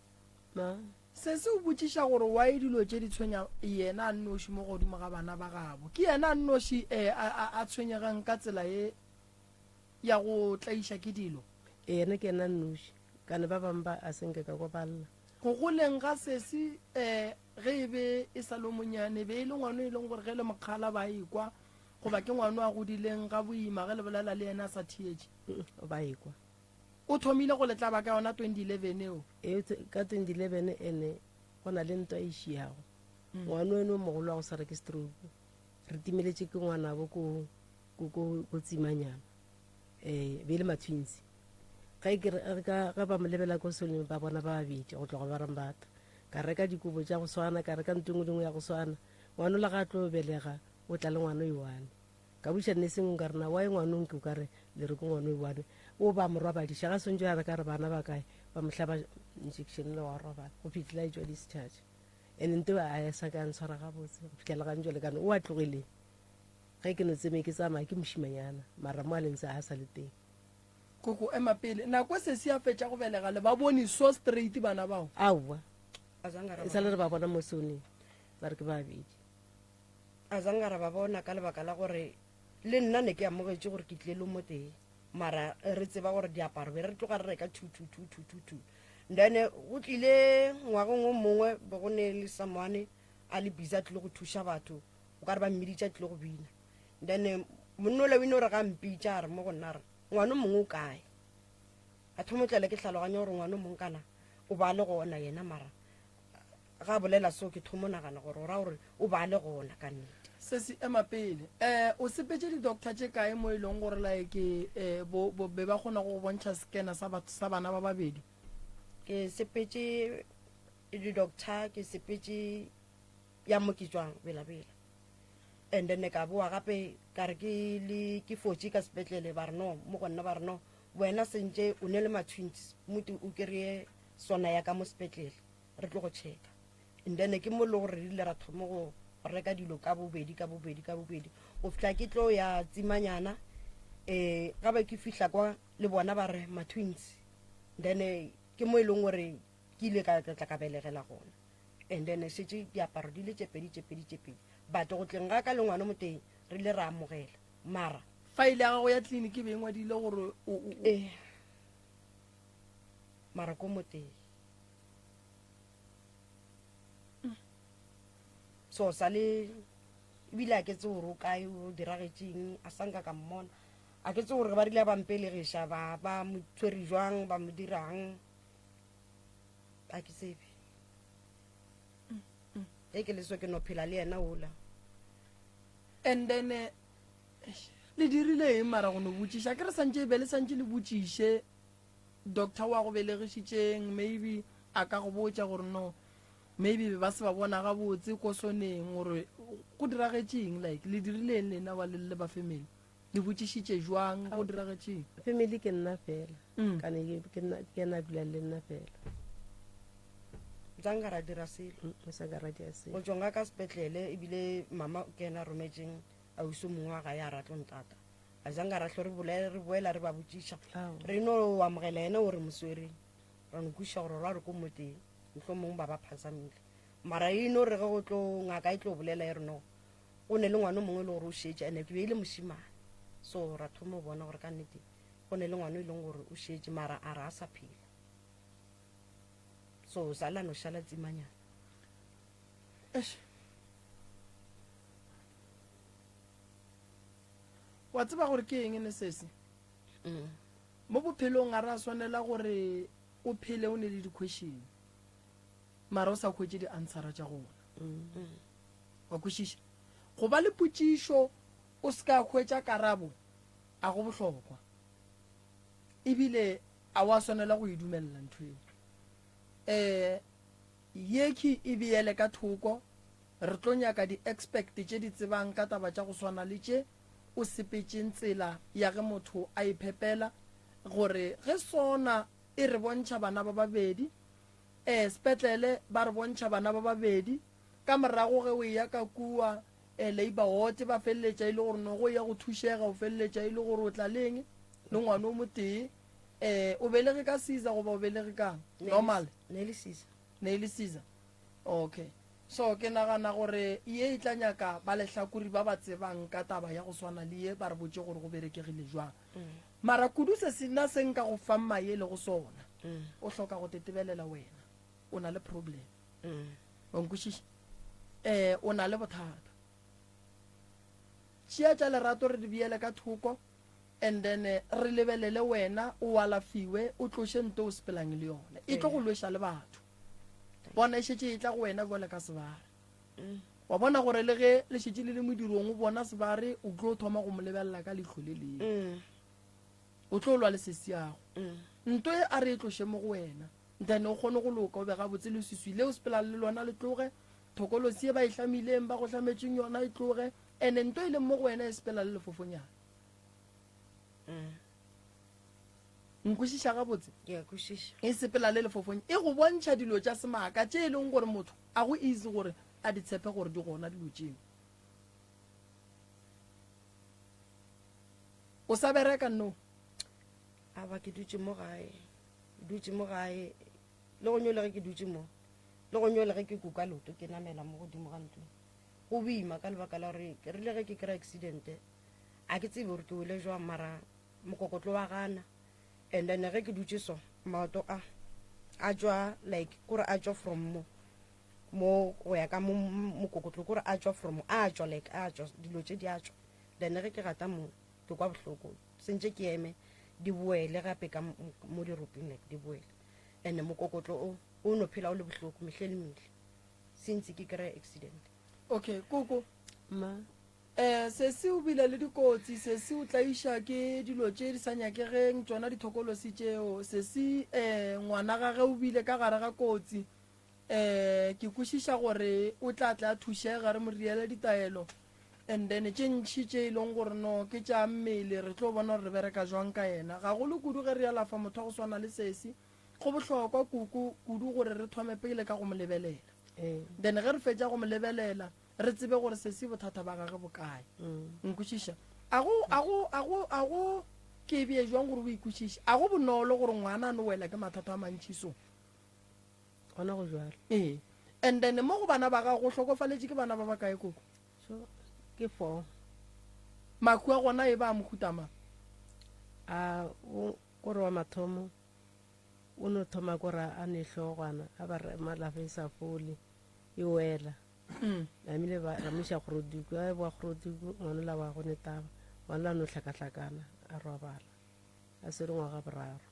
Ma. Sesi o botšiša gore why dilo tše di tshwenya yena a nnoši mo godimo ga bana ba gabo. Ke yena a nnoši eh, a, a, a tshwenyegang ka tsela ye ya go tlaiša ke dilo? Ee, yena ke yena a nnoši. Kane ba bangwe ba a se nke ka kwa ba lla. Go goleng ga Sesi eh, ge e be e sa le o monyane, e be e le ngwano e leng gore ge le mokgala ba ekwa, goba ke ngwano a godileng ga boima ge le bolela le yena a sa theetše? Ba ekwa. O thomile go le tlaba ka yona 2011 eo. Ee, ka 2011 ene go na le ntwa e šiago. Mm. Ngwano ene o mogolo wa go swara ke stroke. Re timeletše ke ngwanabo ko ko ko ko tsimanyana. Eh, be le matwins. Ga ke re ka ga ba mo lebela ko soleng ba bona ba babedi go tloga ba rambata. Ka reka dikobo tša go swana, ka reka ntho e nngwe le nngwe ya go swana. Ngwano la ga tlo belega o tla le ngwano e one. Ka buša nursing ka re na why ngwanong ke o ka re le re ke ngwano e one o ba mo robadiša ga swantse a re ka re bana ba kae ba mo hlaba injection le wa robala go fitlhela e tswa discharge and nte a ya sa ka ntshwara gabotse go fitlhela ga ntšwele kane o a tlogileng ge ke no tseme ke tsamaya ke mošimanyana mara mo a leng se a sa le teng. Koko ema pele nako sesi a fetša go belega le ba bone so straight bana bao. Aowa e sa le re ba bona mo soneng ba re ke babedi. A zanga ra ba bona ka lebaka la gore le nna ne ke amogetše gore ke tlile le motee. Mara re tseba gore diaparo be re tloga re reka two two two two two two. Then go tlile ngwageng o mongwe be go ne le someone a le busy a tlile go thuša batho, o ka re ba mmiditše a tlile go bina. Then monna ola o ile gore ga mpitša a re mo go nna a re ngwana o mongwe o kae? A thoma o tlele ke hlaloganya gore ngwana o mongwe kana o ba le gona yena mara ga bolela so ke thomo nagana gore o ra gore o ba le gona ka nnete. Sesi ema pele. Eh o sepetše di doctor tše kae mo e leng gore like eh bo, bo be ba kgona go go bontšha scanner sa batho sa bana ba babedi? Ke sepetše di doctor ke sepetše ya mo ke tšwang bela bela. And then ka boa gape ka re ke le ke fotše ka sepetlele ba re no mo go nna ba re no wena sentše o ne le ma twins mote o kry-e sona ya ka mo sepetlele re tlo go checka. And then ke mo le gore re ile ra thoma go reka dilo ka bobedi ka bobedi ka bobedi go fihla ke tlo ya tsimanyana um ga ba ke fihla kwa le bona ba re ma twins. Then ke mo e leng gore ke ile ka tla ka belegela gona. And then šetše diaparo di le tše pedi tše pedi tše pedi, but go tleng ga ka le ngwana moteng re ile ra amogela mara File ya gago ya clinic e be e ngwadile gore o, o, o. Eh, mara ko moteng so sa le ebile a ke tse gore o kae o diragetšeng a sa nka ka mmona a ke tse gore ba rile ba mpelegiša ba ba mo tshwere jwang ba mo dirang a ke tsebe e ke leso ke no phela le yena ola. And then eh, le dirile eng mara go no botšiša ke re santše be le santše le botšiše doctor wa go belegišitšeng maybe a ka go botša gore no maybe be ba se ba bona gabotse ko soneng gore go diragetšeng like le dirile eng lena ba le le ba family le botšišitše jwang go diragetšeng? Family ke nna fela. Kane ke nna ke yena a dulang le nna fela. Zanka ra dira selo. Sa ka ra dira selo. Go tšwang ka sepetlele ebile mama ke yena a rometšeng ausi o mongwe wa gae a ra tlo ntata. A zanka ra hlo re bolela re boela re ba botšiša. Re no amogela yena o re mo swereng. Ra no kwešiša gore ra re ko mo teng. Mohlomong ba ba phasamile. Mara e no re ge go tlo ngaka e tlo bolela e re no go ne le ngwana o mongwe e le gore o šetše ene ke be e le mošimane. So ra thoma go bona gore ka nnete go ne le ngwana e leng gore o šetše mara a re a sa phela. So sa la no šala tsimanyana. Eish. Wa tseba gore ke eng ne sesi? Mo bophelong ga ra swanela gore o phele o ne le di-question mara o sa hwetše di-answera tša gona. Wa kwešiša? Go ba le potšišo o se ka hwetša karabo a go bohlokwa. Ebile a wa swanela go e dumelela ntho eo. Um yekhi e beele ka thoko, re tlo nyaka di-expect tše di tsebang ka taba tša go swana le tše o sepetšeng tsela ya ge motho a iphepela, gore ge sona e re bontšha bana ba babedi, um sepetlele ba re bontšha bana ba babedi, ka morago ge o eya ka kua um labour ward ba feleletša e le gore no go ya go thušega, o feleletša e le gore o tla leng le ngwana o motee. Um o belege ka caesar goba o belege kang? Normal? Ne le caesar. Ne le caesar. Okay. So ke nagana gore ye e tla nyaka ba lehlakori ba ba tsebang ka taba ya go swana le ye ba re botše gore go berekegile jwang. Mara kudu se se nna se nka go fang maele go sona, o hloka go tetebelela wena. O na le problem. Wa nkwešiša? Eh, o na le bothata. Tšea tša lerato re di beele ka thoko and then re lebelele wena o alafiwe o tloše nto o sepelang le yona. E tlo go lweša le batho. Bona e šetše e tla go wena bjale ka sebare. Wa bona gore le ge le šetše le le modirong o bona sebare o tlo thoma go mo lebelela ka leihlo le lengwe. O tlo lwa le sesiago. Nto e a re e tloše mo go wena. Then o kgone go loka o be gabotse leswiswi le o sepelang le lona le tloge, thokolosi ye ba e hlamileng ba go hlametšeng yona e tloge, ene nto e leng mo go wena e sepela le lefofonyana. Nkwešiša gabotse? Ke a kwešiša. E sepela le lefofonyana, e go bontšha dilo tša semaka tše e leng gore motho a go easy gore a di tshepe gore di gona dilo tšeo. O sa bereka no? Aba ke dutše mo gae. Dutše mo gae le go nyole ge ke dutše mo le go nyole ge ke kuka leoto ke namela mo godimo ga ntlo go boima ka lebaka la gore ke rile ge ke kry accident a ke tsebe gore ke wele jwang mara. Mokokotlo wa gana. And then ge ke dutše so, maoto a a tšwa like kore a tšwa from mo mo go ya ka mo mokokotlo kore a tšwa from a tšwa like a tšwa dilo tše di a tšwa. Then ge ke gata mo ke kwa bohloko sentše ke eme di boele gape ka mo diroping like di boele. And mokokotlo o o no phela o le bohloko mehle le mehle since ke kry accident. Okay, koko. Ma. Eh, sesi o bile le dikotsi, sesi o tlaiša ke dilo tše di sa nyakegeng, tšona dithokolosi tšeo. Sesi, eh, ngwana gage o bile ka gare ga kotsi. Eh, ke kwešiša gore o tla tla a thušega, re mo riele ditaelo. And then tše ntši tše e leng gore no ke tša mmele, re tlo bona gore re bereka jwang ka yena. Gagolo kudu ge re alafa motho wa go swana le sesi, go bohlokwa kuku kudu gore re thome pele ka go mo lebelela. Then ge re fetša go mo lebelela, re tsebe gore sesi bothata ba gage bo kae. Nkwešiša? A go, a go, a go, a go, ke e bee jwang gore o e kwešiše? A go bonolo gore ngwana a no wela ke mathata a mantši so? Gona go jwalo. Ee. And then mo go bana ba gago go hlokofaletše ke bana ba bakae koko? So, ke four. Mahu a gona e ba a mohuta mang? A, o, kore wa mathomo o no thoma kore a ne hlogwana a ba re malafa e sa fole e wela. Namile ba ra mo iša Kgoroduku, a boa Kgoroduku ngwanola wa go ne taba, ngwanola a no hlakahlakana a robala a swere ngwaga boraro.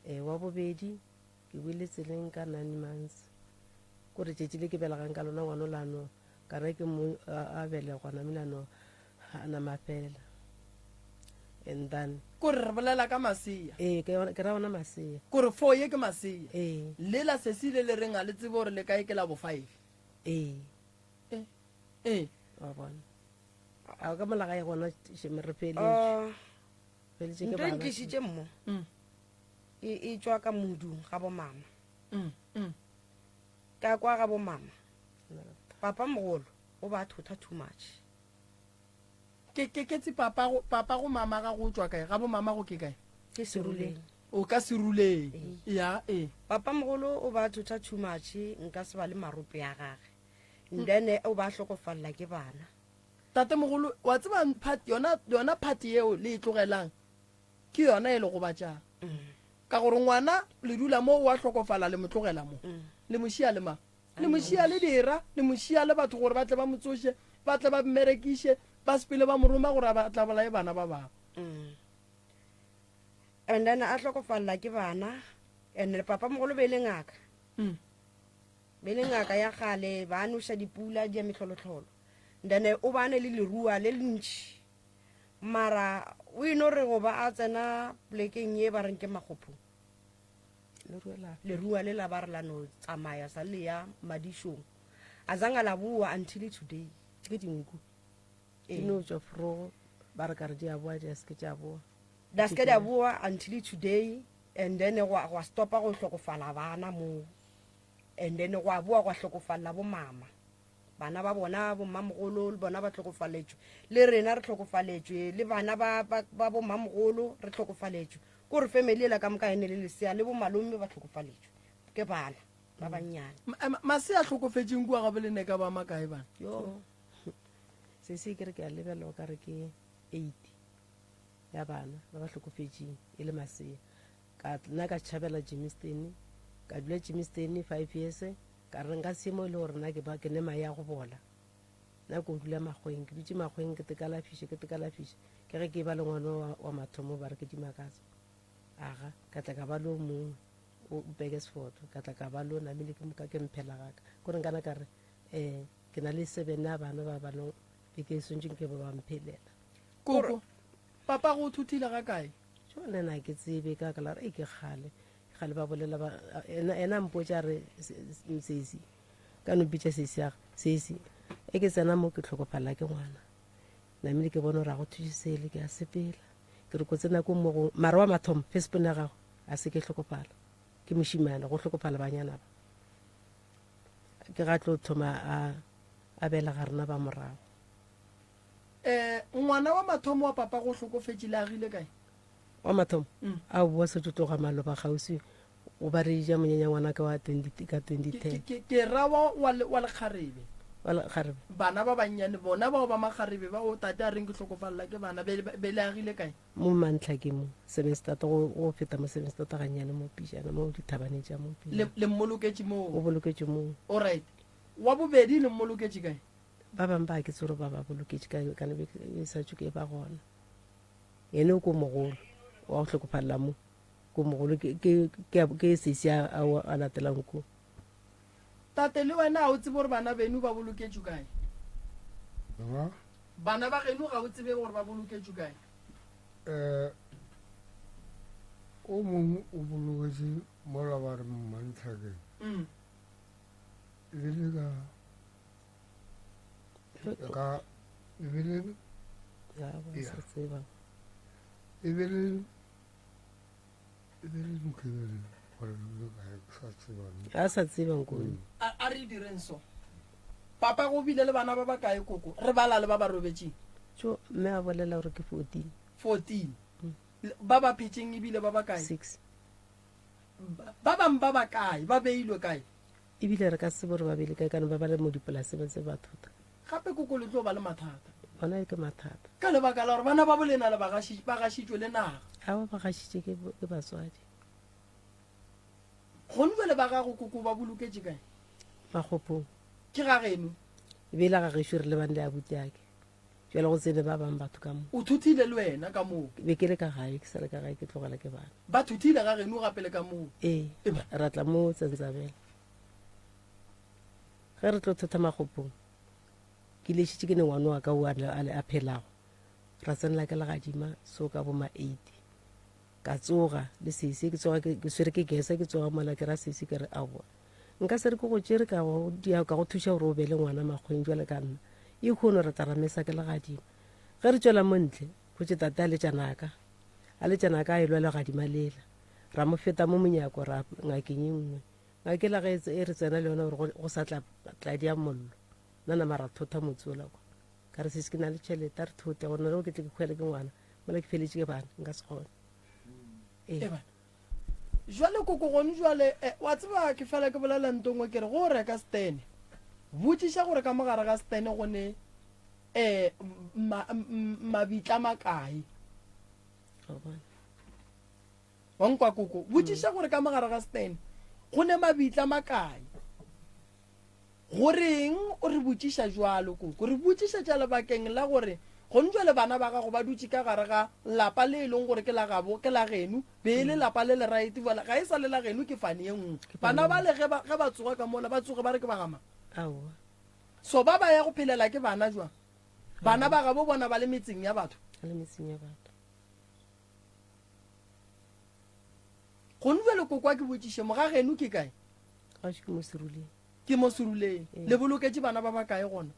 E, wa bobedi ke boile tseleng ka 9 months, kore tšatši le ke belegang ka lona ngwanola a no ka re ke mo a belegwa namile a no a nama fela. And then Kore re bolela ka masea. Ee, ke ra ona masea. Kore 4 ye ke masea. Ee. Lela sesi le le reng a le tsebe gore le kae ke la bo 5. Ee. Ee. Ee. Wa bona. A ka mola gae gona sheme re feletše. Feletše ke Ntho e bana. ntlišitše mo. E e tšwa ka modung ga bo mama. Ka kwa ga bo mama. Papa mogolo o ba thotha too much. Ke, ke, ke tse papa go, papa go mama ga go tšwa kae? Ga bo mama go ke kae? Ke Seruleng. O ka Seruleng. Ya, ee. Papa mogolo o ba thotha too much, nka se ba le marope a gage. Then o ba hlokofalla ke bana. Tate mogolo, wa tseba part, yona, yona part yeo le e tlogelang, ke yona e le gobatšang. Ka gore ngwana le dula mo o a hlokofala le mo tlogela mo. Le mo šia le mang? Le mo šia le dira, le mo šia le batho gore ba tle ba mo tsoše, ba tle ba mmerekiše, ba sepele ba mo roma gore a ba tla bolaye bana ba bangwe. And then a hlokofalla ke bana, and papa mogolo be e le ngaka. Be le ngaka ya kgale, ba noša dipula di ya mehlolohlolo. Then o ba ne le lerua le lentši. Mara o ino re go ba a tsena polekeng ye ba reng ke Makgophong. Lerua le la ba re la no tsamaya sa le ya madišong. A zanga la boa until today. Ke dinku. Di no tšwa forogo ba re ka re di a boa di a se ke tša boa. Di a se ke di a boa until today and then gwa gwa stopa go hlokofala bana moo. And then gwa boa gwa hlokofalla bo mama. Bana ba bona bo mmamogolo le bona ba hlokofaletšwe. Le rena re hlokofaletšwe le bana ba ba ba bo mmamogolo re hlokofaletšwe. Ko re family ela ka moka ene le lesea le bo malome ba hlokofaletšwe ke bana ba bannyane. Masea a hlokofetšeng kua ga bolene ka ba makae bana? Yo. Se se ke re ke a lebelela o ka re ke 8 ya bana ba ba hlokofetšeng e le masea. Ka nna ka tšhabela Germiston, ka dula Germiston 5 years, ka re nka se mo e le gore nna ke ba ke ne mae a go bola. Nna ko dula makgweng, ke dutše makgweng ke tekalafiše, ke tekalafiše. Ke ge ke ba le ngwana wa, wa mathomo ba re ke Dimakatso. Aga, ka tla ka ba le o mongwe o Burgersfort, ka tla ka ba le o namile ke moka ke mphela gaka. Kore nkana ka re eh ke na le 7 ya bana ba ba be ke swantše nke ba ba mphelela. Koko, papa go thuthile ga kae? Jo le na ke tsebe ka ka la re ke kgale. Kgale ba bolela ba ena ena mpotša re sesi. Ka no bitša sesi ya sesi. E ke tsena mo ke tlhokofala ke ngwana. Namile ke bona gore a go thuše sele ke a sepela. Ke re ko tsena ko mo go mara wa mathomo first born ya gago a se ke hlokofala. Ke mošimane go hlokofala banyana ba. Ke ga tlo thoma a a belega rena ba morago. Eh ngwana wa mathomo wa papa go hlokofetše le agile kae? Wa mathomo? A boa setšo tloga maloba kgauswi o ba re ja monyanya ngwana ka wa 20 ka 2010. Ke, ke, ke ra wa, wa, wa lekgarebe. Wa lekgarebe. Bana ba bannyane bona bao ba makgarebe bao tate a reng ke hlokofalela ke bana be be le agile kae? Mo Mantlhake mo, Sevenstad go go feta mo Sevenstad gannyane mo pijana mo dithabaneng tša mo Le pijana. le mmoloketše moo. O boloketšwe moo. Alright. Wa bobedi le mmoloketše kae? Ba bangwe ba ke tsore ba ba boloketše kae kana be e sa tšwe ke ba gona. Yena o ko mogolo wa go hlokofalela mo ko mogolo ke ke ke ke sesi a a a latelang ko. Tate le wena ga o tsebe gore bana beno ba boloketšwe kae? Ba? Bana ba geno ga o tsebe gore ba boloketšwe kae? Eh, o mongwe o boloketše mola ba re Mmantlhakeng. Mm. E be le ka ka e be le Ya ba sa tseba. E be le e be le Mokibelo gore e be kae ke sa tseba. A sa tseba nkone. A a re direng so. Papa go bile le bana ba ba kae koko? Re bala le ba ba robetšeng. Tšo mme a bolela gore ke 14. 14. Ba ba phetšeng ebile ba ba kae? 6. Ba bang ba ba kae? Ba beilwe kae? Ebile re ka se tsebe gore ba beile kae ka no ba ba le mo dipolaseng ba ntse ba thota. Gape koko le tlo ba le mathata. Ona ke mathata. Ka lebaka la gore bana ba bolena le ba gašitšwe le naga. Aowa ba gašitše ke ke batswadi. Gone jwale ba gago koko ba boloketše kae? Makgopong. Ke ga geno? E be e le ga gešo re lebane le abuti ake. Jwale go tsene ba bang batho ka mo. O thuthile le wena ka moo? Be ke le ka gae, ke sa le ka gae ke tlogela ke bana. Ba thuthile ga geno gape le ka moo? Ee, ra tla mo Tsentsabela. Ge re tlo thotha Makgopong, ke lešitše ke ne ngwane wa ka o a le a phelago. Ra tsenela ke legadima so ka bo ma eight. Ka tsoga le sesi ke tsoga ke swere ke gesa ke tsoga mola ke ra sesi ke re aowa. Nka se re ke go tšere ka go dia ka go thuša gore o be le ngwana makgweng jwale ka nna. E kgono re tla ra mesa ke legadima. Ge re tšwela mo ntle, go tše tate a letša naka. A letša naka a elwa legadima lela. Ra mo feta mo monyako ra ngakeng e nngwe. Ngakela ge e re tsena le yona gore go sa tla tladi ya mollo. Nna nama ra thotha motse ola kwa. Ka re sesi ke na le tšhelete a re thote gona le go ke tle ke hwele ke ngwana. Mola ke feletše ke bana nka se kgone. Ee. Jwale koko gone jwale eh, wa tseba ke fela ke bolela nto nngwe ke re go reka stene botšiša gore ka mogare ga stene go ne um mabitla makae. Wa nkwa koko? Botšiša gore ka mogare ga stene go ne mabitla makae. Go reng o re botšiša bjalo koko? Re botšišetša lebakeng la gore gone jwale bana ba gago ba dutše ka gare ga lapa le e leng gore ke la gabo, ke la geno, be e le lapa le le right, bjale ga e sa le la geno ke fane ye nngwe. Bana bale ge ba, ge ba tsoga ka mola ba tsoge ba re ke ba ga mang? Aowa. So ba ba ya go phelela ke bana jwang? Bana ba gabo bona ba le metseng ya batho. Ba le metseng ya batho. Gone jwale koko a ke botšiše, mogageno ke kae? Gašo ke mo Seruleng. Ke mo Seruleng. Ee. Le boloketše bana ba bakae gona?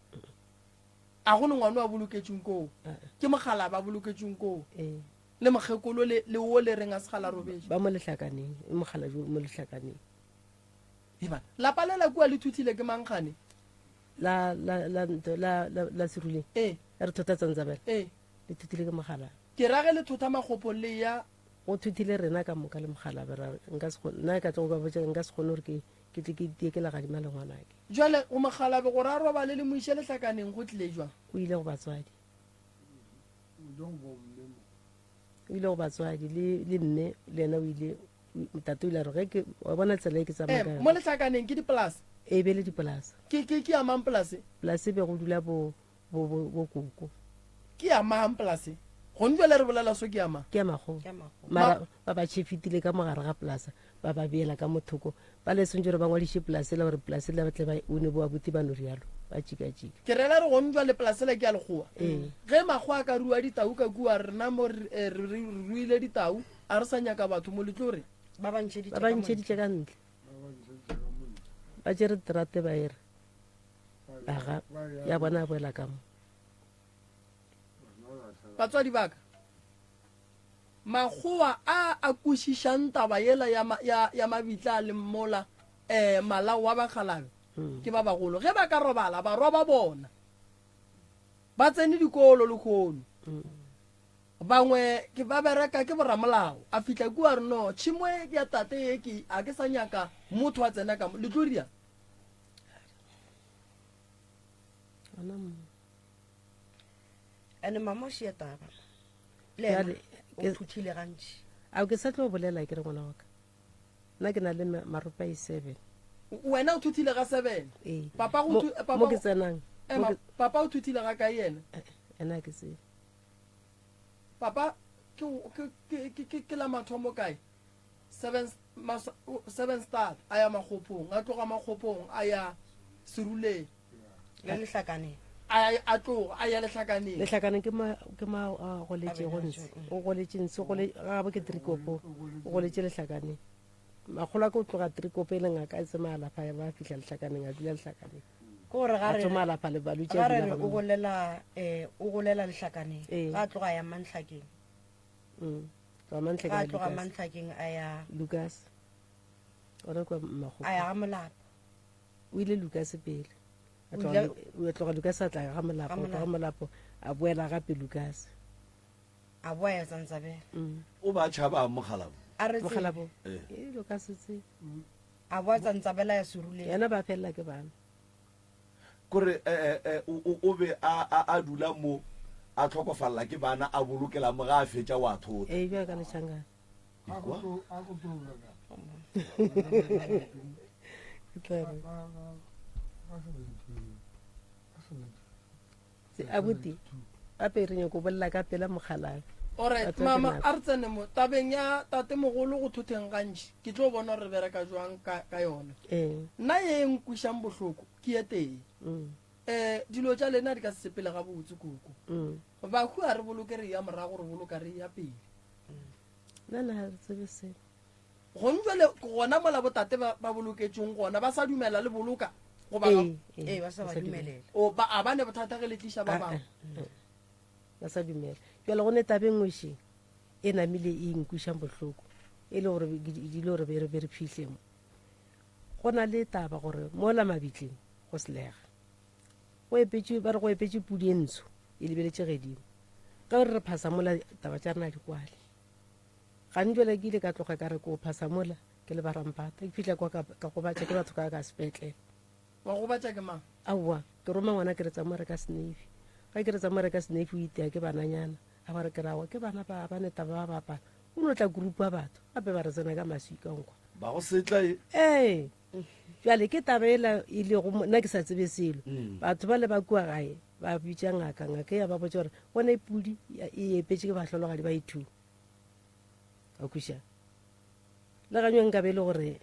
A go ne ngwana a boloketšweng koo? Ke mokgalaba a boloketšweng koo? Ee. Le mokgekolo le, le wo le reng a segala robetše? Ba mo lehlakaneng, e mokgalabje o mo lehlakaneng. Ebana, lapa le la kua le thuthile ke mang gane? La, la, la, la, la, la Seruleng. Ee. Re thotha Tsantsabela. Ee. Le thuthile ke mokgalaba. Ke ra ge le thotha Makgopong le eya. Go thuthile rena ka moka le mokgalabje ra re nka se kgone, nna ka tlo go ba botša nka se kgone gore ke ke tle ke tie ke legadima le ngwanake. Jwale go mokgalabje gore a robale le mo iše lehlakaneng go tlile jwang? O ile go batswadi. O ile go batswadi le le mme le yena o ile, tate o ile a re ge ke wa bona tsela e ke tsamaya ka Eh, yona. mo lehlakaneng ke dipolase? E be le dipolase. Ke ke ke ya mang polase? Polase e be go dula bo bo bo bo koko. Ke ya mang polase? Gone jwale re bolela so ke ya mang? Ke ya makgowa. Mara ba ba tšhefitile ka mogare ga polasa, ba ba beela ka mothoko. Ba le swantše gore ba ngwadiše polase la gore polase la ba tle ba one bo abuti ba no rialo, ba tšika-tšika. Ke rela re gone jwale polase la ke ya lekgowa. Ee. Ge makgowa a ka rua ditau ka kua, rena mo re eh, re re ruile ditau, a re sa nyaka batho mo le tlo re. Ba ba ntšheditše Ba ba ntšheditše ka ntle. Ba tšere terate ba e re. Aga, ya bona a boela ka mo. Batswadi ba ka, makgowa a a kwešišang taba yela ya, ya, ya mabitla le mola eh, malao wa bakgalabe hmm. ke ba bagolo. Ge ba ka robala, barwa ba bona ba tsene dikolo lehono. Hmm. Bangwe ke ba bereka ke boramolao. A fihla kua re no, tšhemo e ya tate ye ke a ke sa nyaka motho a tsena ka mo. Le tlo ria? Gona mo. Ene mama o šie taba. Le ena Bjale, o ke- thuthile gantši. A ke sa tlo bolela ke re ngwana wa ka. Nna ke na le marope a i-seven. Wena o thuthile ga seven? Ee. Papa go Mo- thu- papa mo ke go- tsenang. Ema, Mo ke- papa o thuthile ga kae yena? Eh, ena ke tsebe. Papa ke ke ke ke ke, ke la mathomo kae? Seven mas, seven start a ya Makgophong, a tloga Makgophong a ya Seruleng. Le Lehlakaneng. A a tloga a ya Lehlakaneng. Lehlakaneng ke ma ke ma a goletšego ntshe. O goletše ntshe, o gole ga bo ke Trikopo. O goletše Lehlakaneng. Makgolo a ka o tloga Trikopo e le ngaka e tsema alafa ya ba fihla Lehlakaneng a dula Lehlakaneng. Ke gore ga A re tsoma alafa le balwetši a ga re dula re o gona moo. golela eh o golela Lehlakaneng. Ee. Ga a tloga a ya Mantlhakeng. Mm. Tloga Mantlhakeng Ga a a tloga Lucas. Mantlhakeng a ya Lucas. Gona kwa Mmakgopa. A ya ga Molapo. O ile Lucas pele. A O tloga ile Lu-, a tloga Lucas a tla ga Molapo, Ga a tloga Molapo. Molapo a boela gape Lucas. A boa ya Tsantsabela. Mm. O ba tšhaba Mokgalabo. A re tsebe. Mokgalabo. Eh. E lo ka se tsebe. A boa Tsantsabela ya Seruleng. Yena ba felela ke bana. Kore, eh, eh, eh, o, o, o be a, a, a dula mo, a tlhokofalela ke bana, a bolokela mo, ga a fetša o a thota. Ee, bjalo ka letšhangana. Ekwa? Ke tla re. Se, abuti, gape re nyako bolela ka pela mokgalabje. Alright, Batho ba ke mama, nako. a re tsene mo tabeng ya tatemogolo go thotheng gantši. Ke tlo bona gore re bereka jwang ka, ka yona. Ee. Nna ye e nkwišang bohloko ke ye tee. Mm. Eh, dilo tša lena di ka se sepele gabotse, koko. Mm. Bahu a re boloke re ya morago, re boloka re ya pele. Nna na ga re tsebe selo. Gong jwale ke gona mola botate ba, ba boloketšweng gona, ba sa dumela le boloka goba Ee, ga- ee, Ee, ba sa ba ba sa dumela. dumelela. O, ba, a ba ne bothata ge le tliša ba Ah, bangwe? ah, ah. Ba sa dumela. Bjale go ne taba e nngwe še e namile e nkwišang bohloko, e le gore ke di le gore be re be re fihle mo. Go na le taba gore mola mabitleng go selega. Go epetše, ba re go epetše pudi e ntsho e lebeletše gedimo. Ka gore re phasa mola taba tša rena di kwale. Gane jwale ke ile ka tloga ka re ko phasa mola ke le barampata. Ke fihla kwa ka, ka gobatša ke batho ka ka sepetlele. Wa gobatša ke mang? Aowa, ke roma ngwana ke re tsamaya reka seneifi. Ga ke re tsamaya reka seneifi o itea ke bananyana. A ba re ke ra wa ke bana ba ba neta ba bapala. O no tla group ya batho gape ba re tsena ka maswika nkwa. Ba go setla e. Ee. Bjale ke taba ela e lego mo, nna ke sa tsebe selo. Batho ba le ba kua gae ba bitša ngaka, ngaka ya ba botša gore bona e pudi e epetše ke bahlologadi ba e two. Wa kweša? Le ganywe nka be e le gore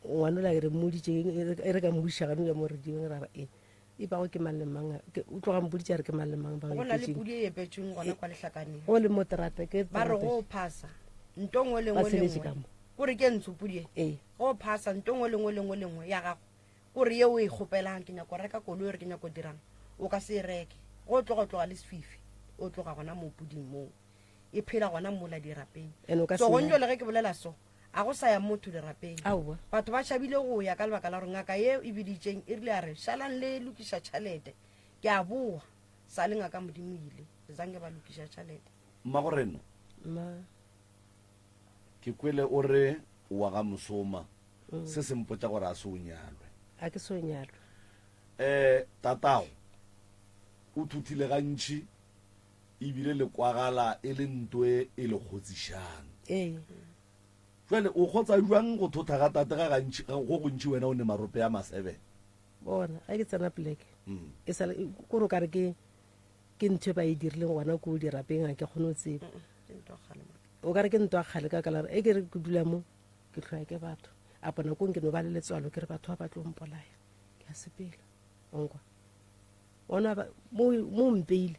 ngwanola re mmoditše e re ka mmuša ganywe mo re dingwe ra re e e bago ke mang le mang ke o tloga mpoditše a re ke mang le mang ba Go na le epetšeng. pudi e epetšweng gona kwa Lehlakaneng. Go le mo terata ke Ba re terata. go phasa nto nngwe le Ba nngwe le tsheletše nngwe. ka mo. Kore ke ntsho pudi e. Ee. Go phasa nto nngwe le nngwe le nngwe le nngwe ya gago. Kore ye o e kgopelang ke nyako reka koloi re ke nyako dirang o ka se e reke. Go tloga tloga le sefifi o tloga gona mo puding moo. E phela gona mola dirapeng. And o ka So se gong nyake. jwale ge ke bolela so, a go sa ya motho dirapeng. Aowa. Batho ba tšhabile go ya ka lebaka la gore ngaka ye e biditšeng e rile a re šalang le lokiša tšhalete. Ke a boa, sa le ngaka Modimo ile. Zange ba lokiša tšhalete. Mmagorena. Mma. Ke kwele o re o wa ga Mosoma. Se se mpotša gore a se o nyalwe. A ke se o nyalwe. Eh, tatago o thuthile gantši ebile le kwagala e le nto e e le kgotsišang. Ee. Jwale o kgotsa bjang go thotha ga tate ga gantši, go gontši wena o ne marope a masebe? Bona, ga ke tsena poleke, e sa le, kore o ka re ke, ke ntho e ba e dirileng gona ko dirapeng, ga ke kgone go tseba. O ka re ke ntwa kgale ka kala, e ke re ke dula mo, ke hloya ke batho. A bona kong ke no ba le letswalo, ke re batho ba ba tlo mpolaya. Ke a sepela. O nkwa? Bona ba, mo, mo mpeile.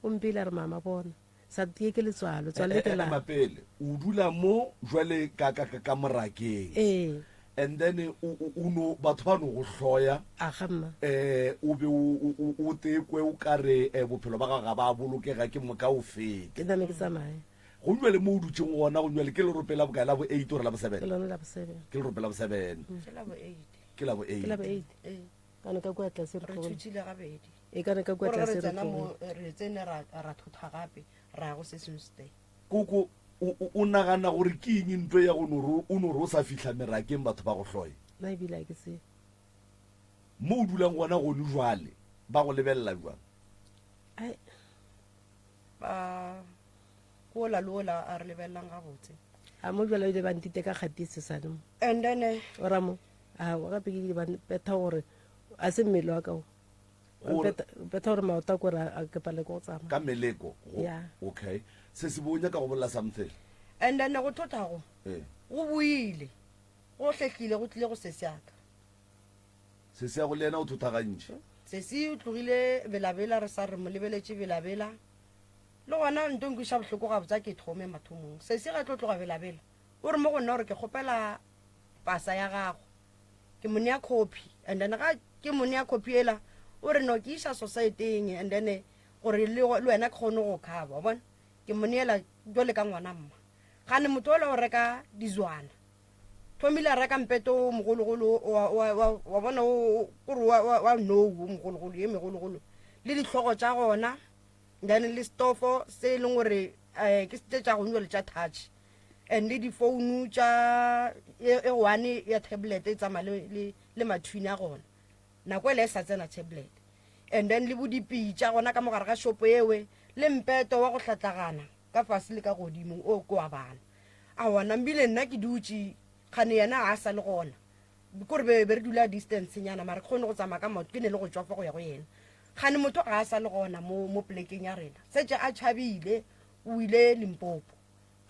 O mpeile a re mama bona. Sa tie ke letswalo, tswalo le ke la. Ema pele, o dula mo jwale ka, ka, ka, ka morakeng. Ee. And then o, o, o no, batho ba no go hloya. Aga mma. Eh, o be o, o, o, o tekwe o ka re, eh, bophelo ba gago ga ba bolokega ke moka o fete. Ke name ke tsamaye. Go jwale mo o dutšeng gona, go jwale ke lerope la bokae, la bo 8 or la bo 7? Ke lona la bo 7. Ke lerope la bo 7. Ke la bo 8. Ke la bo 8. Ke la bo 8. Ee. Ka ka kua tlase re Re tlogile. thutile gabedi. E ka ka kua Gore re tlase re tsena mo, tlogile. re tsene ra, ra thotha gape, ra ya go se sengwe stay. Koko, o, o, o nagana gore ke eng ntho ya go no re, o no re o sa fihla merakeng batho ba go hloye? Nna ebile ha ke tsebe. Mo o dulang gona gone jwale. Ba go lebelela bjang? Ai. Ba ke ola le ola a re lebelelang gabotse. A mo bjala ile ba ntite ka kgati sesane mo. And then eh, O ra mo. A wa gape ke ile ba betha gore a se mmele wa ka o. Gore- Betha gore maoto a kore a ke pale ko go tsamaya. Ka meleko. Go, Yeah. Okay. Se se bo o nyaka go bolela something. And then go thotha go Eh. go boile go hlehlile go tlile go sesi aka. Sesi ya go le yena o thotha gantši. Sesi o tlogile belabela re sa re mo lebeletše belabela. Le gona nto nkweša bohloko gabotse a ke thome mathomong. Sesi ga tlo tloga belabela o re mo go nna gore ke kgopela pasa ya gago. Ke mo nea copy and then ga ke mo nea copy ela o re no ke iša society-eng and then gore le wena ke kgone go cover wa bona. Ke mo neela jwale ka ngwana mma. Gane motho ola o reka dizwana. Thomile a reka mpeto o mogologolo wa, wa, wa, wa bona o, kore wa, wa, wa nou o mogologolo, ye megologolo le dihlogo tša gona, then le stofo se e leng gore um ke tše tša gong jwale tša touch, and le difounu tša e, e one ya tablet e tsamaya le, le, le mathwini a gona. Nako ele e sa tsena tablet. And then le bo dipitša gona ka mogare ga shopo ewe, le mpeto wa go hlatlagana ka fase le ka godimo o ke wa bana. Aowa, nambile nna ke dutše, kgane yena ga a sa le gona. Kore be, be re dula distance nyana, mara ke kgone go tsamaya ka maoto, ke ne le go tšwafa go ya go yena. Kgane motho ga a sa le gona mo, mo polekeng ya rena. Setše a tšhabile, o ile Limpopo.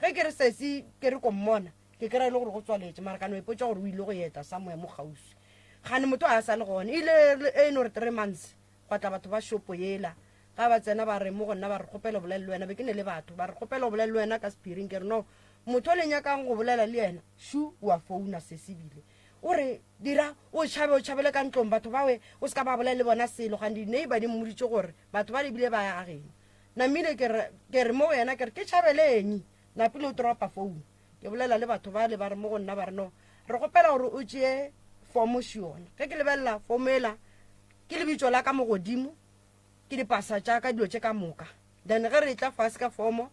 Ge ke re sesi, ke re ko mmona, ke kry-a e le gore go tswaletše, mara ka no ipotša gore o ile go eta somewhere mo kgauswi. Kgane motho ga a sa le gona. E ile e no re three months, gwa tla batho ba shopo yela. Ga ba tsena ba re mo go nna ba re kgopela go bolela le wena, be ke ne le batho, ba re kgopela go bolela le wena ka sephiring. Ke re no, motho o le nyakang go bolela le yena, shu o a founa sesi bile. O re dira o tšhabe o tšhabele ka ntlong batho bawe o se ka ba bolela le bona selo, gane di-neighbor di mmoditše gore batho ba lebile ba ya ga geno. Namile ke re, ke re mo go yena ke re ke tšhabele eng? Napile o dropa phone. Ke bolela le batho bale ba re mo go nna ba re no, re kgopela gore o tšee form še yona. Ge ke lebelela form ela ke lebitso la ka mo godimo, ke dipasa tša ka dilo tše ka moka. Then ge re etla fase ka form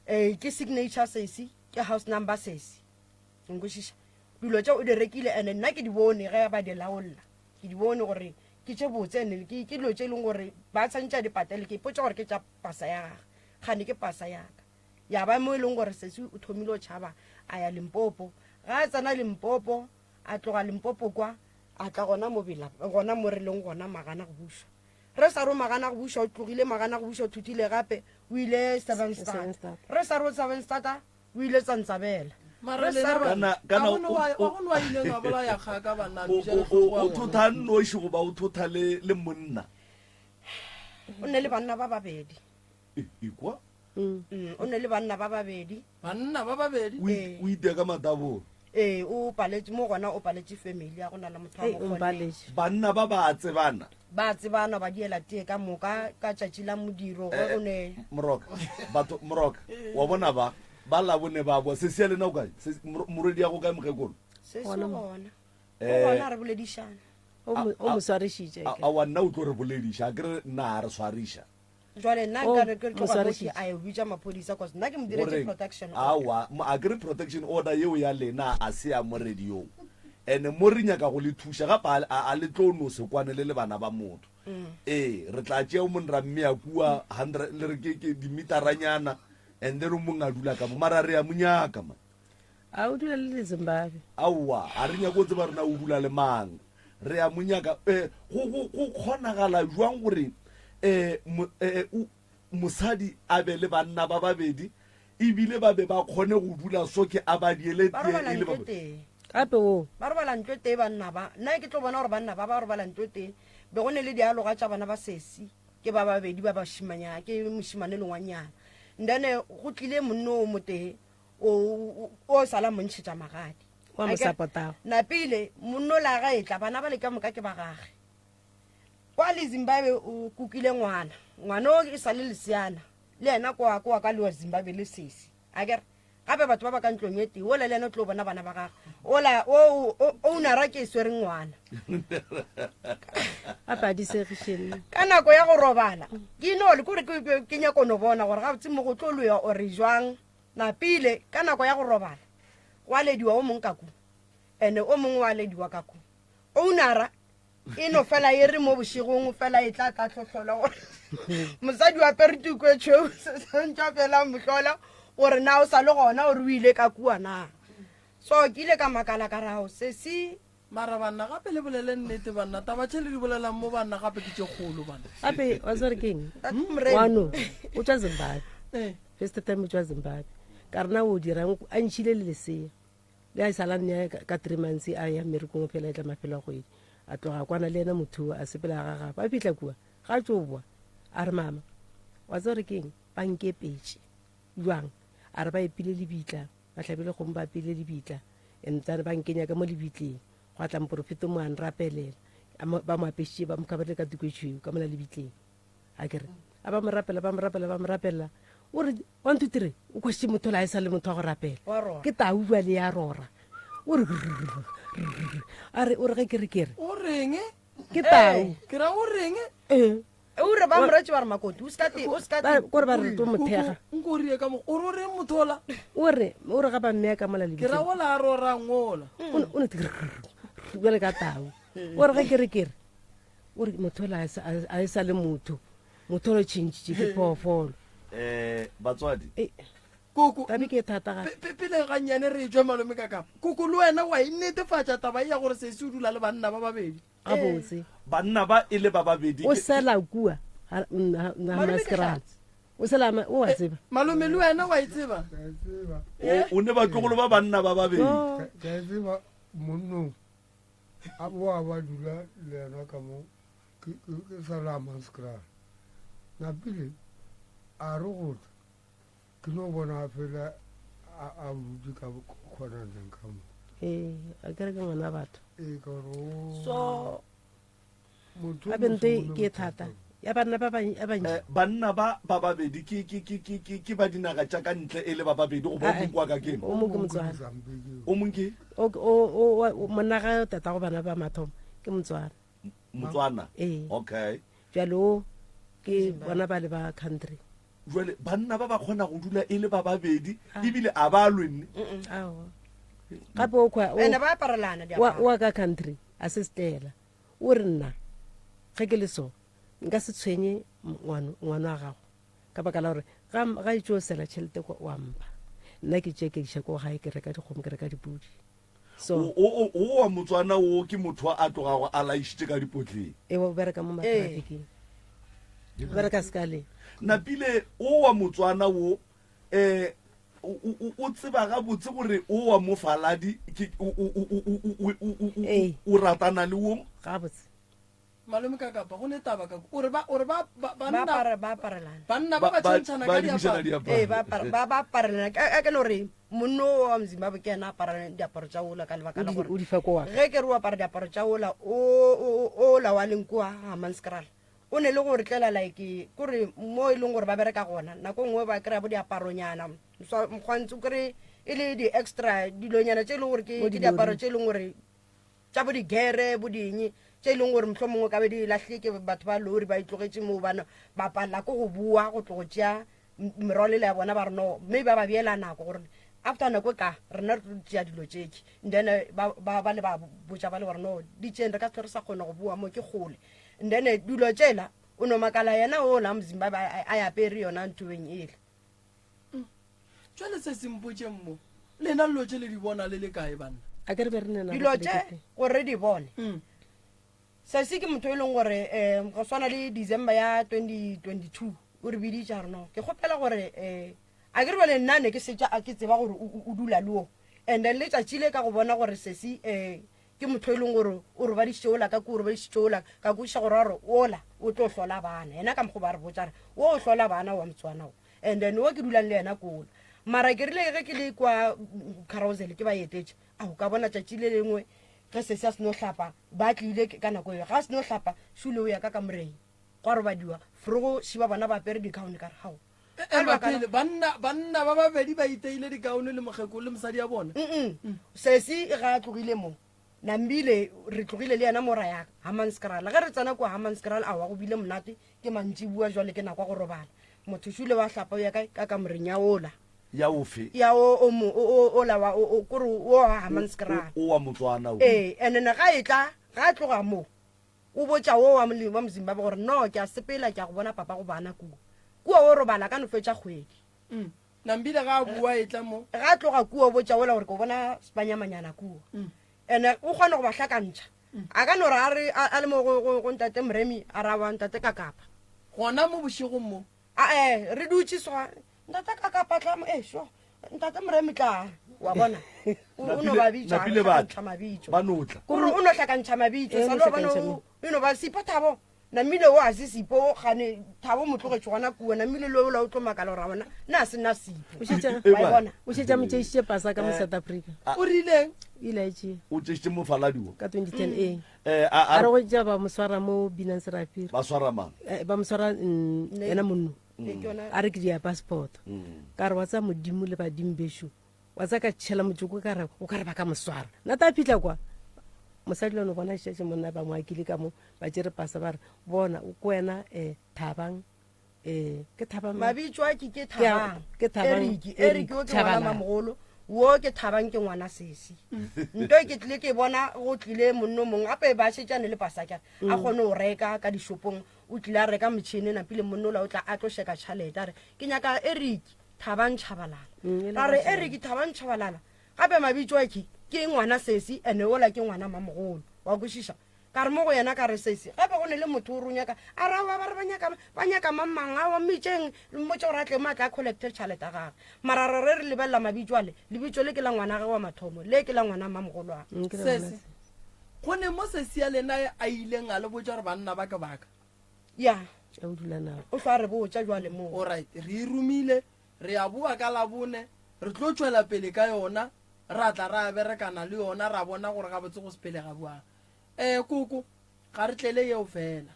eh ke signature sesi, ke house number sesi. Nkwešiša? Dilo tše o di rekile and nna ke di bone ge ba di laolla. Ke di bone gore ke tše botse and ke ke dilo tše e leng gore ba tshwanetse a di patele. Ke ipotša gore ke tša pasa ya gage. Kgane ke pasa ya ka. Ya ba mo e leng gore sesi o thomile go tšhaba a ya Limpopo. Ga a tsena Limpopo, a tloga Limpopo kwa a tla gona mo bela gona mo re leng gona Magana go bušwa. Re sa re o Magana go bušwa o tlogile Magana go bušwa o thuthile gape o ile Seven Start. Re sa re o Seven Start o ile Tsantsabela. Mara Re sa lena re Kana- banna, kana a go ne o- wa- o- wa go ne wa ileng wa bolaya kgaka banna, a O- bitša o- lehlogo o wa o ngwana. thotha nnoši goba o thotha le le monna? O ne le banna ba babedi. E, ekwa? Mm, o ne le banna ba babedi. Banna ba babedi? O i- o itia ka matabolo. Ee, o paletše mo gona, o paletše family, a go na le motho a Ei, mo o kgonne. mpaletše. Banna ba ba a tsebana. Ba tsebana, ba diela tee ka moka ka tšatši la modiro ge Eh, o ne. Moroka, batho, Moroka, wa bona ba, ba labone ba boa. Sesi ya lena o kae? Sesi, mor-, morwedi ya go kae mokgekolo? Sesi Gona o mo. gona. O Eh, gona, re boledišana. O mo, o mo swarišitše, A, ke. aowa, nna o tlo re bolediša, a ke re nna a re swariša. Jwale nna O nka re ke tloga mo ke moswarišitše. a yo bitša maphodisa cause nna ke mo diretše Goreng? protection order. Aowa, mo- a ke re protection order yeo ya lena a se ya mo radiong. And mo re nyaka go le thuša gape a, a, a le tlo no se kwane le le bana ba motho. Ee, re tla tšea o mong ra mmea kua hundred, le re ke, ke dimitaranyana, and then o mong a dula ka mo. Mara re a mo nyaka, man. A o dula le Zimbabwe? Aowa, a re nyake go tseba rena o dula le mang. Re a mo nyaka. Eh, go, go, go kgonagala jwang gore, eh, mo, eh, o, mosadi a be le banna ba babedi, ebile ba be ba kgone go dula soke a ba diele Ba tee robala e le ba ntlo e tee. Gape wo. Ba robala ntlo e tee banna ba. Nna ke tlo bona gore banna ba ba robala ntlo e tee. Be go ne le dialoga tša bana ba sesi, ke ba babedi ba bašimanyana, ke mošimane le ngwanyana. Then go tlile monno o motee o, o, o sala montšhetša magadi. Wa mo Akere, supportago. Napile, monno la ga etla, bana ba le ka moka ke ba gage. Kwa le Zimbabwe o kukile ngwana. Ngwana o e sa le leseana. Le yena kwa, kwa ka le wa Zimbabwe le sesi. Akere, gape batho ba ba ka ntlong e tee, ola le yena o tlo bona bana ba gagwe. Ola, o, o, ownera ke e swere ngwana. Gape a di segiše nna. Ka nako ya go robala, ke no le kore ke, ke, ke nyako no bona gore gabotse mo go tlo loya ore jwang. Napile, ka nako ya go robala, gwa lediwa o mong ka ku, ene o mongwe wa lediwa ka ku. Ownera E no fela e re mo bošegong fela e tla tla hlohlola gore mosadi wa apere tuku e tšhweu, se santše fela mohlola gore na o sa le gona gore o ile ka kua na. So ke ile ka makala ka re ao sesi. Mara banna gape le bolele nnete banna, taba tše le di bolelang mo banna gape ke tše kgolo banna. Gape wa tseba gore ke eng? Ngwano o tšwa Zimbabwe. First time o tšwa Zimbabwe. Ka re na o dirang a ntšhile le lesea. Le a e sala nne ka 3 months a ya mmerekong o phela e tla mafelo a kgwedi. A tloga kwana le yena motho a sepela ga gagwe. A fihla kua ga tšo boa a re mama wa tseba gore ke eng ba nkepetše jwang a re ba epile lebitla ba hlabile kgomo ba apile lebitla and then ba nkenya ka mo lebitleng gwa tla moporofeto mo a nrapelela ba mo apešitše ba mo khaberile ka tuku e tšhweu ka mola lebitleng a kere a ba mo rapela ba mo rapela ba mo rapelela o re one two three o kwešitše motho la e sa le motho wa go rapela ke tau jale ya rora o re a re o re ge ke re ke re o reng ke tau ke ra o reng ee Eure ba moretše ba re makoti o ska te o ska te kore ba re tlo mothega nko o rie ka mo o re o reng motho ola o re o re ga ba mmea ka mola ke ra ola a rorang ola o ne bjale ka tau o re ge ke re ke re o re motho ola a e sa le motho motho ola o tšhentšhitše ke phoofolo um batswadi koko tabe ke thata ga pele gannyane re tswe malome ka kapa koko le wena wa e netefatša taba e ya gore sesi o dula le banna ba babedi Gabotse. Banna ba e le ba babedi. O sela kua ga Hammanskraal. O sela o a tseba. Malome le wena wa e tseba? Ke a tseba. O ne batlogolo ba banna ba babedi. Ke a tseba monnong a boa ba dula le yena ka mo ke sa le Hammanskraal. Napile a re go tla ke no bona fela a dutse ka khonaneng ka mo. Ee, a kere ke ngwana batho. Ee, ka gore o So motho gape nto e ke e thata ya banna ba bantši. Eh, banna ba ba babedi ke ke ke ke ke ke ba dinaga tša ka ntle e le ba babedi goba o mongwe kwa ka keng? O mongwe ke Motswana. O mongwe ke? O o o monna ga tata go bana ba mathomo ke Motswana. Motswana? Ee. Okay. Jalo o ke bona ba le ba country. Jwale banna ba ba kgona go dula e le ba babedi ah. ebile a ba lwe nne. Aowa. Gape o kwa ene ba aparelana diaparo. Wa ka country a se stela. O re nna ge ke le so nka se tshwenye ngwana wa gago ka baka la gore ga ga e tšo sela tšhelete wa mpha nna ke tšee ke iša ko gae ke reka dikgomo ke reka dipudi so o o wa motswana o ke motho a tlogago a laišitše ka dipotleng e o bereka mo matraficking o bereka sekaleng napile o wa motswana wo eh o tseba gabotse gore o wa mofaladi ke o ratana le wo gabotse Malome ka kapa go ne taba ka o re ba o re ba ba banna ba apara ba aparelana banna ba ba tšhentšhana ka diaparo ee ba apara ba ba aparelana ka ke no re monno wa Zimbabwe ke yena apara diaparo tša ola ka lebaka la gore o di fa ko wa ge ke re o apara diaparo tša ola o o ola wa leng kwa Hammanskraal o ne le gore tlela like kore mo e leng gore ba bereka gona nako nngwe ba kry-a bo diaparonyana mokgwantse o kry e le di-extra dilonyana tše e leng gore ke diaparo tše e leng gore tša bo digere bo ding tše e leng gore mohlomongwe mongwe ka be di lahlile ke batho ba lori ba itlogetše moo bana ba palela ko go boa go tlo go tšea merwalela ya bona ba re no mme ba ba beela nako gore after nako e ka rena re tlo tšea dilo tšeke then eh, ba ba ba le ba botša ba le gore no di tšeng re ka se re sa kgona go boa mo ke kgole and then eh, dilo tšela o no makala yena o la mozimbabwe a a apere yona ntoeng ele Jwale se se mpotšeng mo, lena dilo tše le di bona le le kae banna? A ke re be re ne Dilo tše gore re di bone. Sesi ke motho e leng gore um go swana le December ya 2022 o re biditše a re no ke kgopela gore um a ke re bjale nna ne ke setša a ke tseba gore o dula le o and then letšatši le ka go bona gore sesi um ke motho e leng gore o robadišitše ola ka ko o robadišitše ola ka kwešiša gore a re ola o tlo hlola bana yena ka mokgo ba re botša re o hlola bana wa motswana o And then wo ke dulang le yena kola. Mara ke rile ge ke le kwa carousel ke ba etetše, ao ka bona tšatši le lengwe ge sesi a seno hlapa, ba tlile ka nako eo. Ga a seno hlapa, šule o ya ka kamoreng, gwa robadiwa, forogo šiba bona ba apere dikaone ka re hao. Ka Ema lebaka la- pele, banna, banna ba babedi ba iteile dikaone le mokgekolo le mosadi ya bona. Mm-mm. Sesi ga a tlogile mo, Nambile re tlogile le yena mo ra ya Hammanskraal. Ge re tsena kua Hammanskraal, aowa go bile monate, ke mantšiboa jwale ke nako ya go robala. Motho šule wa hlapa o ya kae? Ka kamoreng ya ola. Ya ofe? Ya o, o mo, o, o, ola wa, o, o, kore o wa Hammanskraal. O, o wa Motswana o. Ee, and then ga e tla, ga a tloga mo. O botša wo wa wa Mozimbabwe gore, No, ke a sepela, ke ya go bona papa go bana kua. Kua o robala ka no fetša kgwedi. Mm. Nambile ga a bua e tla mo. Ga a tloga kua o botša wola gore ke o bona Sepanyamanyana kua. Ene o kgona go ba hlakantšha. A ka no re a re a le mo go, go, go ntate Moremi a ra wa ntate Kakapa. Gona mo bošegong mo. A e, re dutše swa. Ntate Kakapa tla mo, e, sho. Ntate Moremi tla. Wa bona? O o no ba bitša, a Napile ba hlakantšha mabitso. Ba no tla. Kore o no hlakantšha mabitso. Ee, o Sa no lo bona hlakantšha o e no ba Sipho Thabo. Namile o a se Sipho o gane Thabo mo tlogetše gona kua. Namile le ola o tlo makala gore a bona na se nna Sipho. O šetše E Wa e ba. bona? o šetše a mo tšeišitše pasa ka mo South Africa. O rileng? O ile a e tšea O tšeišitše mofaladi wo. ka 2010 ee. Eh, a, A a re go tšea ba mo swara mo Binance Rapiri. ba swara mang? Eh, ba mo swara yena monno. Ee, ke yona. A re ke dia passport. Ka re wa tsa Modimo le badimo bešo. Wa tsa ka tšhela motsoko ka re o ka re ba ka mo swara. Nna ta fihla kwa. Mosadi le no bona šetše monna ba mo akile ka mo ba tšere pasa ba re bona o ko wena eh Thabang eh ke Thabang mang? Mabitso a ke ke Ke a- Thabang. ke Thabang, Eric, Eric Eric o ke ngwana Tshabalala. mamogolo. Wo ke Thabang ke ngwana sesi. Nto e ke tlile ke bona go tlile monno mongwe gape ba šetšane le pasa ke a kgone go reka ka dishopong o tlile a reka motšhene napile monno ola o tla a tlo sheka tšhalete a re ke nyaka Eric Thabang Tshabalala. E le Ra re ga Eric Thabang Tshabalala gape mabitso a ke ke ngwana sesi ene ola ke ngwana mamogolo wa kwešiša ka re mo go yena ka re sesi gape go ne le motho o re o nyaka a re aowa ba re ba nyaka ba nyaka mang mang aowa mmitšeng le mmotse gore a tle mo a tla collecte tšhalete ya gage mara re re re lebelela mabitso ale lebitso le ke la ngwana ge wa mathomo le ke la ngwana mamogolo a Ke la ngwana Sesi. Go ne mo sesi ya lena a ileng a le botša gore banna ba ke baka. Ya. A o dula nabo. O hlwa a re botša jwale moo. Alright, re e romile, re ya boa ka Labone, re tlo tšwela pele ka yona, ra tla ra berekana le yona, ra bona gore gabotse go sepelega bjang. Eh, koko, ga re tlele yeo fela.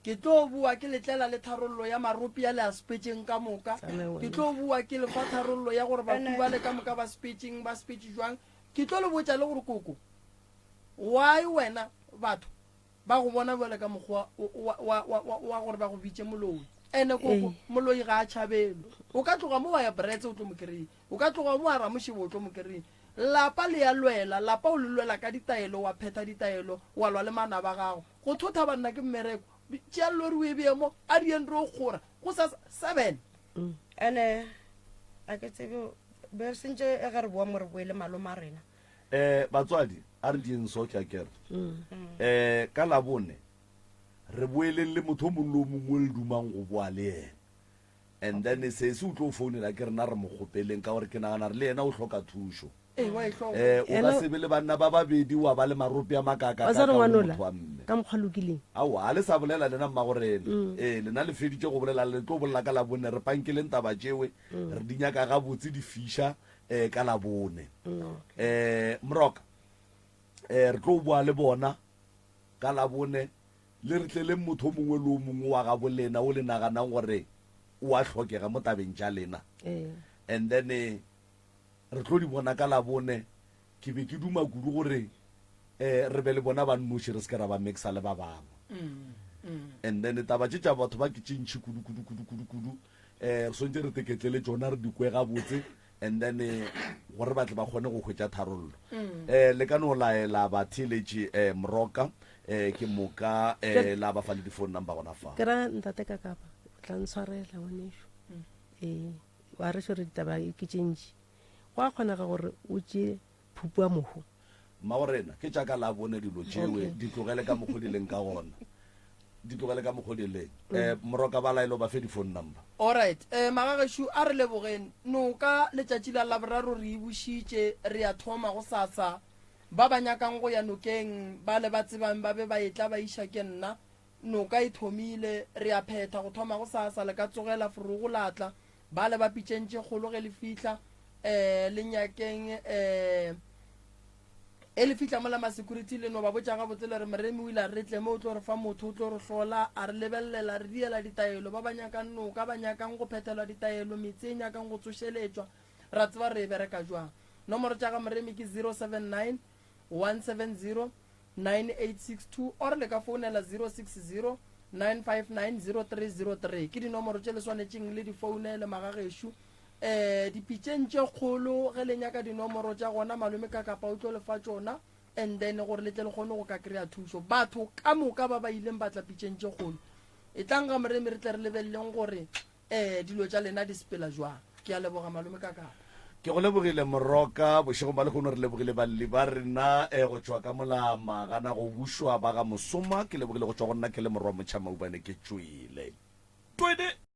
Ke tlo boa ke le tlela le tharollo ya maropi a le a sepetšeng ka moka. Ke tlo boa ke le fa tharollo ya gore bahu bale ka moka ba sepetšeng, ba sepetše jwang. Ke tlo le botša le gore koko, why wena batho ba go bona bjale ka mokgwa wa, wa, wa, wa, wa gore ba go bitše moloi. Ene koko, moloi ga a tšhabelwe. O ka tloga mo wa ya Brits o tlo mo kry-a. O ka tloga mo wa Ramošebo o tlo mo kry-a. Lapa le ya lwela, lapa o le lwela ka ditaelo, wa phetha ditaelo, wa lwa le manaba a gago. Go thotha banna ke mmereko. Tšea lori o e bee mo, a re yeng re o kgora. Gosasa, seven. Ene a ke tsebe be re sentše ge re boa mo re boele malome a rena. Eh batswadi a re dieng so ke akere. Eh ka labone re boeleng le motho o mongwe le o mongwe o le dumang go boa le yena. And then sesi o tlo founela ke rena re mo kgopeleng ka gore ke nagana re le yena o hloka thušo. Ee, wa e hloka. Eh o ka Ena- se be le banna ba babedi wa ba le marope a makaka Wa tseba ka gore o le ngwanola motho wa mme. ka mokgwa lokileng. Aowa, ga le sa bolela lena mmagorena. Ee, lena le feditše go bolela, le tlo bolela ka Labone. Re pankeleng taba tšewe, re di nyaka gabotse di fiša um ka Labone. Um Moroka, um re tlo boa le bona ka Labone. Le re tleleng motho o mongwe le o mongwe wa gabo lena o le naganang gore o a hlokega mo tabeng tša lena. And then eh, re tlo di bona ka Labone. Ke be ke duma kudu gore um re be le bona ba nnoši re se ke ra ba mixa le ba bangwe. And then taba tše tša batho ba ke tše ntši kudu kudu kudu kudu kudu. Um re swantše re teketlele tšona re di kwe gabotse and then eh, gore ba tle ba kgone go hwetša tharollo. Um le ka no laela batheeletši um Moroka um ke moka um la ba fa le di-phone number gona fa. Ke ra ntate ka kapa o tla ntshwarela ngwanešu. Ee, wa re gore ditaba ke tše ntši. Go a kgonega gore o tšee phupu ya mohu. Mmagorena, ke tša ka Labone dilo tšewe, di tlogele ka mokgo di leng ka gona. Di tlogele ka mokgo di leng. Eh, Moroka ba laelo ba fe di-phone number. Alright, eh, magagešo a re lebogeng. Noka letšatši la Laboraro re e bušitše, re ya thoma gosasa. Ba ba nyakang go ya nokeng, ba le ba tsebang ba be ba etla ba iša ke nna. Noka e thomile, re a phetha go thoma gosasa, le ka tsogela forogo la tla. Ba le ba pitšeng tše kgolo ge le fihla, eh, le nyakeng, eh, e le fihla mola ma-security le no ba botša gabotse le re Moremi o ile a re tle mo o tlo re fa motho o tlo re hlola, a re lebelelela, a re diela ditaelo, ba ba nyakang noka, ba nyakang go phethelwa ditaelo, metse e nyakang go tsošeletšwa, ra tseba re e bereka jwang. Nomoro tša ga Moremi ke 079 170 9862 or le ka founela 060 959 0303. Ke dinomoro tše le swanetšeng le di founele magagešo. Um dipitšeng tše kgolo ge le nyaka dinomoro tša gona malome Kakapa o tlo le fa tšona. And then gore le tle le kgone go ka kry-a thušo. Batho ka moka ba ba ileng ba tla pitšeng tše kgolo, etlang ga Moremi re tle re lebeleleng gore um dilo tša lena di sepela jwang. Ke a leboga malome Kakapa. Ke go lebogile Moroka. Bošegong ba lehono re lebogile balli ba rena eh, go tšwa ka mola Magana go bušwa ba ga Mosoma. Ke lebogile go tšwa go nna ke le morwa Motšha Maubane ke tšwele. Twede!